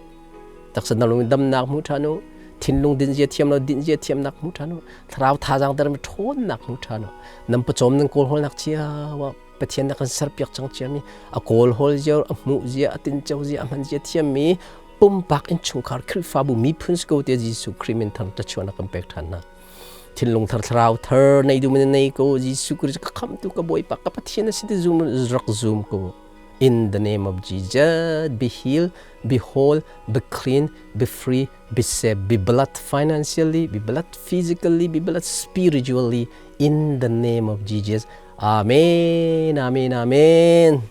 Taksa na lung damnak hmu ṭhan u, thinlung din zia thiam lo din zia thiamnak hmu ṭhan u, thlarau thazaang ter mi ṭhawnnak hmu ṭhan u. Nan pawcawm nan kawl hawlnak cio ah Pathian na kan serpiak cang ciami a kawl hawl zia, a hmuh zia, a tinco zia, a hman zia thiammi pumpak innchungkhar, Khrihfabu, miphun si ko te Jesuh Khrih min thar tachuan a kan pek ṭhan hna. Thinlung thar, thlarau thar nei duh men nei ko. Jesuh Christ ka khamtu, ka Bawipa, ka Pathian a si ti zum, rak zum ko. In the name of Jesus, be healed, be whole, be clean, be free, be safe, be blessed financially, be blessed physically, be blessed spiritually, in the name of Jesus. Amen, amen, amen.